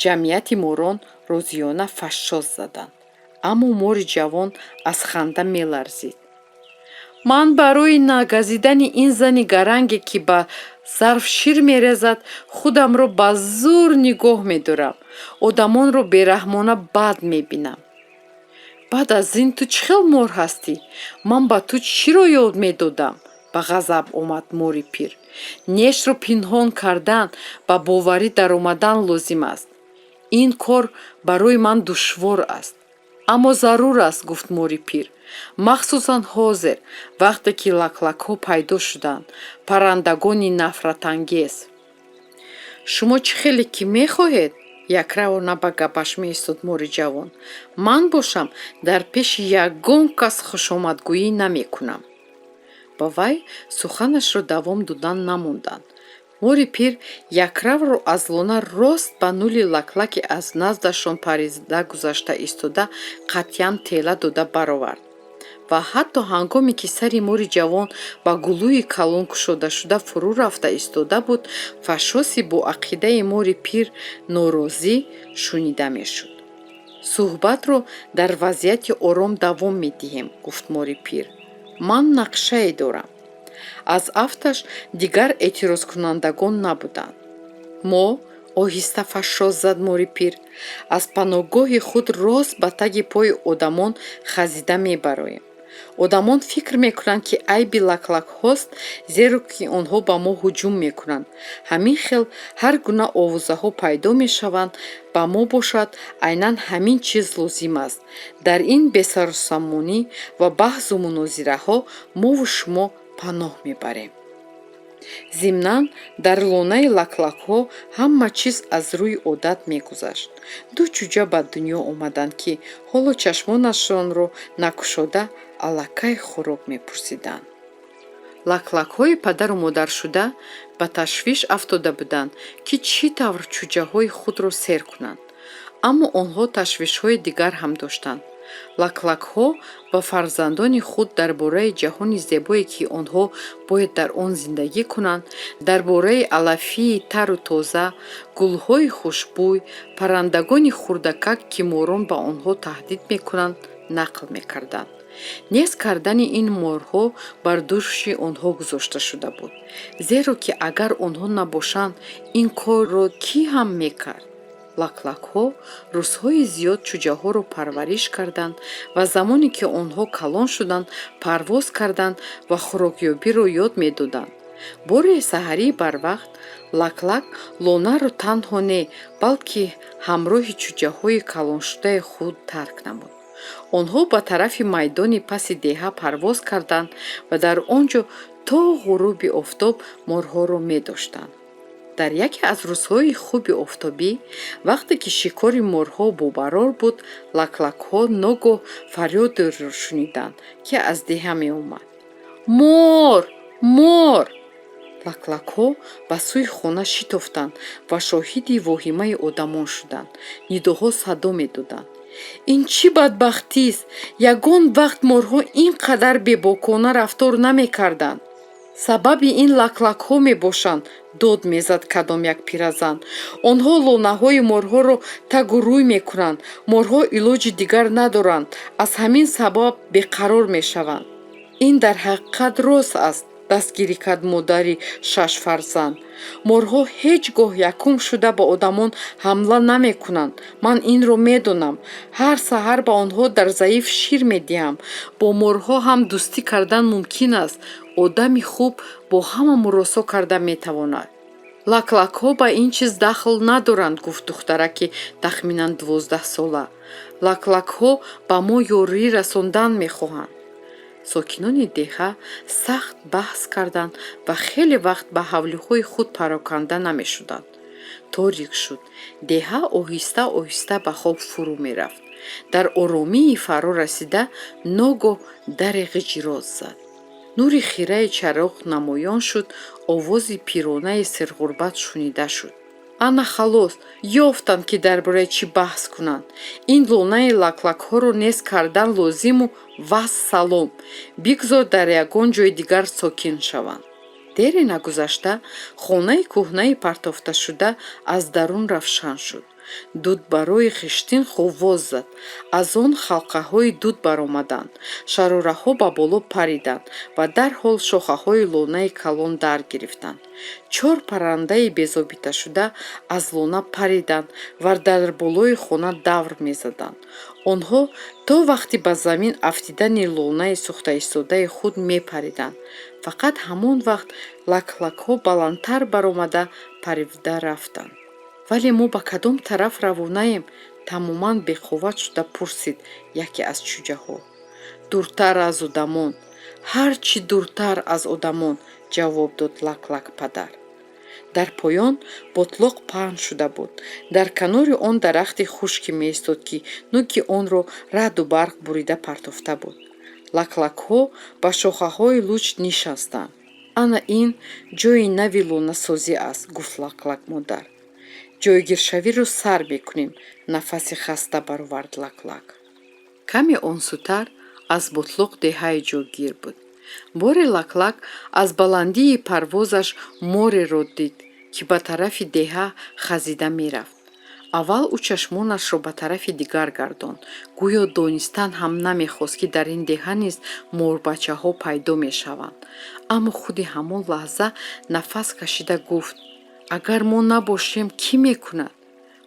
Ҷамъияти морон розиёна фашшос заданд, аммо мори ҷавон аз ханда меларзид. Ман барои нагазидани ин зани гаранге, ки ба зарф шир мерезад, худамро ба зӯр нигоҳ медорам. Одамонро бераҳмона бад мебинам. Баъд аз ин ту чӣ хел мор ҳастӣ? Ман ба ту чиро ёд медодам? Ба ғазаб омад мори пир. Нешро пинҳон кардан, ба боварӣ даромадан лозим аст. Ин кор барои ман душвор аст, аммо зарур аст, гуфт мори пир. Махсусан ҳозир, вақте ки лаклакҳо пайдо шуданд, паррандагони нафратангез. Шумо чӣ хеле ки мехоҳед, якравона ба гапаш меистод мори ҷавон. Ман бошам, дар пеши ягон кас хушомадгӯӣ намекунам. Ба вай суханашро давом додан намонданд. Мори пир якравро аз лона рост ба нули лаклаки аз наздашон парида гузашта истода қатъиян тела дода баровард ва ҳатто ҳангоме ки сари мори ҷавон ба гулӯи калон кушодашуда фурӯ рафта истода буд, фашшоси бо ақидаи мори пир норозӣ шунида мешуд. Суҳбатро дар вазъияти ором давом медиҳем, гуфт мори пир. Ман нақшае дорам. Аз афташ дигар эътирозкунандагон набуданд. Мо, оҳиста фашшос зад мори пир, аз паноҳгоҳи худ рост ба таги пои одамон хазида мебароем. Одамон фикр мекунанд, ки айби лаклакҳост, зеро ки онҳо ба мо ҳуҷум мекунанд. Ҳамин хел ҳар гуна овозаҳо пайдо мешаванд. Ба мо бошад, айнан ҳамин чиз лозим аст. Дар ин бесарусамонӣ ва баҳсу мунозираҳо мову шумо паноҳ мебарем. Зимнан, дар лонаи лаклакҳо ҳама чиз аз рӯи одат мегузашт. Ду чӯҷа ба дунё омаданд, ки ҳоло чашмонашонро накушода аллакай хӯрок мепурсиданд. Лаклакҳои падару модаршуда ба ташвиш афтода буданд, ки чӣ тавр чӯҷаҳои худро сер кунанд. Аммо онҳо ташвишҳои дигар ҳам доштанд. Лаклакҳо ба фарзандони худ дар бораи ҷаҳони зебое, ки онҳо бояд дар он зиндагӣ кунанд, дар бораи алафии тару тоза, гулҳои хушбӯй, паррандагони хурдакак, ки морон ба онҳо таҳдид мекунанд, нақл мекарданд. Нест кардани ин морҳо бар дӯши онҳо гузошта шуда буд, зеро ки агар онҳо набошанд, ин корро кӣ ҳам мекард? Лаклакҳо рӯзҳои зиёд чӯҷаҳоро парвариш карданд ва замоне ки онҳо калон шуданд, парвоз карданд ва хӯрокёбиро ёд медоданд. Боре саҳарии барвақт Лаклак лонаро танҳо не, балки ҳамроҳи чӯҷаҳои калоншудаи худ тарк намуд. Онҳо ба тарафи майдони паси деҳа парвоз карданд ва дар он ҷо то ғуруби офтоб морҳоро медоштанд. Дар яке аз рӯзҳои хуби офтобӣ, вақте ки шикори морҳо бобарор буд, лаклакҳо ногоҳ фарёдеро шуниданд, ки аз деҳа меомад. Мор! Мор! Лаклакҳо ба сӯи хона шитофтанд ва шоҳиди воҳимаи одамон шуданд. Нидоҳо садо медоданд. Ин чӣ бадбахтист? Ягон вақт морҳо ин қадар бебокона рафтор намекарданд. Сабаби ин лаклакҳо мебошанд, дод мезад кадом як пиразан. Онҳо лонаҳои морҳоро тагу рӯй мекунанд. Морҳо илоҷи дигар надоранд, аз ҳамин сабаб беқарор мешаванд. Ин дар ҳақиқат рост аст, дастгирӣ кард модари шаш фарзанд. Морҳо ҳеҷ гоҳ якум шуда ба одамон ҳамла намекунанд. Ман инро медонам. Ҳар саҳар ба онҳо дар заиф шир медиҳам. Бо морҳо ҳам дӯстӣ кардан мумкин аст. Одами хуб бо ҳама муросо карда метавонад. Лаклакҳо ба ин чиз дахл надоранд, гуфт духтараки тахминан 12-сола. Лаклакҳо ба мо ёрӣ расондан мехоҳанд. Сокинони деҳа сахт баҳс карданд ва хеле вақт ба ҳавлиҳои худ пароканда намешуданд. Торик шуд. Деҳа оҳиста оҳиста ба хоб фурӯ мерафт. Дар оромии фаро расида ногоҳ даре ғиҷироз зад. Нури хираи чароғ намоён шуд, овози пиронаи серғурбат шунида шуд. Ана халос, ёфтанд, ки дар бораи чӣ баҳс кунанд. Ин лонаи лаклакҳоро нест кардан лозиму вассалом, бигзор дар ягон ҷои дигар сокин шаванд. Дере нагузашта хонаи кӯҳнаи партофташуда аз дарун равшан шуд. Дуд барои хиштин ховоз зад. Аз он халқаҳои дуд баромаданд. Шарораҳо ба боло париданд ва дарҳол шохаҳои лонаи калон дар гирифтанд. Чор паррандаи безобиташуда аз лона париданд ва дар болои хона давр мезаданд. Онҳо то вақти ба замин афтидани лонаи сӯхтаистодаи худ мепариданд. Фақат ҳамон вақт лаклакҳо баландтар баромада парида рафтанд. Вале мо ба кадом тараф равонаем? Тамоман беқувват шуда пурсид яке аз чӯҷаҳо. Дуртар аз одамон, ҳар чӣ дуртар аз одамон, ҷавоб дод Лаклак падар. Дар поён ботлоқ паҳн шуда буд. Дар канори он дарахти хушке меистод, ки нуки онро раъду барқ бурида партофта буд. Лаклакҳо ба шохаҳои луч нишастанд. Ана ин ҷои нави лонасозӣ аст, гуфт Лаклак модар. Ҷойгиршавиро сар мекунем, нафаси хаста баровард Лаклак. Каме онсӯтар аз ботлоқ деҳае ҷойгир буд. Боре Лаклак аз баландии парвозаш мореро дид, ки ба тарафи деҳа хазида мерафт. Аввал ӯ чашмонашро ба тарафи дигар гардонд, гӯё донистан ҳам намехост, ки дар ин деҳа низ морбачаҳо пайдо мешаванд. Аммо худи ҳамон лаҳза нафас кашида гуфт: агар мо набошем, кӣ мекунад?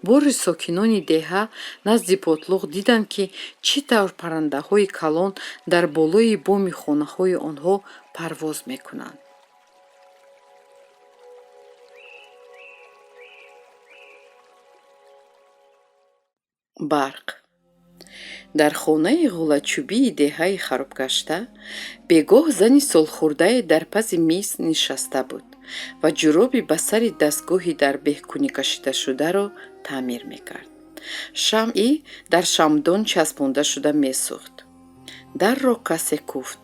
Бори сокинони деҳа назди ботлоқ диданд, ки чӣ тавр паррандаҳои калон дар болои боми хонаҳои онҳо парвоз мекунанд. Барқ. Дар хонаи ғулачӯбии деҳаи харобгашта бегоҳ зани солхӯрдае дар паси миз нишаста буд ва ҷуроби ба сари дастгоҳи дар беҳкунӣ кашидашударо таъмир мекард. Шамъӣ дар шамъдон часпонда шуда месӯхт. Дарро касе куфт.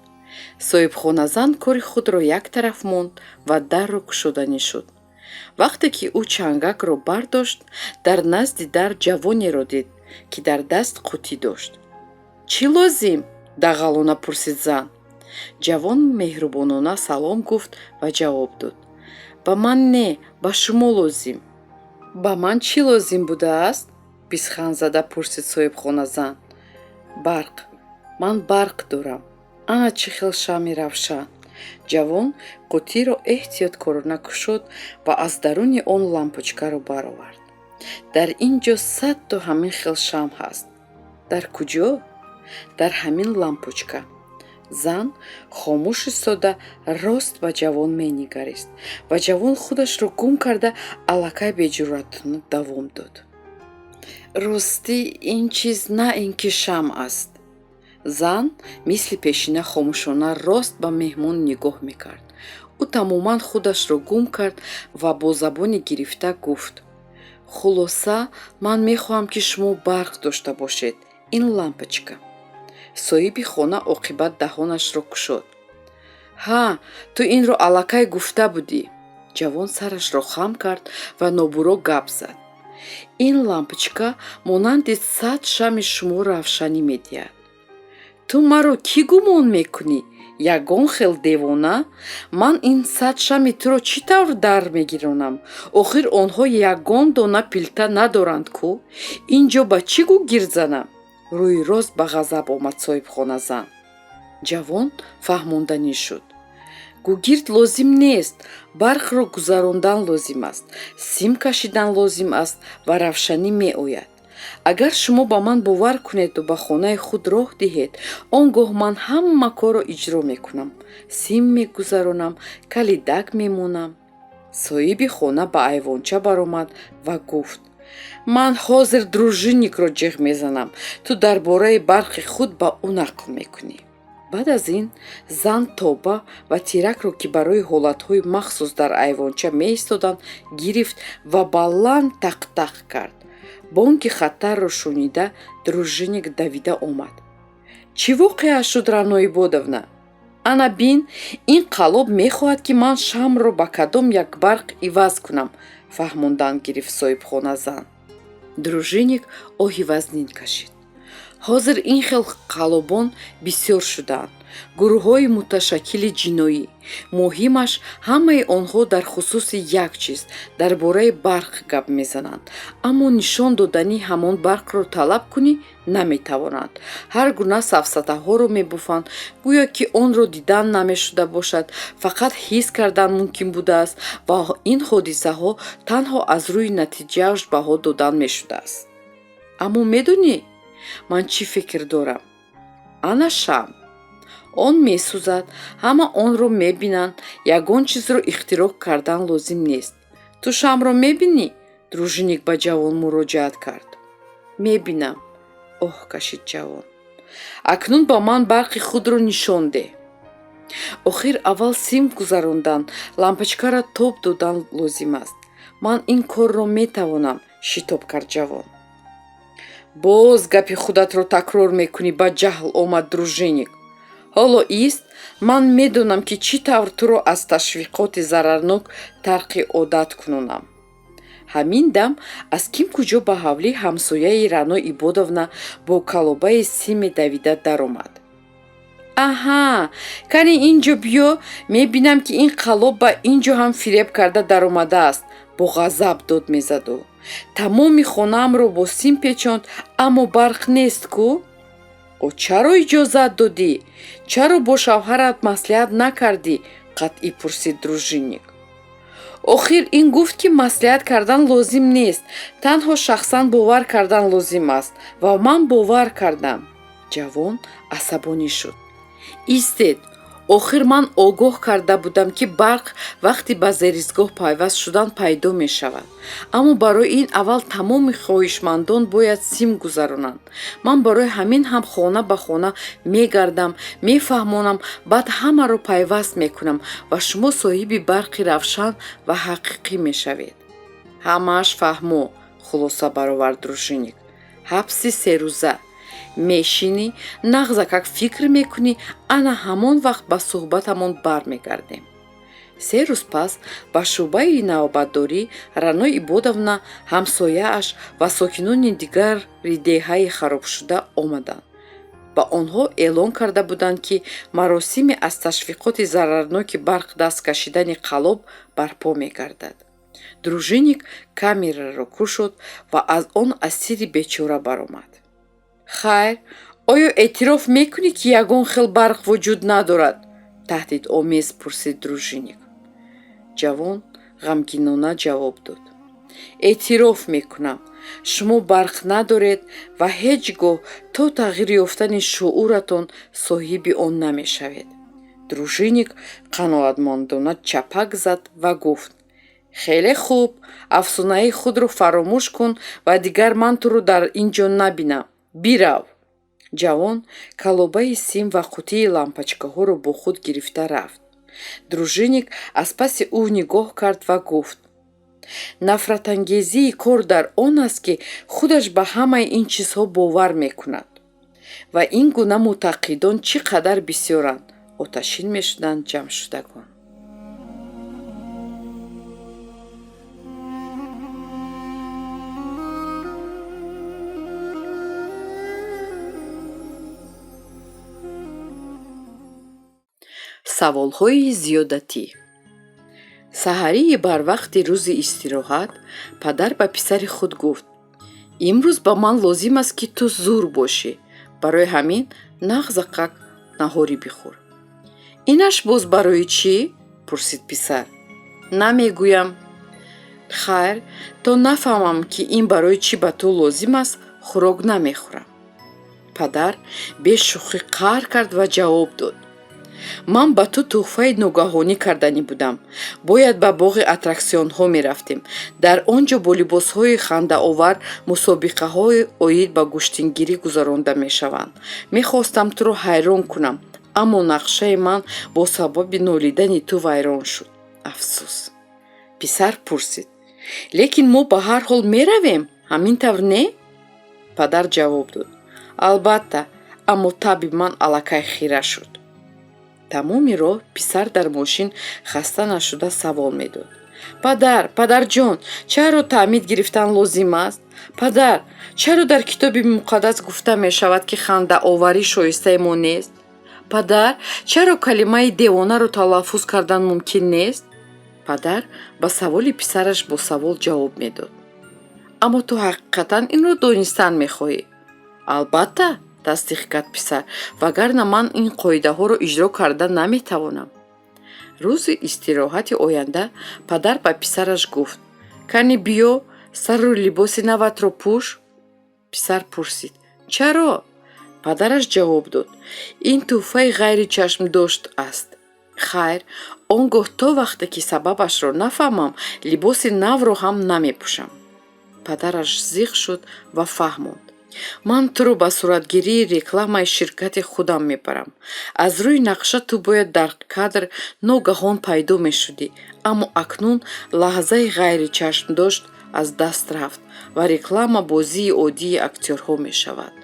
Соҳибхоназан кори худро як тараф монд ва дарро кушоданӣ шуд. Вақте ки ӯ чангакро бардошт, дар назди дар ҷавонеро дид, ки дар даст қутӣ дошт. Чӣ лозим? Дағалона пурсид зан. Ҷавон меҳрубонона салом гуфт ва ҷавоб дод: ба ман не, ба шумо лозим. Ба ман чӣ лозим будааст? Писхан зада пурсид соҳибхоназан. Барқ. Ман барқ дорам. Ана чӣ хел шамъи равшан. Ҷавон қутиро эҳтиёткорона кушод ва аз даруни он лампочкаро баровард. Дар ин ҷо 100 то ҳамин хел шамъ ҳаст. Дар куҷо? Дар ҳамин лампочка. Зан хомӯш истода рост ба ҷавон менигарист ва ҷавон худашро гум карда аллакай беҷуръатона давом дод: ростӣ, ин чиз на ин ки шамъ аст. Зан мисли пешина хомӯшона рост ба меҳмон нигоҳ мекард. Ӯ тамоман худашро гум кард ва бо забони гирифта гуфт: «Хулоса, ман мехоҳам, ки шумо барқ дошта бошед. Ин лампочка». Соҳиби хона оқибат даҳонашро кушод: «Ҳа, ту инро аллакай гуфта будӣ». Ҷавон сарашро хам кард ва нобуро гап зад: «Ин лампочка монанди 100 шами шумо равшанӣ медиҳад». «Ту маро кӣ гумон мекунӣ? Ягон хел девона? Ман ин 100 шами туро чӣ тавр дар мегиронам? Охир онҳо ягон дона пилта надоранд ку? Ин ҷо ба чӣ гугирд занам?» Рӯи рост ба ғазаб омад соҳибхоназан. Ҷавон фаҳмонданӣ шуд: «Гугирд лозим нест, барқро гузарондан лозим аст, сим кашидан лозим аст ва равшанӣ меояд. Агар шумо ба ман бовар кунеду ба хонаи худ роҳ диҳед, он гоҳ ман ҳама корро иҷро мекунам, сим мегузаронам, калидак мемонам». Соҳиби хона ба айвонча баромад ва гуфт: «Ман ҳозир дружинникро ҷеғ мезанам, ту дар бораи барқи худ ба ӯ нақл мекунӣ». Баъд аз ин зан тоба ва тиракро, ки барои ҳолатҳои махсус дар айвонча меистоданд, гирифт ва баланд тақтақ кард. Бонги хатарро шунида, дружинник давида омад. «Чӣ воқеа шуд, Рано Ибодовна?» «Ана бин, ин қаллоб мехоҳад, ки ман шамъро ба кадом як барқ иваз кунам», фаҳмондан гирифт соҳибхоназан. Дружинник оҳи вазнин кашид: «Ҳозир ин хел қаллобон бисёр шудаанд, гурӯҳҳои муташаккили ҷиноӣ. Муҳимаш, ҳамаи онҳо дар хусуси як чиз, дар бораи барқ гап мезананд, аммо нишон додани ҳамон барқро талаб кунӣ, наметавонанд. Ҳар гуна сафсатаҳоро мебофанд, гӯё ки онро дидан намешуда бошад, фақат ҳис кардан мумкин будааст ва ин ҳодисаҳо танҳо аз рӯи натиҷааш баҳо додан мешудааст. Аммо медонӣ, ман чӣ фикр дорам? Ана шамъ, он месӯзад, ҳама онро мебинанд, ягон чизро ихтироъ кардан лозим нест. Ту шамъро мебинӣ?» Дружинник ба ҷавон муроҷиат кард. «Мебинам», оҳ кашид ҷавон. «Акнун ба ман барқи худро нишон деҳ». «Охир аввал сим гузарондан, лампочкаро тоб додан лозим аст. Ман ин корро метавонам», шитоб кард ҷавон. «Боз гапи худатро такрор мекунӣ», ба ҷаҳл омад дружинник. «Ҳоло ист, ман медонам, ки чӣ тавр туро аз ташвиқоти зарарнок тарқи одат кунонам». Ҳамин дам аз ким куҷо ба ҳавлии ҳамсояи Рано Ибодовна бо калобаи симе давида даромад. «Аҳа, кани ин ҷо биё, мебинам, ки ин қаллоб ба ин ҷо ҳам фиреб карда даромадааст», бо ғазаб дод мезад ӯ. «Тамоми хонаамро бо сим печонд, аммо барқ нест ку? О, чаро иҷозат додӣ? Чаро бо шавҳарат маслиҳат накардӣ?» қатъӣ пурсид дружинник. «Охир ин гуфт, ки маслиҳат кардан лозим нест, танҳо шахсан бовар кардан лозим аст, ва ман бовар кардам». Ҷавон асабонӣ шуд: «Истед, охир ман огоҳ карда будам, ки барқ вақти ба зеристгоҳ пайваст шудан пайдо мешавад, аммо барои ин аввал тамоми хоҳишмандон бояд сим гузаронанд. Ман барои ҳамин ҳам хона ба хона мегардам, мефаҳмонам, баъд ҳамаро пайваст мекунам ва шумо соҳиби барқи равшан ва ҳақиқӣ мешавед». «Ҳамааш фаҳмо», хулоса баровард дружинник. «Ҳабси серӯза. Мешинӣ, нағзакак фикр мекунӣ, ана ҳамон вақт ба суҳбатамон бармегардем». 3 рӯз пас ба шӯъбаи навбатдорӣ Рано Ибодовна, ҳамсояаш ва сокинони дигари деҳаи харобшуда омаданд. Ба онҳо эълон карда буданд, ки маросими аз ташвиқоти зарарноки барқ даст кашидани қаллоб барпо мегардад. Дружинник камераро кушод ва аз он асири бечора баромад. «Хайр, оё эътироф мекунӣ, ки ягон хел барқ вуҷуд надорад?» таҳдидомез пурсид дружинник. Ҷавон ғамгинона ҷавоб дод: «Эътироф мекунам, шумо барқ надоред ва ҳеҷ гоҳ то тағйир ёфтани шууратон соҳиби он намешавед». Дружинник қаноатмандона чапак зад ва гуфт: «Хеле хуб, афсонаи худро фаромӯш кун ва дигар ман туро дар ин ҷо набинам. Бирав». Ҷавон калобаи сим ва қутии лампочкаҳоро бо худ гирифта рафт. Дружинник аз паси ӯ нигоҳ кард ва гуфт: «Нафратангезии кор дар он аст, ки худаш ба ҳамаи ин чизҳо бовар мекунад. Ва ин гуна мӯътақидон чӣ қадар бисёранд», оташин мешуданд ҷамъшудагон. Саволҳои зиёдатӣ. Саҳарии барвақти рӯзи истироҳат падар ба писари худ гуфт: «Имрӯз ба ман лозим аст, ки ту зур бошӣ. Барои ҳамин нағзақак наҳорӣ бихӯр». «Инаш боз барои чӣ?» пурсид писар. «Намегӯям». «Хайр, то нафаҳмам, ки ин барои чӣ ба ту лозим аст, хӯрок намехӯрам». Падар бешӯхӣ қаҳр кард ва ҷавоб дод: «Ман ба ту тӯҳфаи ногаҳонӣ карданӣ будам. Бояд ба боғи аттраксионҳо мерафтем. Дар он ҷо бо либосҳои хандаовар мусобиқаҳои оид ба гӯштингирӣ гузаронда мешаванд. Мехостам туро ҳайрон кунам, аммо нақшаи ман бо сабаби нолидани ту вайрон шуд. Афсӯс». Писар пурсид: «Лекин мо ба ҳар ҳол меравем, ҳамин тавр не?» Падар ҷавоб дод: «Албатта, аммо таби ман аллакай хира шуд». Тамоми роҳ писар дар мошин хаста нашуда савол медод: «Падар, падарҷон, чаро таъмид гирифтан лозим аст? Падар, чаро дар Китоби Муқаддас гуфта мешавад, ки хандаоварӣ шоистаи мо нест? Падар, чаро калимаи девонаро талаффуз кардан мумкин нест?» Падар ба саволи писараш бо савол ҷавоб медод: «Аммо ту ҳақиқатан инро донистан мехоҳӣ?» «Албатта», тасдиқ кард писар, «вагарна ман ин қоидаҳоро иҷро карда наметавонам». Рӯзи истироҳати оянда падар ба писараш гуфт: «Кани биё, сару либоси наватро пӯш». Писар пурсид: «Чаро?» Падараш ҷавоб дод: «Ин тӯҳфаи ғайричашмдошт аст. Хайр, он гоҳ то вақте ки сабабашро нафаҳмам, либоси навро ҳам намепӯшам». Падараш зиқ шуд ва фаҳмонд: «Ман туро ба суратгирии рекламаи ширкати худам мебарам. Аз рӯи нақша ту бояд дар кадр ногаҳон пайдо мешудӣ, аммо акнун лаҳзаи ғайричашмдошт аз даст рафт ва реклама бозии оддии актёрҳо мешавад».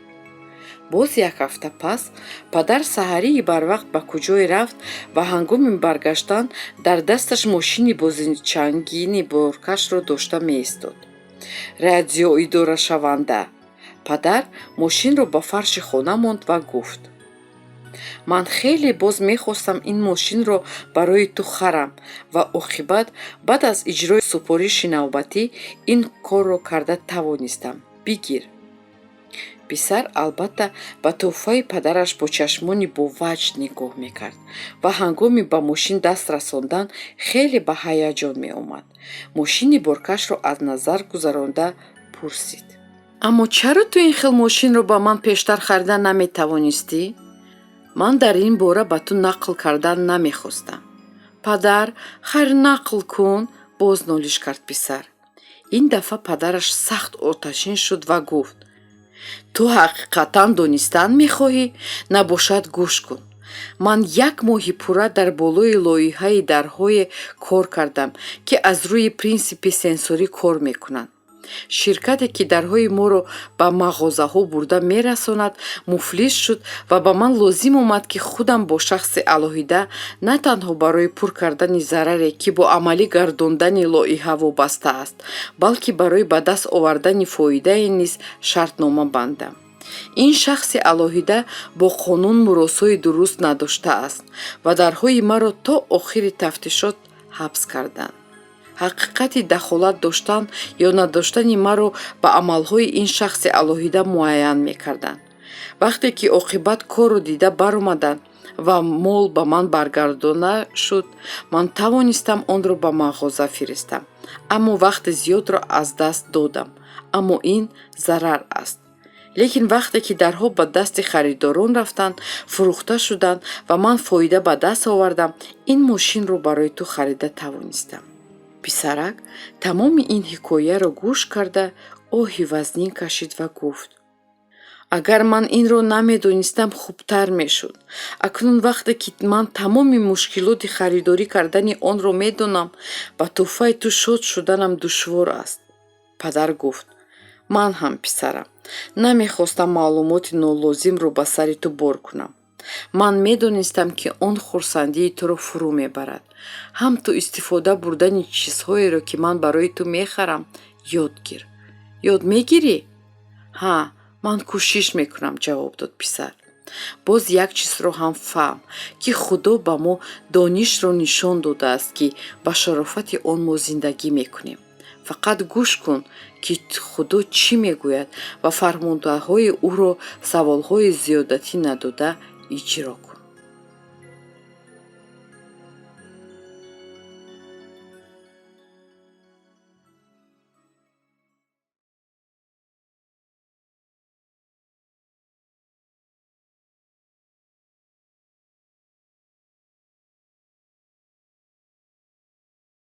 Боз як ҳафта пас падар саҳарии барвақт ба куҷое рафт ва ҳангоми баргаштан дар дасташ мошини бозичангини боркашро дошта меистод. Радиоидорашаванда. Падар мошинро ба фарши хона монд ва гуфт: «Ман хеле боз мехостам ин мошинро барои ту харам ва оқибат баъд аз иҷрои супориши навбатӣ ин корро карда тавонистам. Бигир». Писар албатта ба тӯҳфаи падараш бо чашмони боваҷд нигоҳ мекард ва ҳангоми ба мошин даст расондан хеле ба ҳаяҷон меомад. Мошини боркашро аз назар гузаронда пурсид: «Аммо чаро ту ин хел мошинро ба ман пештар харида наметавонистӣ? Ман дар ин бора ба ту нақл кардан намехостам». «Падар, хайр, нақл кун», боз нолиш кард писар. Ин дафъа падараш сахт оташин шуд ва гуфт: «Ту ҳақиқатан донистан мехоҳӣ? Набошад, гӯш кун. Ман як моҳи пурра дар болои лоиҳаи дарҳое кор кардам, ки аз рӯи принсипи сенсорӣ кор мекунанд. Ширкате, ки дарҳои моро ба мағозаҳо бурда мерасонад, муфлис шуд ва ба ман лозим омад, ки худам бо шахси алоҳида на танҳо барои пур кардани зараре, ки бо амалӣ гардондани лоиҳа вобаста аст, балки барои ба даст овардани фоидае низ шартнома бандам. Ин шахси алоҳида бо қонун муросои дуруст надоштааст ва дарҳои маро то охири тафтишот ҳабс карданд. Ҳақиқати дахолат доштан ё надоштани маро ба амалҳои ин шахси алоҳида муайян мекарданд. Вақте ки оқибат корро дида баромаданд ва мол ба ман баргардона шуд, ман тавонистам онро ба мағоза фиристам, аммо вақти зиёдро аз даст додам. Аммо ин зарар аст. Лекин вақте ки дарҳо ба дасти харидорон рафтанд, фурӯхта шуданд ва ман фоида ба даст овардам, ин мошинро барои ту харида тавонистам». Писарак тамоми ин ҳикояро гӯш карда, оҳи вазнин кашид ва гуфт: Агар ман инро намедонистам, хубтар мешуд. Акнун, вақте ки ман тамоми мушкилоти харидорӣ кардани онро медонам, ба тӯҳфаи ту шод шуданам душвор аст. Падар гуфт: «Ман ҳам, писарам, намехостам маълумоти нолозимро ба сари ту бор кунам. Ман медонистам, ки он хурсандии туро фурӯ мебарад. Ҳам ту истифода бурдани чизҳоеро, ки ман барои ту мехарам, ёд гир. Ёд мегирӣ?» «Ҳа, ман кӯшиш мекунам», — ҷавоб дод писар. «Боз як чизро ҳам фаҳм, ки Худо ба мо донишро нишон додааст, ки ба шарофати он мо зиндагӣ мекунем. Фақат гӯш кун, ки Худо чӣ мегӯяд, ва фармудаҳои ӯро саволҳои зиёдатӣ надода иҷро кун».